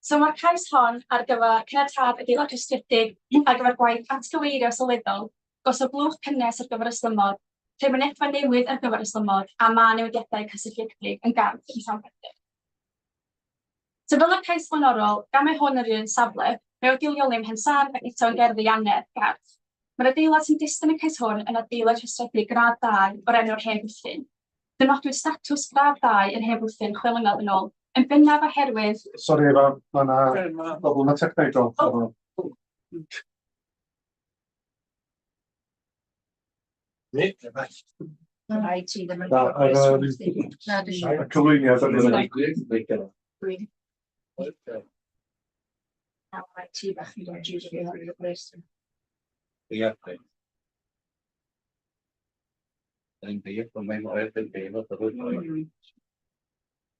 So mae'r cais hon ar gyfer caniatâd adeilad rhestredig ar gyfer gwaith atgyweirio sylweddol, gosod blwch cynnes ar gyfer ystlumod, creu mynedfa newydd ar gyfer ystlumod a mân newidiadau cysylltiedig yn gardd yn Llanbedr. So fel y cais blaenorol, gan mai hwn yr un safle, mae wedi leoli ym Mhen Sarn ac eto yn gerddi annedd gardd. Mae'r adeilad sy'n destun y cais hwn yn adeilad rhestredig gradd dau o'r enw'r Hen Bwthyn. Dynodwyd statws gradd dau yr Hen Fwthyn chwe mlynedd yn ôl, yn bennaf oherwydd... Sori Efa, mae yna broblemau technegol. Rhaid ti ddim yn... Na, yr, y cyflwyniad ar Dwi'n... Ti bach yn dod i'r... Ie.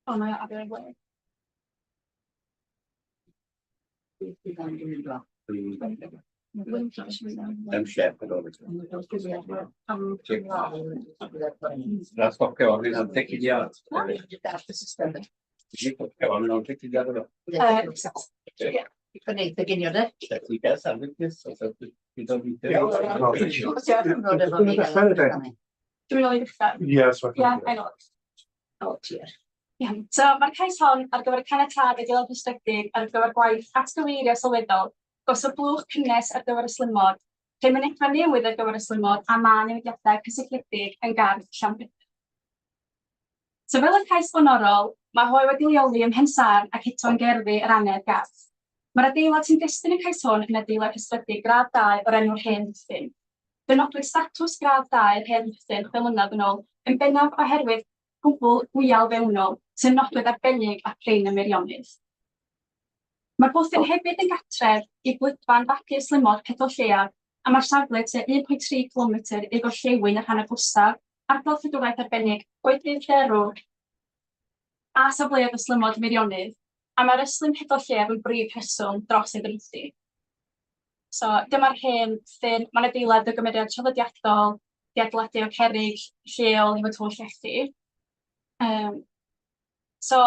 O, mae o ar y we. Dwi'n mynd i ddechrau. Ie, so. Ie, I know. O, dear. Iawn, so mae'r cais hon ar gyfer y caniatâd adeilad rhestredig ar gyfer gwaith atgyweirio sylweddol, gosod blwch cynnes ar gyfer ystlumod, creu mynedfa newydd ar gyfer ystlumod a mân newidiadau cysylltiedig yn gardd Llanbedr. So fel y cais blaenorol, mae hoe wedi leoli ym Mhen-sarn ac eto yn gerddi yr annedd gardd. Mae'r adeilad sy'n destun y cais hwn yn adeilad rhestredig gradd dau o'r enw'r Hen Fwthyn. Dynodwyd statws gradd dau yr Hen Fwthyn chwe mlynedd yn ôl, yn bennaf oherwydd gwbl wial fewnol, sy'n nodwedd arbennig a phrin ym Meirionnydd. Mae'r bwthyn hefyd yn gartref i glwydfan fagu ystlumod Pedol Lleiaf a mae'r safle tua 1.3 cilometr i'r gorllewin y rhan agosaf Ardal Cadwraeth Arbennig Goedydd Dderw a safleoedd ystlumod Meirionnydd, a mae'r ystlum Pedol Lleiaf yn brif rheswm dros ei ddynodi. So dyma'r hen ffyrdd, mae'n adeilad o gymeriad traddodiadol, 'di adeiladu o cerrig lleol efo to llechi. Yym so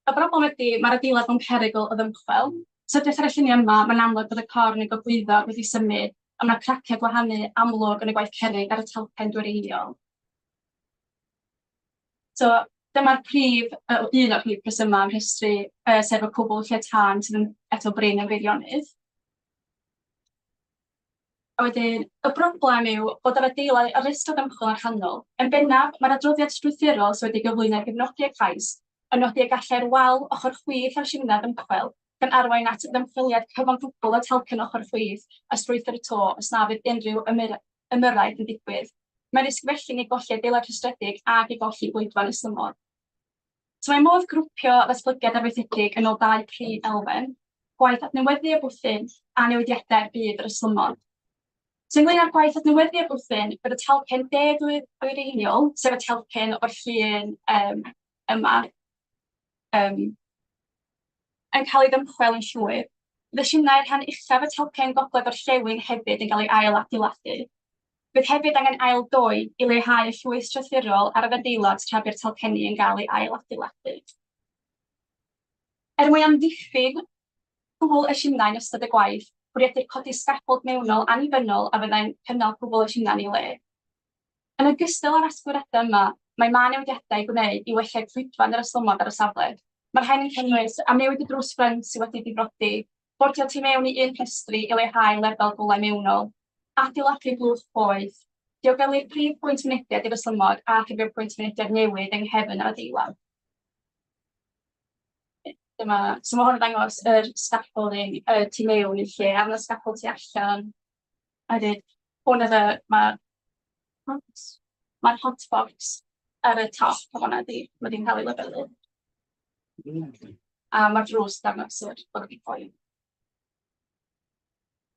y broblem ydy mae'r adeilad mewn perygl o ddymchwel. So edrych ar y lluniau yma, mae'n amlwg bod y corn yn gogwyddo wedi symud, a ma' 'na craciau gwahanu amlwg yn y gwaith cerrig ar y talcen dwyreiniol. So dyma'r prif, yy un o'r prif rhesymau am rhestru, yy sef y cwbl lle tân sydd yn eto brin yn Feirionnydd. A wedyn y broblem yw bod yr adeilad ar risg o ddymchwel yn rhannol. Yn bennaf, mae'r adroddiad strwythurol sydd wedi gyflwyno i gefnogi'r cais yn nodi y gallai'r wal ochr chwith o'r simdde ddymchwel, gan arwain at ddymchweliad cyfan gwbl y talcen ochr chwith a strwythur y to os na fydd unrhyw ymyrraeth yn digwydd. Mae risg felly i ni golli adeilad rhestredig ac i golli bwydfan ystlumod. So mae modd grwpio ddatblygiad arfaethedig yn ôl dau prif elfen, gwaith adnewyddu y bwthyn a newidiadau er budd yr ystlumod. So ynglyn â'r gwaith adnewyddu y bwthyn, bydd y talcen de dwyreiniol, sef y talcen o'r llun um, yma, um, yn cael ei ddymchwel yn llwyr. Bydd y simnai rhan uchaf y talcen gogledd orllewin hefyd yn cael ei ail adeiladu. Bydd hefyd angen ail doi i leihau y llwyth strwythurol ar yr adeilad tra bu'r talcenni yn gael ei ail-adeiladu. Er mwyn amddiffyn cwbl y simnai yn ystod y gwaith, bwriedir codi sgaffold mewnol annibynnol a fyddai'n cynnal cwbl y simnai yn ei le. Yn ogystal â'r atgyweiriadau yma, mae mân newidiadau i'w gwneud i wella llwydfan yr ystlumod ar y safle. Mae'r rhain yn cynnwys amnewid y drws ffrynt sydd wedi difrodi, Bodio tu mewn i un rhestri i leihau lefel golau mewnol, adeiladu blwch poeth, diogelu'r prif bwynt mynediad i'r ystlumod a ffurfio pwynt mynediad newydd yng nghefn yr adeilad. Dyma, so mae hwn yn dangos yr scaffolding y tu mewn i'r lle, a ma' 'na scaffold tu allan. A wedyn hwn oedd y, ma' ma'r hot box ar y top o fan'na 'di wedi cael ei labelu. A ma'r drws dangos yr bod wedi cloi.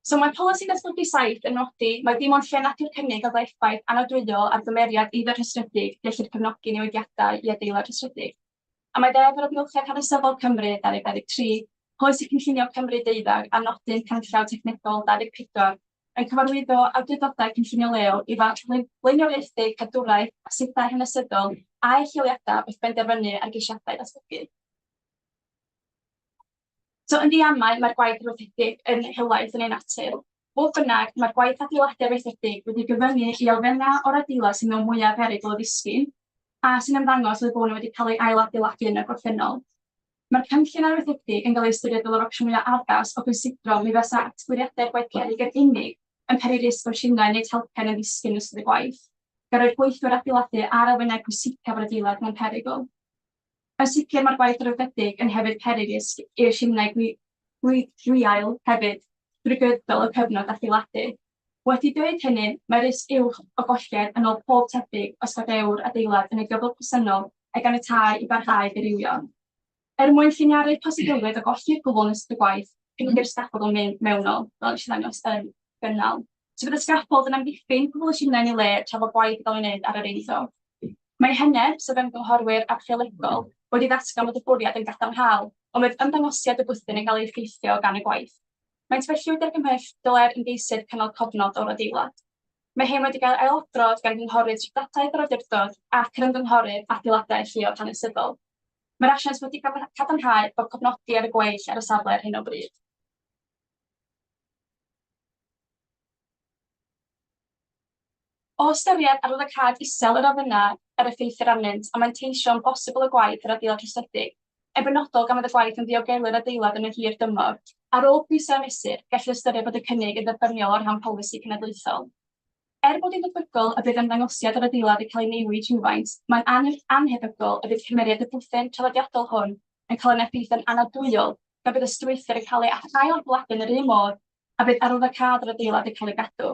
So mae polisi datblygu saith yn nodi mai dim ond lle nad yw'r cynnig oedd effaith anadwyol ar gymeriad eiddo rhestredig gellir cefnogi newidiadau i adeilad rhestredig. A mae Deddf yr Amgylchedd Hanesyddol Cymru 2023, Polisi Cynllunio Cymru 12 a nodyn canllaw technegol 24 yn cyfarwyddo awdurdodau cynllunio leol i flaenoriaethu cadwraeth asedau hanesyddol a'u lleoliadau wrth benderfynu ar geisiadau datblygu. So yn ddiamau, mae'r gwaith arfaethedig yn helaeth yn ei natur. Fodd bynnag, mae'r gwaith adeiladu arfaethedig wedi gyfyngu i elfennau o'r adeilad sydd mewn mwyaf perygl o ddisgyn, a sy'n ymddangos fel eu bod nhw wedi cael eu ailadeiladu yn y gorffennol. Mae'r cynllun arfaethedig yn cael ei ystyried fel yr opsiwn mwyaf addas o gysidro mi fasa atgyweiriadau'r gwaith cerrig yn unig yn peri risg o simnai neu talcen yn ddisgyn yn ystod y gwaith, gan roi'r gweithwyr adeiladu a'r elfennau pwysicaf o'r adeilad mewn perygl. Yn sicr mae'r gwaith arfaethedig yn hefyd peri risg i'r simnai gwiail hefyd drwy gydol y cyfnod adeiladu. Wedi dweud hynny, mae risg uwch o golled yn ôl pob tebyg os gadew'r adeilad yn ei gyflwr presennol a'i ganiatáu i barhau i ddirywio. Er mwyn lliniaru posibilrwydd o golli'r cwbl yn ystod y gwaith, cynigir sgaffold o mewnol, fel nes i ddangos yn gynnal. So bydd y sgaffold yn amddiffyn cwbl o simnai yn ei le tra bod gwaith yn cael ei wneud ar yr eiddo. Mae Heneb, sef ymgynghorwyr archeolegol, wedi ddatgan bod y bwriad yn gadarnhaol, ond bydd ymddangosiad y bwthyn yn cael ei effeithio gan y gwaith. Maent felly wedi argymell dylai'r ymgeisydd cynnal cofnod o'r adeilad. Mae hyn wedi cael ei ailadrodd gan gynghorydd treftadaeth yr awdurdod ac yr ymgynghorydd adeiladau lleoedd hanesyddol. Mae'r asiant wedi cadarnhau bod cofnodi ar y gweill ar y safle ar hyn o bryd. O ystyried arwyddocâd isel yr elfennau yr effeithir arnynt a manteision posibl y gwaith yr adeilad rhestredig, yn benodol gan fod y gwaith yn ddiogelu'r adeilad yn y hir dymor, ar ôl pwyso a mesur, gellir ystyried bod y cynnig yn dderbyniol o rhan polisi cenedlaethol. Er bod hi'n debygol y bydd ymddangosiad yr adeilad yn cael ei newid rhywfaint, mae'n annhebygol y bydd cymeriad y bwthyn traddodiadol hwn yn cael ei effeithio'n anadwyol gan bydd y strwythur yn cael ei ail-adeiladu yn yr un modd a bydd arwyddocâd yr adeilad yn cael ei gadw.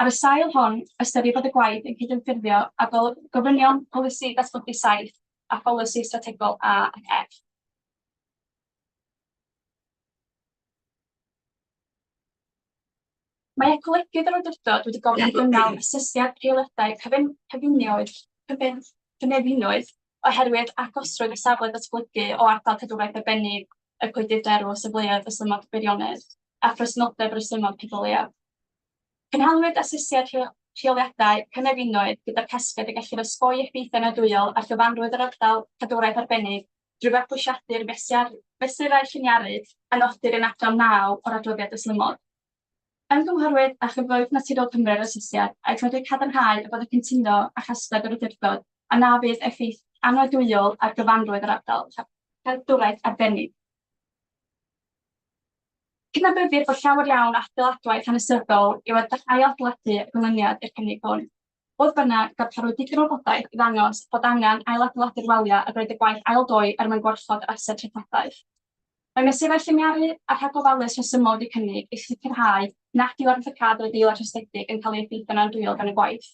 Ar y sail hon, ystyrir bod y gwaith yn cydymffurfio â gofynion Polisi Datblygu 7 a Pholisi Strategol A ac F. Mae ecolegydd yr awdurdod wedi gofyn i gynnal asesiad rheoliadau cyfynioedd cynefinoedd oherwydd agosrwydd y safle datblygu o ardal cadwraeth arbennig y coedydd derw o safleoedd y symud gwirionedd a phresenoldeb yr ystlumod pedol leiaf. Cynhaliwyd asesiad rheoliadau cynefinoedd gyda'r casgliad y gellir osgoi effeithiau andwyol ar gyfanrwydd yr ardal cadwraeth arbennig drwy fabwysiadu'r mesurau lliniaru a nodir yn adran 9 o'r adroddiad ystlumod. Ymgynghorwyd â Chyfoeth Naturiol Cymru ar yr asesiad, aeth wedi cadarnhau y bod y cytuno â chasgliad yr awdurdod a na fydd effaith anwadwyol ar gyfanrwydd yr ardal cadwraeth arbennig. Cydnabyddir bod llawer iawn o adeiladwaith hanesyddol i'w ailadeiladu o ganlyniad i'r cynnig hwn. Fodd bynnag, darparwyd digon o wybodaeth i ddangos bod angen ailadeiladu'r waliau a gwneud y gwaith ail-doi er mwyn gwarchod yr ased treftadaeth. Mae mesurau lliniaru a rhagofalus rhesymol wedi cynnig i sicrhau nad yw arwyddocâd yr adeilad rhestredig yn cael ei effeithio'n andwyol gan y gwaith.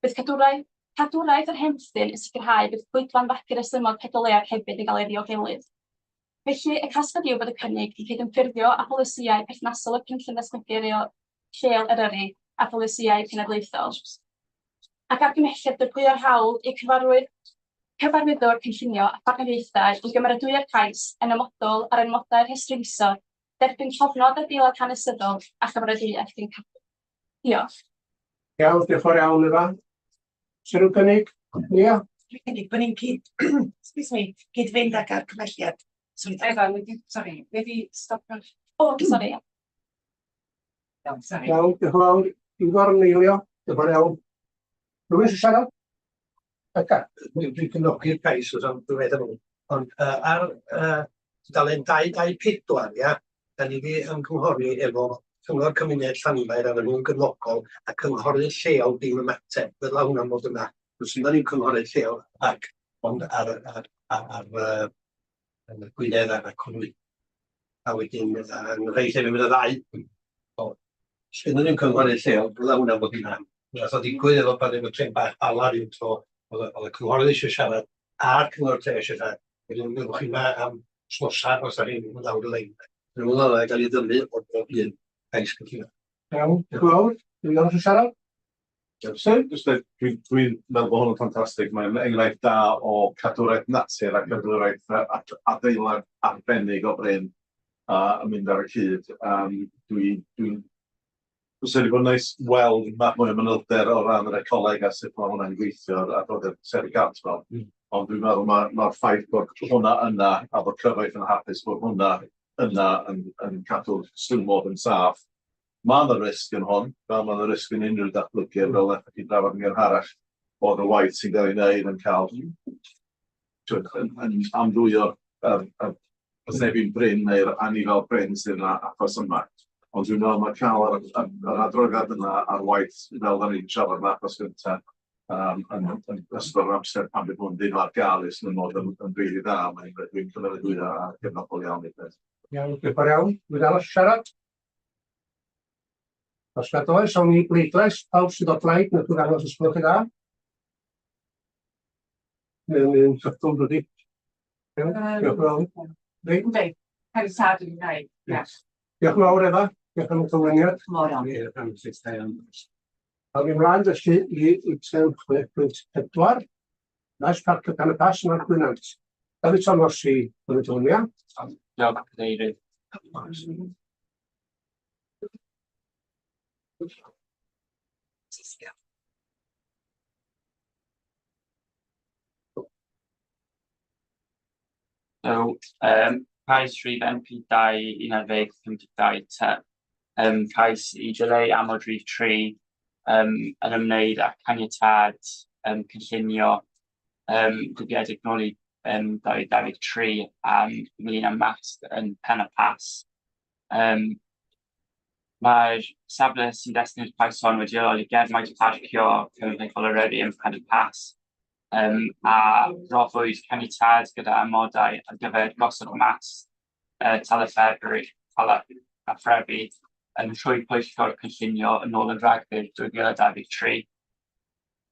Bydd cadwraeth, cadwraeth yr henffyn yn sicrhau bydd coedlan fagu'r ystlumod pedol leiaf hefyd yn cael ei ddiogelu. Felly, y casgliad yw bod y cynnig yn cydymffurfio â pholisïau perthnasol y Cynllun Datblygu Lleol Eryri a pholisïau cenedlaethol, ac argymhelliad dirprwyo'r hawl i'r cyfarwydd cyfarwyddwr cynllunio a phartneriaethau i gymeradwyo'r cais yn amodol ar amodau'r rhestr isod, derbyn llofnod adeilad hanesyddol a chymeradwyaeth gyn Cadw. Diolch. Iawn, diolch yn fawr iawn Efa. Sy'n rhyw gynnig? Nia? Dwi'n cynnig bod ni'n cyd, excuse me, cyd-fynd ag argymhelliad. Sorry, Efa, wedi, sorry, wedi stopio. O, sori. Iawn, sori. Iawn, diolch yn fawr. Ifor yn eilio, diolch yn fawr iawn. Rhywun sy'n siarad? Beca. Dwi'n cefnogi'r cais os am rhywbeth am hwn. Ond uh, ar uh, tudalen 224, ia, da ni wedi ymgynghori efo Cyngor Cymuned Llanfair a maen nhw'n gefnogol a cynghorydd lleol ddim ymateb. Fydda hwnna'n bod yna. Dwi'n sy'n ni'n cynghorydd lleol ac ond ar, ar, ar, ar uh, yn y Gwynedd a'r Conwy. A wedyn yn rhai llefydd mynd y ddau. O, sgynnon ni'm cynghorydd lleol, fydda hwnna'n bod yna. Nath o ddigwydd efo pan efo trên bach Bala ryw tro, oedd y cynghorydd eisiau siarad a'r cyngor tre eisiau siarad. Wedyn fyddwch chi yma am wythnosau os da chi'n mynd lawr y lein. Dwi'n meddwl ddyla gael ei ddynnu o'r bob un cais cynllunio. Iawn, diolch yn fawr. Rhywun arall yn siarad? Jyst dweud, dwi'n dwi meddwl bod hwn yn ffantastig. Mae'n enghraifft da o cadwraeth natur a cadwraeth adeilad arbennig o brin yn mynd ar y cyd. Um, dwi'n dwi, Fysa wedi bod yn neis weld mwy o manylder o ran yr ecoleg a sut mae hwnna'n gweithio ar adroddiad sef y gant fel. Ond dwi'n meddwl mae'r ma ffaith bod hwnna yna a bod cyfoeth yn hapus bod hwnna yna yn yn cadw'r stumog yn saff. Ma' 'na risg yn hwn, fel ma' 'na risg yn unrhyw datblygiad, fel wnaethoch chi drafod yn gynharach, bod y waith sy'n cael ei wneud yn cael t'wod, yn yn amrywio'r yr yr cynefin brin neu'r anifail brin sydd yna achos yma. Ond dwi'n meddwl mae cael yr yr yr adroddiad yna ar waith fel da ni wedi trafod yn achos gynta yym yn yn ystod yr amser pan fydd hwn ddim ar gael i'r mod yn yn rili dda. Mae'n dwi'n cymeradwyo a cefnogol iawn i'r peth. Iawn, diolch yn fawr iawn. Rwy'n arall siarad? Os nad oes, awn ni i bleidlais. Pawb sydd o blaid, newch chi ddangos os gwelwch yn dda. Mae'n un cytûn, dydi? Iawn, diolch yn fawr. Reit. Yndi, caniatâd yn wneud, ie. Diolch yn fawr, Efa. Diolch am y cyflwyniad. Mor iawn. Ie, Awn ni ymlaen felly i eitem 6.4. Maes parcio Pen y Pass yn Gwynant. David Thomas i ddweud hwn, ia? Diolch, Cadeirydd. So, cais rhif MP 2 11 52 T. Cais i dileu amod rhif 3 yn ymwneud â caniatâd cynllunio dyddiedig nôl i 2023 am ynglyn â mast yn Pen y Pass. Mae'r safle sy'n destun i'r cais hon wedi leoli ger maes parcio Cenedlaethol Eryri yn Pen y Pass, a roddwyd caniatâd gyda amodau ar gyfer gosod mast telathrebu yn trwy pwyllgor cynllunio yn ôl yn Rhagfyr 2023.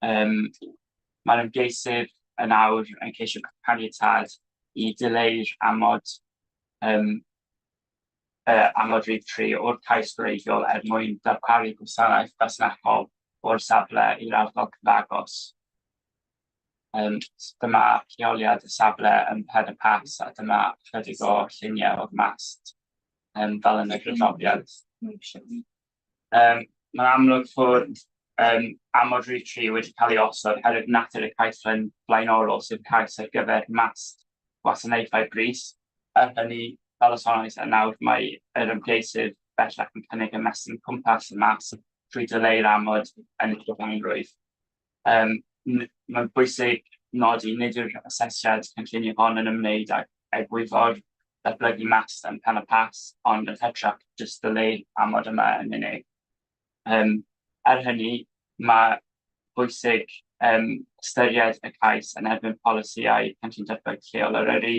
Mae'r ymgeisydd yn awr yn ceisio caniatâd i dileu'r amod amod rhif 3 o'r cais gwreiddiol er mwyn darparu gwasanaeth fasnachol o'r safle i'r ardal cyfagos. Dyma lleoliad y safle yn Pen y Pass a dyma chydig o lluniau o'r mast fel yn y adroddiad. Mae'n amlwg fod amod rhif 3 wedi cael ei osod oherwydd natur y cais flaenorol, sef cais ar gyfer mast gwasanaethau brys. Er hynny, fel y soniais, a nawr mae yr ymgeisydd bellach yn cynnig ymestyn cwmpas y mast trwy dileu'r amod yn ei gyfanrwydd. Mae'n bwysig nodi nid yw'r asesiad cynllunio hon yn ymwneud ag egwyddor datblygu mast yn Pen y Pass, ond yn hytrach jyst dileu'r amod yma yn unig. Er hynny, mae bwysig ystyried y cais yn erbyn polisïau cynllun datblygu lleol Eryri,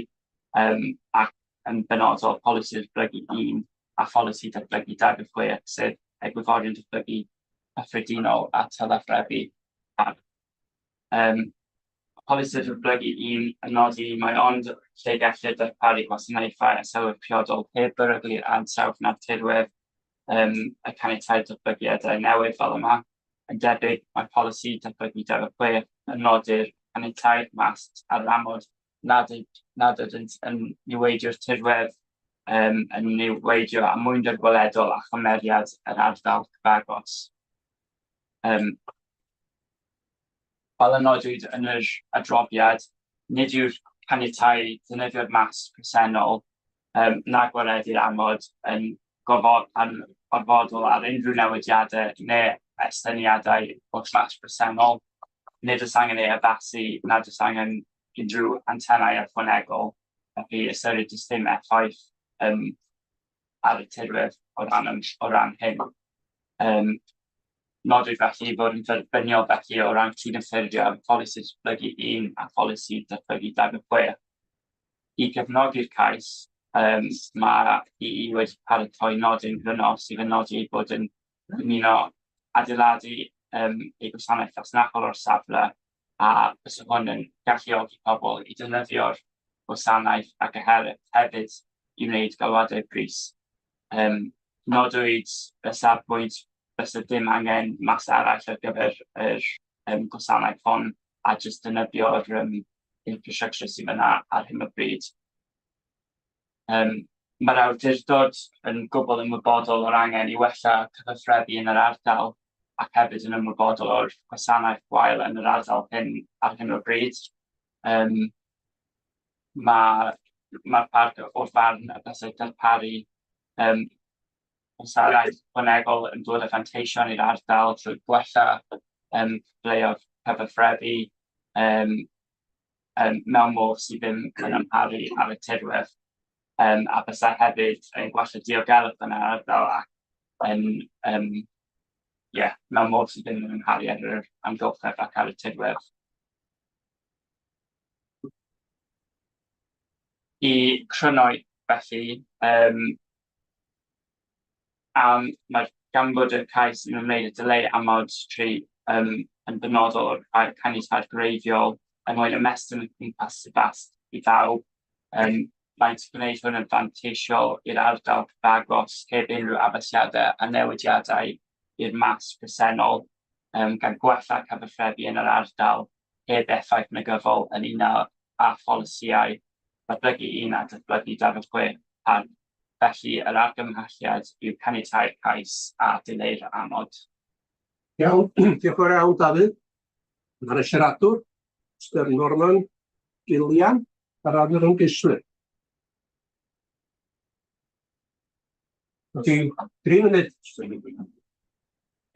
ac yn benodol polisi datblygu 1 a pholisi datblygu 26, sef egwyddorion datblygu cyffredinol a telathrebu. Polisi datblygu 1 yn nodi mai ond lle gellir darparu gwasanaethau a sylwedd priodol heb beryglu'r ansawdd na'r tirwedd y caniateir datblygiadau newydd fel yma. Yn debyg, mae polisi datblygu 26 yn nodi'r caniateir mast ar yr amod nad ydynt yn niweidio'r tirwedd, yn niweidio amwynder gweledol a chymeriad yr ardal cyfagos. Fel y nodwyd yn yr adroddiad, nid yw'r caniatáu defnyddio'r mast presennol na gwaredu'r amod yn gorfod, yn orfodol ar unrhyw newidiadau neu estyniadau o'r mast presennol. Nid oes angen ei addasu, nad oes angen unrhyw antenau ychwanegol, felly ystyried does dim effaith ar y tirwedd o ran hyn. Nodwyd felly fod yn dderbyniol felly o ran cydymffurfio â pholisi datblygu 1 a pholisi datblygu 26. I gefnogi'r cais, mae EE wedi paratoi nodyn gryno sydd yn nodi ei bod yn dymuno adeiladu ei gwasanaeth fasnachol o'r safle, a fysa hwn yn galluogi pobl i defnyddio'r gwasanaeth ac hefyd i wneud galwadau brys. Nodwyd y safbwynt fysa dim angen mast arall ar gyfer yr gwasanaeth hon a jyst defnyddio'r infrastructure sydd yna ar hyn o bryd. Mae'r awdurdod yn gwbl ymwybodol o'r angen i wella cyfathrebu yn yr ardal ac hefyd yn ymwybodol o'r gwasanaeth gwael yn yr ardal hyn ar hyn o bryd. Mae Mae'r parc o'r farn y bysai darparu yym gwasanaeth ychwanegol yn dod â fanteision i'r ardal trwy gwella yym cyfleoedd cyfathrebu yym yym mewn modd sydd ddim yn amharu ar y tirwedd. Yym a bysa hefyd yn gwella diogelwch yn yr ardal ac yn yym ie mewn modd sydd ddim yn amharu ar yr amgylchedd ac ar y tirwedd. I crynhoi felly, yym am mae'r gan bod y cais yn ymwneud â dileu amod 3 yym yn benodol o'r caniatâd gwreiddiol er mwyn ymestyn y cwmpas y fast i bawb, yym maent gwneud hwn yn fanteisiol i'r ardal cyfagos heb unrhyw addasiadau a newidiadau i'r mas presennol, yym gan gwella cyfathrebu yn yr ardal heb effaith negyddol yn unol â pholisïau datblygu 1 a datblygu 26 parc. Felly, yr argymhelliad yw caniatáu'r cais a dileu'r amod. Iawn, diolch yn fawr iawn Dafydd. Mae'r siaradwr, Mr Norman Gillian, ar ran yr ymgeiswyr. Di, dri munud.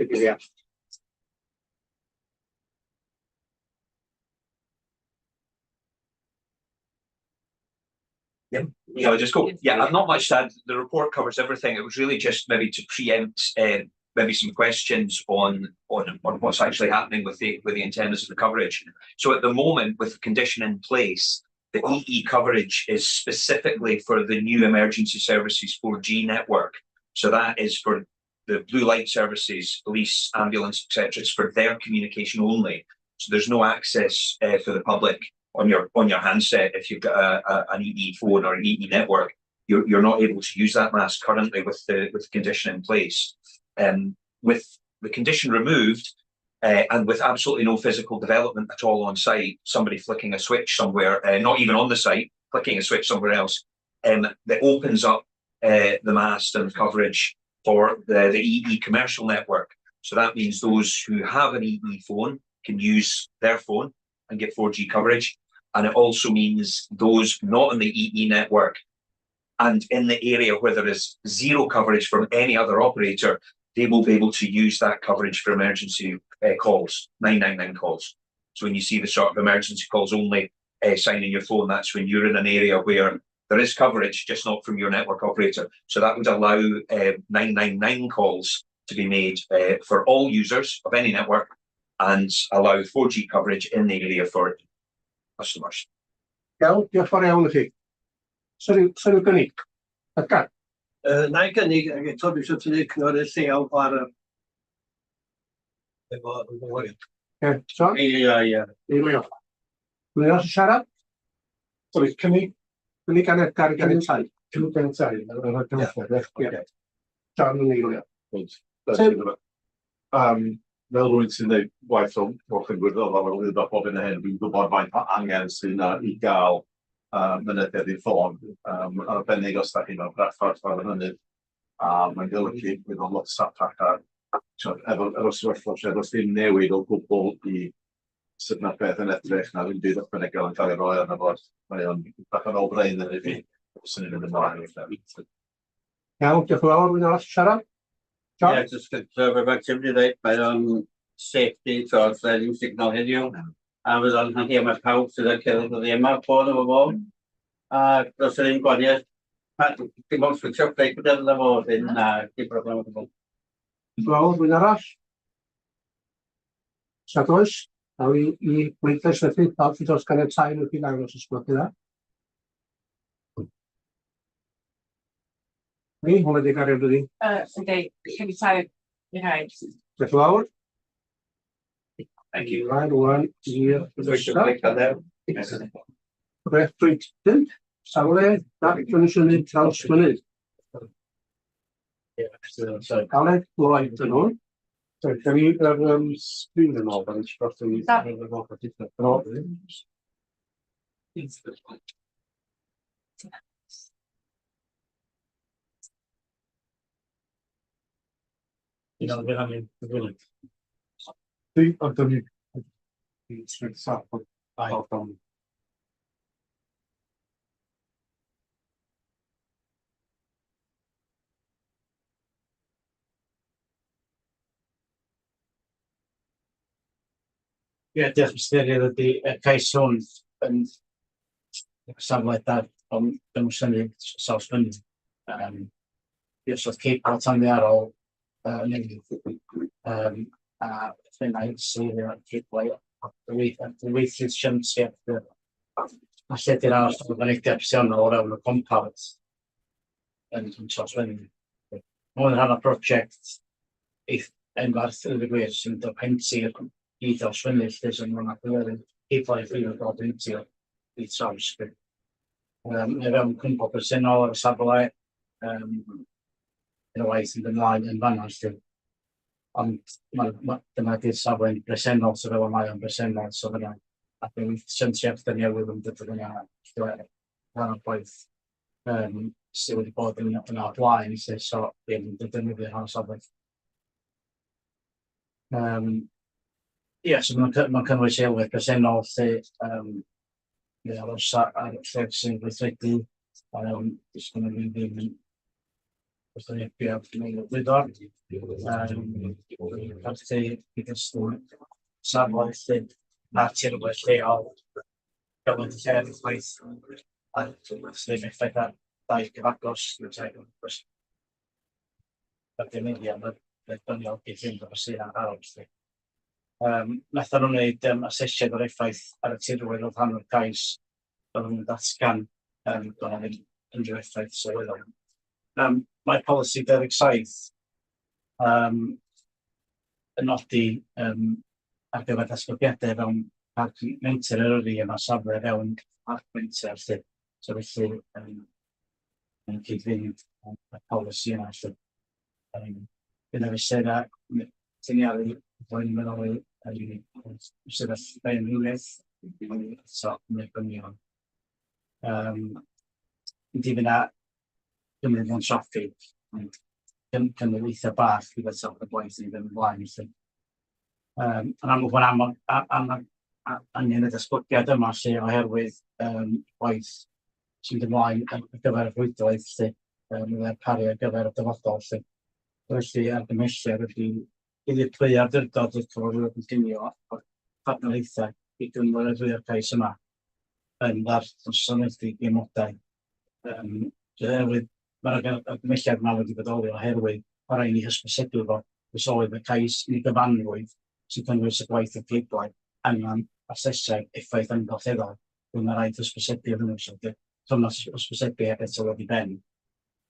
Gillian. Yeah, yeah, I'll just go. Yeah, I've not much to add. The report covers everything. It was really just maybe to preempt maybe some questions on on on what's actually happening with the with the antennas and the coverage. So at the moment, with the condition in place, the EE coverage is specifically for the new emergency services 4G network. So that is for the blue light services, police, ambulance, etc. It's for their communication only. So there's no access for the public on your on your handset if you've got a, a, an EE phone or an EE network. You're, you're not able to use that mast currently with the with the condition in place. With the condition removed and with absolutely no physical development at all on site, somebody flicking a switch somewhere, not even on the site, flicking a switch somewhere else, that opens up the mast and coverage for the, the EE commercial network. So that means those who have an EE phone can use their phone and get 4G coverage. And it also means those not on the EE network and in the area where there is zero coverage from any other operator, they will be able to use that coverage for emergency calls, 999 calls. So when you see the sort of emergency calls only sign in your phone, that's when you're in an area where there is coverage, just not from your network operator. So that would allow 999 calls to be made for all users of any network and allow 4G coverage in the area for customers. Iawn, diolch fawr iawn i chi. Swn i'n gynnig? Edgar? Na i gynnig, ac eto dwi eisiau tynnu cynghorydd lleol ar y efo ymgynghoriad. Ie, John? Ie, ie. Eilio. Rwy'n os siarad? Sori, cynnig? Cynnig gan Edgar i ganiatáu. Cynnig ganiatáu, yr argymhelliad, ie. John yn eilio. Fel rywun sy'n neud gwaith o mochyn gwirfoddol ar ôl bob hyn a hyn, dwi'n gwybod faint o angen sydd yna i gael mynediad i'r ffôn, arbennig os da chi mewn Bradford ar y mynydd, a mae'n golygu bydd o'n lot saffach a t'wod, efo sefyllfa lle does dim newid o gwbl i sut mae'r peth yn edrych na ddim byd ychwanegol yn cael ei roi arno fo, mae o'n bach yn no-brainer i fi, os ydyn ni'n mynd ymlaen. Iawn, diolch yn fawr. Rwy'n arall siarad? John? Ie, jyst gyda fe fel ti'n mynd i ddeud, mae o'n safety, so os ddim signal heddiw, a fydd o'n handi am y pawb sydd yn cerdded oddi yma, ffôn efo fo, a does 'na ddim gwahaniaeth, dim ond switch off brake pedal yna fo, wedyn, na, dim problem o gwbl. Diolch yn fawr. Rwy'n arall? Os nad oes, awn ni i bleidlais felly. Pawb sydd dros ganiatáu newch chi ddangos os gwelwch chi dda. Ni, hwnna di gario dydi? Yndi, caniatáu i rhaid. Diolch yn fawr. Thank you. Ymlaen rwan i'r nesaf. 6.5, safle datblygu Trawsfynydd. Aled Lloyd yn hwn. Sorry, can you screen yn ôl, fel eich Da. No. Un o'r fe gyflwynydd. Dwi, ond dwi'n dwi'n saff o. Ie, diolch Mr Cadeirydd. Ydy y cais hwn yn safle dar o'n gymwysynu Trawsfynydd. I osod cebl tanddaearol newydd a ffenau seilio ceblau adweithydd siantiau a lledu'r arall o fynediad presennol o fewn y compawd yn Trawsfynydd. Mae hwn yn rhan o prosiect eith enfarth yn y gwir sy'n dod pentir i Drawsfynydd lle sy'n mwyn adnewyddu ceblau ffibr o pentir i traws. Mae fewn cwmpo presennol ar y safle, yn y waith yn ymlaen yn fanno lly. Ond dyma di'r safle'n bresennol, so fel y mae o'n bresennol, so fyna ac yn sentiad newydd yn dod yna rhan o'r gwaith sydd wedi bod yn yna o'r blaen, lle, so ddim yn defnyddio rhan o'r safle. Ie, so mae'n cynnwys aelwyd presennol lle mae aros ar lle sy'n gweithredu, does gynno ni ddim gwrthwynebiad mewn egwyddor. Parti gyd-destun safle lle a'r tirwedd lleol, gymaint y lle effaith a ddim effaith ar dai cyfagos, neu tai cyfagos. Mae'r defnyddiau yn dderbyniol i fynd o'r sy'n arferol. Wnaethon nhw wneud asesiad o'r effaith ar y tirwedd o rhan o'r cais, oedden nhw'n datgan bod 'na ddim unrhyw effaith sylweddol. Mae polisi 27 yn nodi ar gyfer datblygiadau fewn parc menter Eryri a mae safle fewn parc menter 'lly. So felly yn cyd-fynd â'r polisi yna 'lly. Bydd y fesurau lliniaru boen meddwl yn sefyll bioamrywiaeth eto yn dderbyniol. Yndi, fydd 'na gynnydd mewn traffig, ond cynnydd eitha bach i feddwl y gwaith yn mynd ymlaen 'lly. Yn amlwg mae'n aml angen y datblygiad yma 'lly oherwydd gwaith sy'n mynd ymlaen ar gyfer y rhwydwaith 'lly, i ddarparu ar gyfer y dyfodol 'lly. Felly argymhelliad ydy i ddirprwy awdurdod i'r cyfarwyddwr cynllunio a'r partneriaethau i gymeradwyo'r cais yma yn ddarllenedig i amodau. Oherwydd mae'r argymhelliad yma wedi bodoli oherwydd ma' raid ni hysbysebu fo, os oedd y cais yn ei gyfanrwydd sy'n cynnwys y gwaith o'r ceblau angen asesiad effaith amgylcheddol, wedyn ma' raid hysbysebu hwnnw, so 'di'r cyfnod hysbysebu heb eto ddod i ben.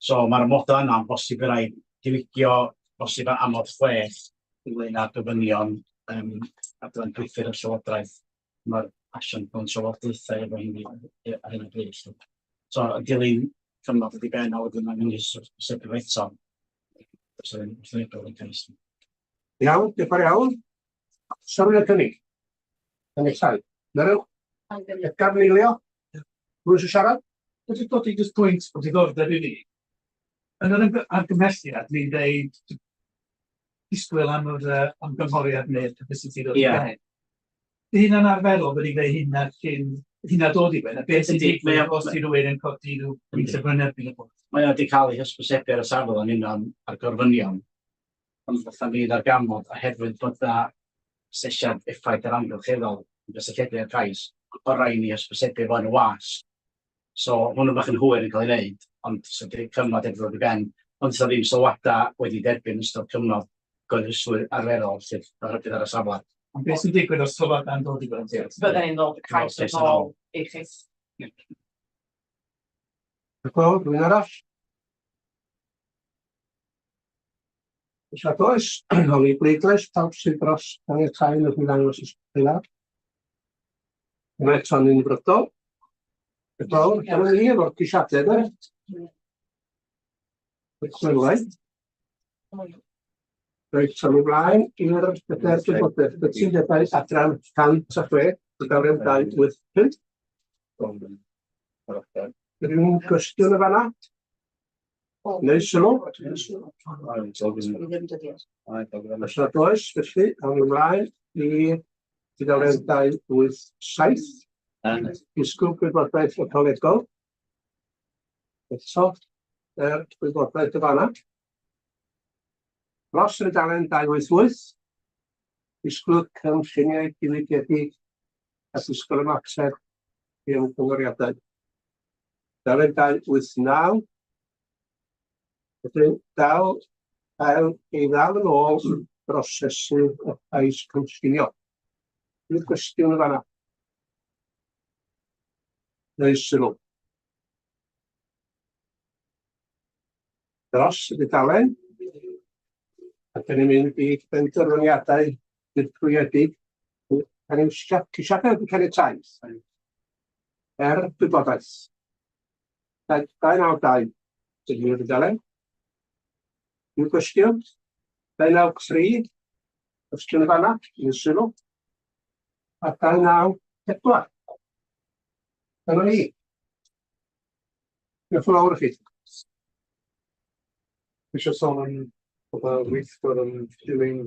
So mae'r amodau yna yn bosib i raid diwygio, bosib ar amod 6 ynglyn â'r gofynion adran priffyrdd y Llywodraeth. Mae'r asiant mewn trafodaethau efo hynny ar hyn o bryd. 'lly. So yn dilyn cyfnod ydi ben a wedyn mae'n mynd i hysbysebu fo eto. Does 'na ddim wrthwynebiad yn cais. Iawn, diolch yn fawr iawn. Oes 'na rywun yn cynnig? Cynnig llai. Meryl? Edgar yn eilio? Rhywun eisiau siarad? Wedi dod i jyst pwynt o diddordeb i fi. Yn yr argymhelliad, ni'n deud disgwyl am yr ymgynghoriad neu'r publicity ddod i ben. Ydy hynna'n arferol bod ni'n gwneud hynna cyn hynna dod i ben? A beth sy'n digwydd os di rhywun yn codi rhyw pwynt yn erbyn y bwrdd? Mae o wedi cael ei hysbysebu ar y safle yn unol â'r gorfynion, ond fatha mi ddarganfod oherwydd bod 'na asesiad effaith yr amgylcheddol yn gysylltiedig â'r cais, o raid ni hysbysebu fo yn y wasg. So hwnnw bach yn hwyr yn cael ei wneud, ond so di'r cyfnod heb ddod i ben, ond does 'na ddim sylwadau wedi derbyn yn ystod cyfnod gyhoeddusrwydd arferol sydd ar rybudd ar y safle. Ond beth sy'n digwydd os sylwadau'n dod i ben? Fydden ni'n ddod y cais yn ôl i chi. Diolch yn fawr. Rhywun arall? Os nad oes, awn i bleidlais. Pawb sydd dros ganiatáu newch chi ddangos os gwelwch yn dda. Mae eto'n unfrydol. Diolch yn fawr. Dyna ni efo'r ceisiadau de. Chwilai. Reit, awn ni mlaen i'r pedair gwybodaeth. Cytundebau adran 106, tudalen 285. Rhyw gwestiwn yn fanna? Neu sylw? Os nad oes, felly, awn ni ymlaen i tudalen 287. Disgwyl gwybodaeth ecolegol. Eto, er gwybodaeth y fanna. Dros y dudalen 288. Disgwyl cynlluniau diwygiedig a disgwyl ymateb i ymgynghoriadau. Dalen 289. Wedyn dal cael ei ddal yn ôl brosesu y cais cynllunio. Dwi'n gwestiwn yn fanna. Neu sylw. Dros y dudalen. A dyn ni'n mynd i benderfyniadau dirprwyedig. Ceisiadau wedi caniatáu. Er gwybodaeth. 292. Dyna ni'r dudalen. Unrhyw gwestiwn? 293. Cwestiwn yn fanna, un sylw. A 294. Dyna ni. Diolch yn fawr i chi. Dwi eisiau sôn am bod y weithgor yn dilyn...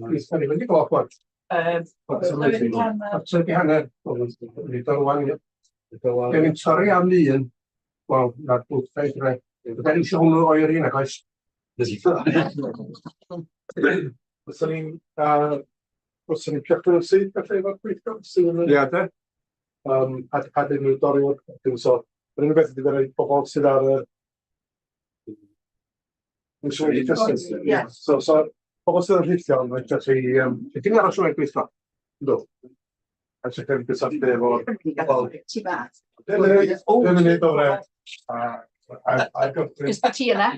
Weithgor i fynd i gloch wan. Chwarter i hanner. Ni dod rwan. Dyn ni'n torri am un. Wel, na'r bwthau dre. Fydda ni eisiau hwnnw oeri nag oes? Fyswn ni'n fyswn ni'n cychwyn yn syth felly efo'r pwyllgor sydd yn... Ia de. A pa dyn nhw'n dorri o'r so yr unig beth ydy fe roi pobl sydd ar y... Dwi'n siŵr wedi cysylltu. Ie. So pobl sydd yn rhithiol, mae'n gallu... Ydyn ni'n aros o'r gweithio? Yndw. A sicr yn cysylltu efo'r pobl. Ti bach. Pum munud o'r... A I've got... Cos ti yna.